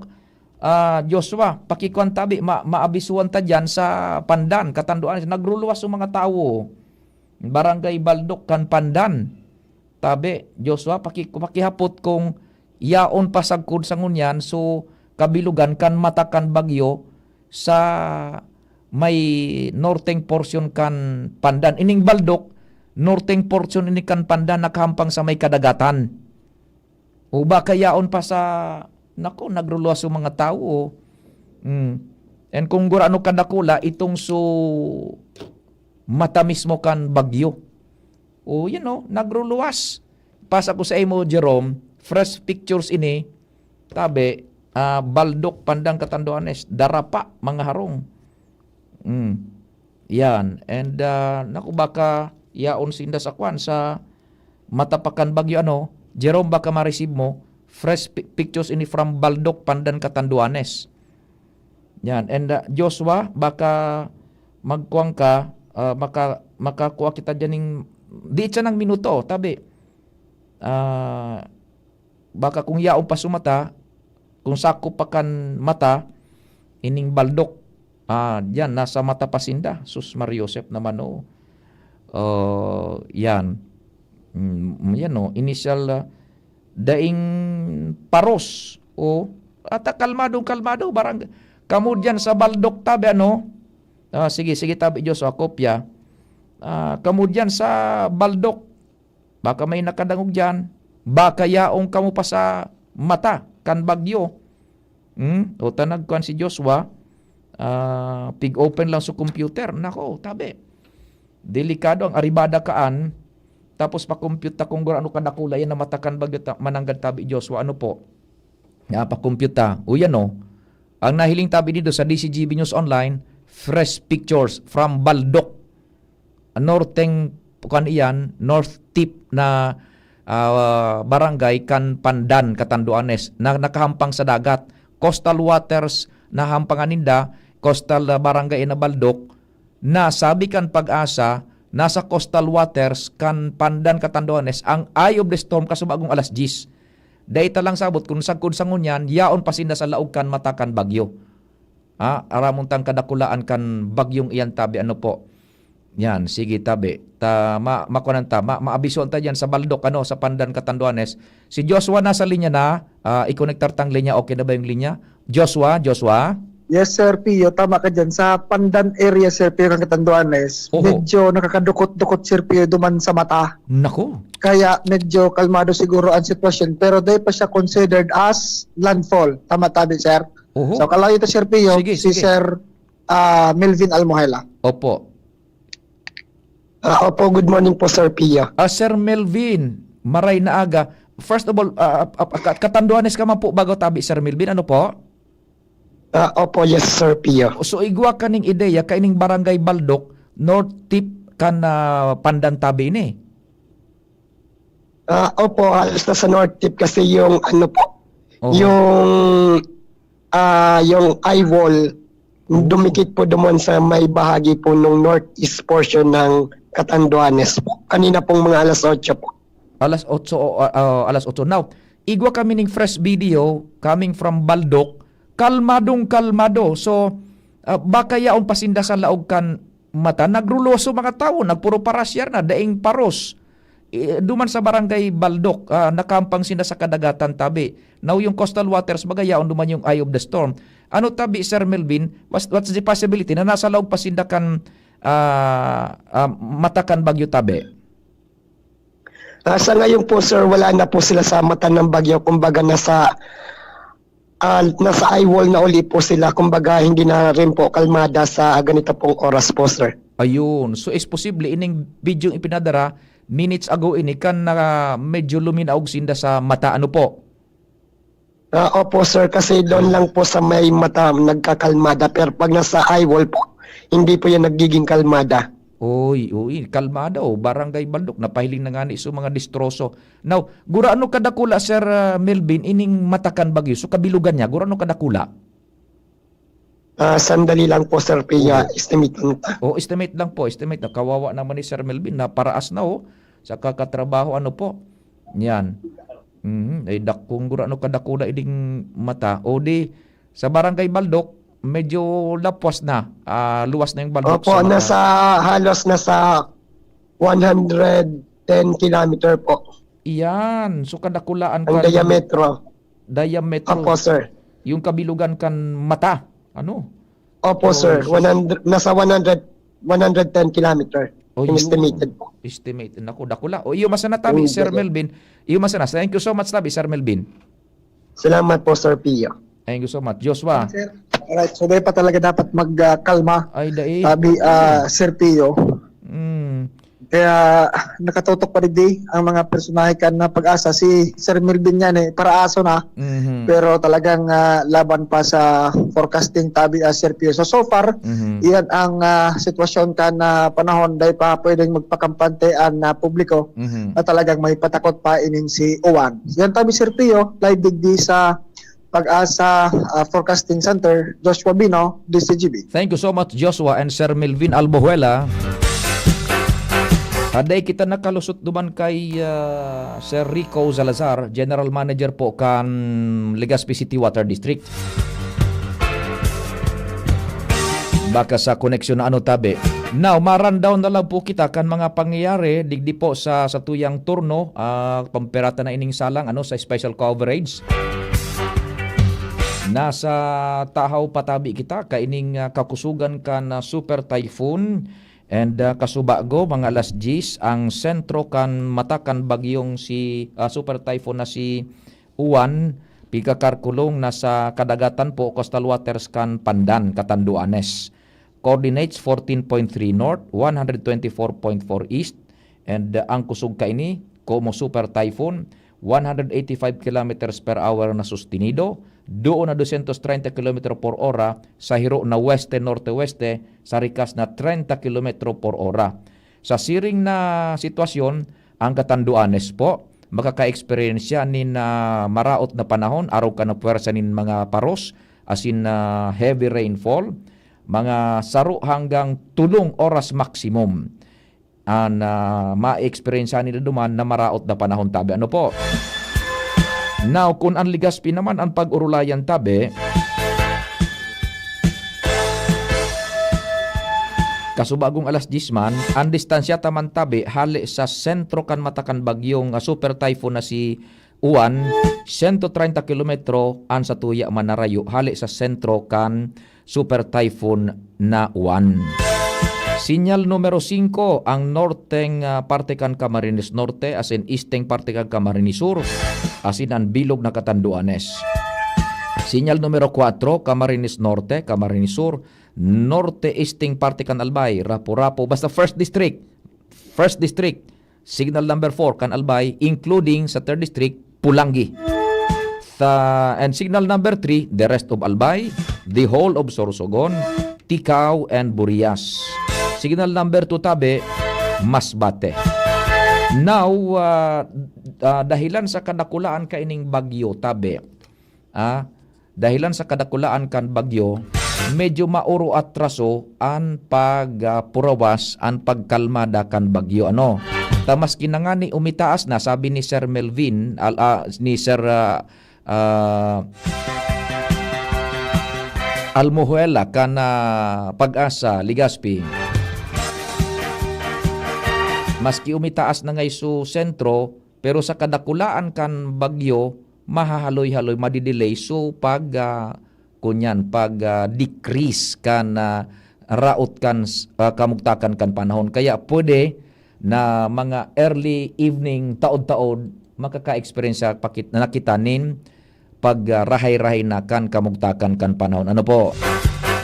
ah, Joshua, pakikuan tabi, ma-, maabisuhan ta diyan sa Pandan, Catanduanes, nagruluwas yung mga tawo. Barangay Baldok kan Pandan. Tabi, Joshua, paki-, pakihapot kung yaon pa sagkod sa ngunyan, so, kabilugan kan mata kan bagyo sa may norteng portion kan Pandan. Ining Baldok, norteng portion ini kan Pandan, nakahampang sa may kadagatan. O baka yaon pa sa, nako, nagruluwas yung mga tao. Mm. And kung gurano kadakula, itong so mata mismo kan bagyo. O, you know, nagruluwas. Pasa ko sa imo, Jerome, fresh pictures ini, tabi, ah, Baldok, Pandan, Catanduanes, darapa, mga harong. Mm. Yan. And, ah, naku, baka yaon sinda sa kwan, sa mata pa kan bagyo, ano, Jerome, baka ma-receive mo, fresh pi-, pictures ini from Baldok, Pandan, Catanduanes. Yan. And, ah, Joshua, baka magkuwang ka, ah, maka-, makakuha kita diyan ning, di siya ng minuto, tabi. Ah, baka kung yaon pa sumata, kung sakop pa kan mata, ining Baldok, ah, diyan, nasa mata pa sinda. Sus, Mar Joseph naman, oh. Oh, yan. Mm, yan, oh. Initial, ah, daing paros. O, ata kalmado, kalmado, barang-, kamo diyan sa Baldok tabi, ano? Ah, sige, sige, tabi, Diyos, o, kopya. Ah, kamo diyan sa Baldok, baka may nakadangog diyan. Baka yaong kamo pa sa mata kan bagyo. Hmm? O, ta nagkuan si Joshua, ah, pig-open lang sa computer. Nako, tabi. Delikado ang aribada kaan. Tapos pa-compute ta kung gurano kadakula yan na mata kan bagyo ta-, mananggad tabi Joshua. Ano po? Ah, pa-compute ta. O yan, o. Ang nahiling tabi dito sa D C G B News Online, fresh pictures from Baldok. Northeng, kuan iyan, north tip na, ah, barangay kan Pandan, Catanduanes, na nakahampang sa dagat. Coastal waters na hampangan ninda, coastal, ah, barangay na Baldok, na sabi kan Pag-asa, nasa coastal waters kan Pandan, Catanduanes, ang eye of the storm kasubagong alas diyes. Dai ta lang sabot kun sagkod sa ngunyan, yaon pa sinda sa laog kan mata kan bagyo. Ah, aramon tang kadakulaan kan bagyong iyan, tabi, ano po. Yan, sige, tabi. Ta, ma, makuanan ta, ma, maabisoan ta diyan sa Baldok, ano, sa Pandan, Catanduanes. Si Joshua nasa linya na, ah, ikonektar tang linya, okay na ba yung linya? Joshua, Joshua? Yes, Sir Pio, tama ka dyan. Sa Pandan area, Sir Pio, ng Catanduanes, Oho. medyo nakakadukot-dukot, Sir Pio, duman sa mata. Nako. Kaya medyo kalmado siguro ang sitwasyon, pero dai pa siya considered as landfall. Tama, tabi, sir? Oho. So, kalayo ito, Sir Pio, Sige, si sige. Sir, ah, Melvin Almohela. Opo. Ah, opo, good morning po, Sir Pio. Ah, Sir Melvin, maray na aga. First of all, ah, ah, ah, ka-, Catanduanes ka man po bago tabi, Sir Melvin, ano po? Ah, opo, yes, Sir Pio. So, igwa ka ning ideya, kaining Barangay Baldok, north tip kan, ah, Pandan tabi ini. Ah, opo, halos nasa north tip kasi yung ano po, Oo. yung, ah, yung eye wall, Oo. dumikit po duman sa may bahagi po nung northeast portion ng Catanduanes po. Kanina pong mga alas otso po. Alas otso, o, ah, ah, alas otso. Now, igwa kami ning fresh video coming from Baldok. Kalmadong kalmado. So, ah, baka yaon pa sinda sa laog kan mata. Nagruluso mga tawo, nagpuro parasyar na, daing paros. Eh, duman sa Barangay Baldok, ah, nakampang sinda sa kadagatan tabi. Now, yung coastal waters, baga yaon duman yung eye of the storm. Ano tabi, Sir Melvin? What's, what's the possibility na nasa laog pa sinda kan, ah, ah, mata kan bagyo tabi? Ah, sa ngayon po, sir, wala na po sila sa mata ng bagyo. Kumbaga, nasa, ah, nasa eye wall na uli po sila. Kumbaga, hindi na rin po kalmada sa ganito pong oras po, sir. Ayun. So, is posible, ining bidyong ipinadara, minutes ago ini, kan na medyo luminaog sinda sa mata. Ano po? Ah, opo, sir, kasi doon lang po sa may mata nagkakalmada, pero pag nasa eye wall po, hindi po yan nagiging kalmada. Uy, uy, kalmada, oh. Barangay Baldok, napahiling na ngani sa mga destroso. Now, gurano kadakula, Sir, ah, Melvin, ining mata kan bagyo? So, kabilugan niya, gurano kadakula? Ah, sandali lang po, Sir Pia. Oo. Estimate lang ta. Oh, estimate lang po, estimate na. Kawawa naman ni Sir Melvin, naparaas na, oh, sa kakatrabaho, ano po. Yan. Mhm, ay, dak-, kung gurano kadakula iding mata. O di, sa Barangay Baldok, medyo lapwas na. Ah, luwas na yung Baldok Opo, sa mata. Nasa, halos nasa one hundred ten kilometer po. Iyan. So, kadakulaan Ang kan diametro. diametro. Opo, sir. Yung kabilugan kan mata. Ano? Opo, Oh, sir. sus. One hundred, nasa one hundred, one hundred ten kilometer Oh, yung yun. estimated po. Estimate. Naku, dakula. O, iyo masana tabi, Yung Sir diameter. Melvin. Iyo masana. Thank you so much tabi, Sir Melvin. Salamat po, Sir Pio. Thank you so much. Joshua. Sir. Alright, so dai pa talaga dapat mag, ah, kalma. Ay, dai. Tabi, ah, Sir Pio. Mm. Kaya nakatutok pa digdi ang mga personahe kan na Pag-asa. Si Sir Melvin yan eh, paraaso na. Mhm. Pero talagang, ah, laban pa sa forecasting tabi, ah, Sir Pio. So, so far, Mhm. iyan ang, ah, sitwasyon kan na panahon, dai pa pwedeng magpakampante ang, ah, publiko Mhm. na talagang may patakot pa ining si Uwan. Yan tabi, Sir Pio, live digdi sa Pag-asa, ah, Forecasting Center, Joshua Bino, D C G B. Thank you so much, Joshua and Sir Melvin Albohuela. Haday kita nakalusot duman kay, ah, Sir Rico Salazar, General Manager po kan Legazpi City Water District. Baka sa koneksyon na ano tabi. Now, ma-rundown na lang po kita kan mga pangyayari digdi po sa satuyang turno, ah, pamperata na ining salang, ano, sa special coverage. Nasa Tahaw patabi kita, kaining, ah, kakusugan kan, ah, Super Typhoon. And, ah, kasubago, mga alas diyes, ang sentro kan mata kan bagyong si, ah, Super Typhoon na si Uwan, pigkakarkulong na sa kadagatan po, coastal waters kan Pandan, Catanduanes. Coordinates fourteen point three north, one hundred twenty-four point four east, and, uh, ang kusog kaini, como super typhoon, one hundred eighty-five kilometers per hour na sustenido, duo na dosyentos treinta kilometro por ora, sa hiro na weste-norte-weste, sa rikas na treinta kilometro por ora. Sa siring na sitwasyon, ang Catanduanes po, makakaeksperyensya nin, ah, maraot na panahon, arog kan pwersa nin mga paros, asin, ah, heavy rainfall, mga saro hanggang tolong oras maximum. an, ah, ma-experience ninda duman na maraot na panahon tabi. Ano po? Now, kun an Legazpi naman an pag-orolayan tabi, kasubagong alas diyes man, an distansya ta man tabi hale sa sentro kan mata kan bagyong, ah, super typhoon na si Uwan, sento treinta kilometro an satuya man na rayo hale sa sentro kan Super Typhoon na Uwan. Sinyal numero singko, ang norteng, ah, parte kan Camarines Norte, asin easteng parte kan Camarines Sur, asin an bilog na Catanduanes. Sinyal numero kwatro, Camarines Norte, Camarines Sur, norte-easteng parte kan Albay, Rapu-Rapu, basta first district, first district, signal number four kan Albay, including sa third district, Pulangi. Sa, and signal number three, the rest of Albay, the whole of Sorsogon, Ticao, and Burias. Signal number two tabi, Masbate. Now, ah, ah, dahilan sa kadakulaan kaining bagyo tabi, ah, dahilan sa kadakulaan kan bagyo, medyo maoro atraso an pag, ah, purawas, an pagkalmada kan bagyo, ano. Ta maski na ngani umitaas na, sabi ni Sir Melvin, al-, ah, ni Sir, ah, ah, Almuhuela kan, ah, Pag-asa, Legazpi. Maski umitaas na ngay su sentro, pero sa kadakulaan kan bagyo, mahahaloy-haloy, madidelay. So, pag, ah, kunyan, pag, ah, decrease kan, ah, raot kan s-, ah, kamugtakan kan panahon. Kaya pwede na mga early evening, taod-taod, makaka-experience sa pakit-, na nakita nin pag, ah, rahay-rahay na kan kamugtakan kan panahon. Ano po?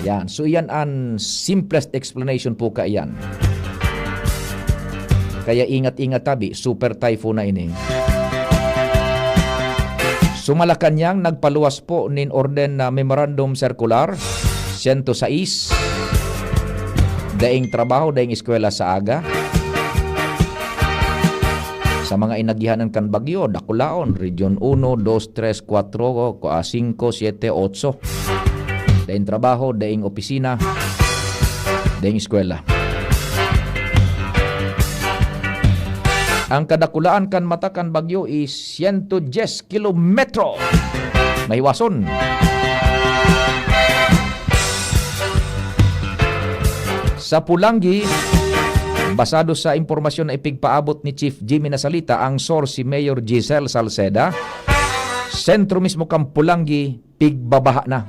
Yan. So, iyan an simplest explanation po kaiyan. Kaya ingat-ingat tabi, super typhoon na ini. Sa Malacañang, nagpaluwas po nin orden na Memorandum Circular sento sais, daing trabaho, daing eskwela sa aga. Sa mga inagihanan kan bagyo, dakulaon, Region uno, dos, tres, kuwatro, ko-, ah, singko, siyete, otso. Daing trabaho, daing opisina, daing eskwela. Ang kadakulaan kan mata kan bagyo is siyento dyes kilometro. Mahiwason. Sa Pulangi, basado sa impormasyon na ipigpaabot ni Chief Jimmy Nasalita, ang source si Mayor Giselle Salceda, sentro mismo kan Pulangi, pigbabaha na.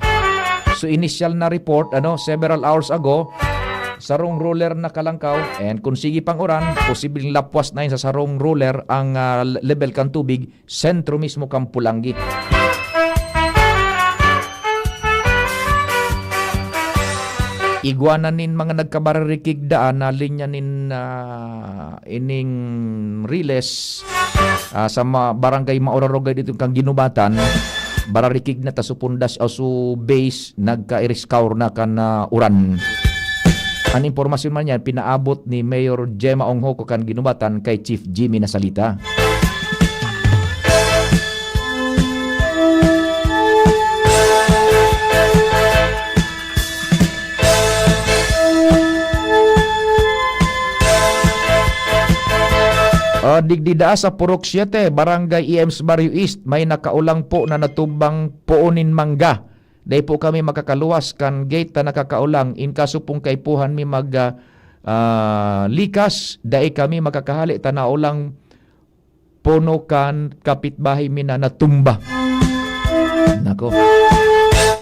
So, initial na report, ano, several hours ago, sarong roller na kalangkaw, and kung sige pang uran, posibleng lapwas na yun sa sarong roller ang, ah, level kan tubig, sentro mismo kan Pulangi. Igwa na nin mga nagkabararikig daan na linya nin, ah, ining Riles, ah, sa ma-, barangay Maurarugay dito kan Ginubatan, bararikig na ta su pundas o su base, nagka-iriskaw na kan, ah, uran. An impormasyon man yan, pinaabot ni Mayor Gemma Onghoco kan Ginubatan kay Chief Jimmy Nasalita. Ah, digdi daa sa Purok siete, Barangay E M sa Barrio East, may nakaulang po na natumbang poon nin mangga. Dai po kami makakaluwas kan gate ta nakakaulang. In kaso pong kaipuhan mi mag, ah, ah, likas, dai kami makakahale ta naulang puno kan kapitbahay mi na natumba. Nako.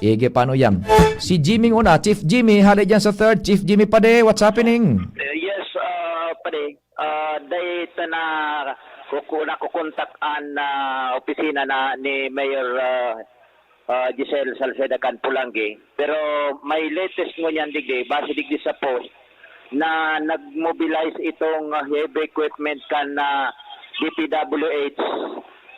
Ege, paano yan? Si Jimmy una, Chief Jimmy, hale dyan sa third. Chief Jimmy Pade, what's happening? Eh, yes, ah, Pade. Ah, dai ta na kuku-, nakukontak an, ah, opisina na ni Mayor, ah, ah, Giselle Salceda kan Pulangi. Pero may latest ngunyan digdi, base digdi sa post, na nag-mobilize itong, ah, heavy equipment kan, ah, D P W H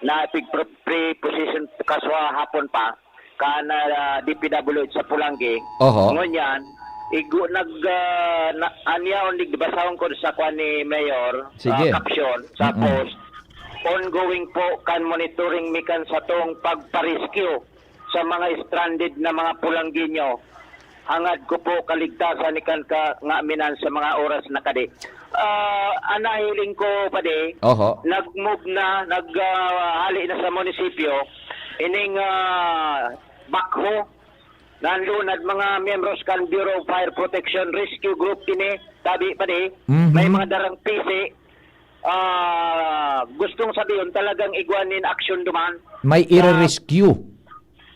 na pig-, pre-position kaswa hapon pa kan, ah, D P W H sa Pulangi. Oho. Ngunyan, igo nag, ah, na, anya ondig basahon ko sa kwan ni Mayor, Sige. ah, caption sa Mm-mm. post. Ongoing po kan monitoring mi kan satong pagpa-rescue sa mga stranded na mga Pulangueño. hangad ko po kaligtasan ni kan ka ngaminan sa mga oras na kadi. Ah, ang nahiling ko, padi, Oho. nag-move na, nag, ah, hali na sa munisipyo, ining, ah, backhoe, nanlunad mga miyembros kan Bureau of Fire Protection Rescue Group ini, tabi, padi, Mhm. may mga darang pisi, ah, gustong sabihon talagang igwa nin aksyon duman. May Sa ire-rescue.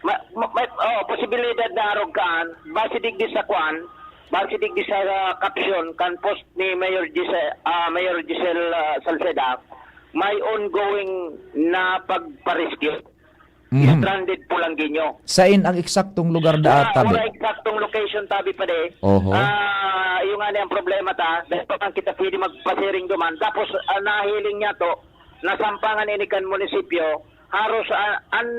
Ma-, ma-, may, oh, posibilidad na arog kaan, base digdi sa kuan, base digdi sa, ah, caption kan post ni Mayor Giselle, ah, Mayor Giselle, ah, Salceda, may ongoing na pagpa-rescue. Mhm. Stranded Pulangueño. Sain ang eksaktong lugar da Wala, ata, wala be? eksaktong location, tabi, padi. Oho. Ah, yung nga ni ang problema ta, dahil pa man kita pwede magpasiring duman. Tapos, ah, nahiling niya to, nasampangan ini kan munisipyo, haros, ah, an,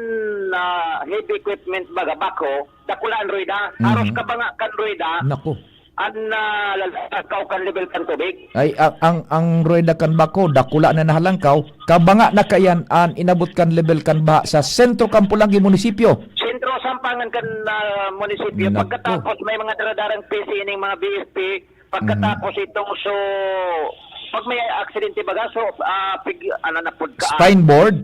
ah, heavy equipment, baga, backhoe, dakula an ruweda. Haros Mhm. kabanga kan ruweda, Naku. an, ah, lalakaw kan level kan tubig. Ay, ang, ang, ang ruweda kan backhoe, dakula na nahalangkaw. Kabanga na kaiyan an inabot kan level kan baha sa sentro kan Pulangi Munisipyo. Sentro, sampangan kan, ah, munisipyo. Naku. Pagkatapos, may mga daradarang pisi ining mga B F P. Pagkatapos Mhm. itong so, pag may aksidente baga, so, ah, pig-, ano na pud ka, ah. Spine board?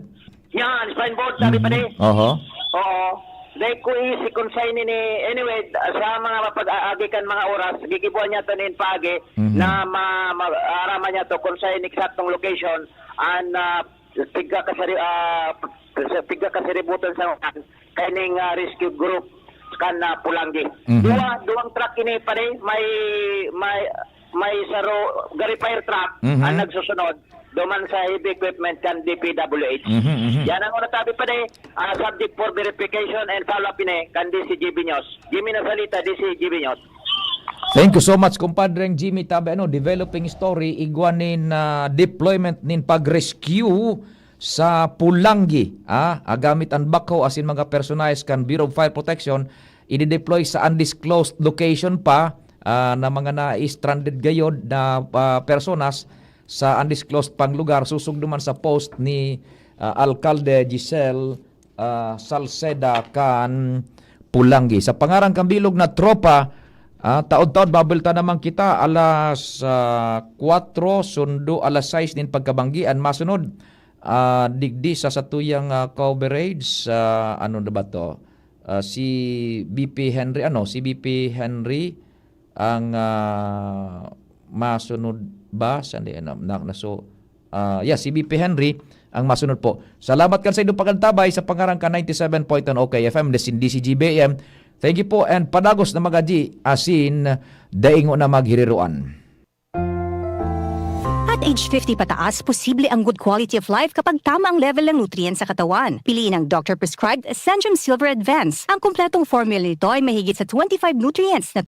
Yan, spine board, sabi pa Mhm. ni. Oho. Oo. Dahil ko isi kung sa ini ni, anyway, sa mga mapag-aagi kan mga oras, gigibuan niya to nin paagi Mhm. na ma-, ma-, araman niya to kung sa eksaktong location, an, ah, pigka kasari-, ah, sa pigka kasaributan sa kaining, ah, rescue group kan, ah, Pulangi. Mhm. Duwa, duwang truck ini, pare, may, may, may saro, gari fire truck Mhm. ang nagsusunod duman sa heavy equipment kan D P W H. Mhm, mhm. Yan ang una tabi, pare, ah, subject for verification and follow-up ini kan D C G B News. Jimmy Nasalita, D C G B News. Thank you so much, kumpadreng Jimmy. Tabi, ano, developing story, igwa nin, ah, deployment nin pag-rescue sa Pulangi, ah, ah, gamit an backhoe asin mga personahes kan Bureau of Fire Protection, i-deploy sa undisclosed location pa, ah, na mga na-stranded gayod na, ah, personas sa undisclosed pang lugar, susog duman sa post ni, ah, Alkalde Giselle, ah, Salceda kan Pulangi. Sa pangaran kan bilog na tropa, ah, taod-taod babelta naman kita alas, ah, kwatro, sundo alas sais nin pagkabanggi. An masunod, ah, digdi sa satuyang, ah, coverage, ah, ano na ba to? Ah, si B P Henry, ano, si B P Henry ang, ah, masunod ba? Sandi, na, na, na, so, ah, yeah, si B P Henry ang masunod po. Salamat kan sa inyong pag-antabay sa pangaran kan ninety-seven point one O K F M, D C G B M. Thank you po and padagos na mga G, asin daingo na maghiriroan. At age fifty pataas, posible ang good quality of life kapag tama ang level ng nutrients sa katawan. Piliin ang doctor-prescribed Ascendium Silver Advance. Ang kompletong formula nito ay mahigit sa twenty-five nutrients na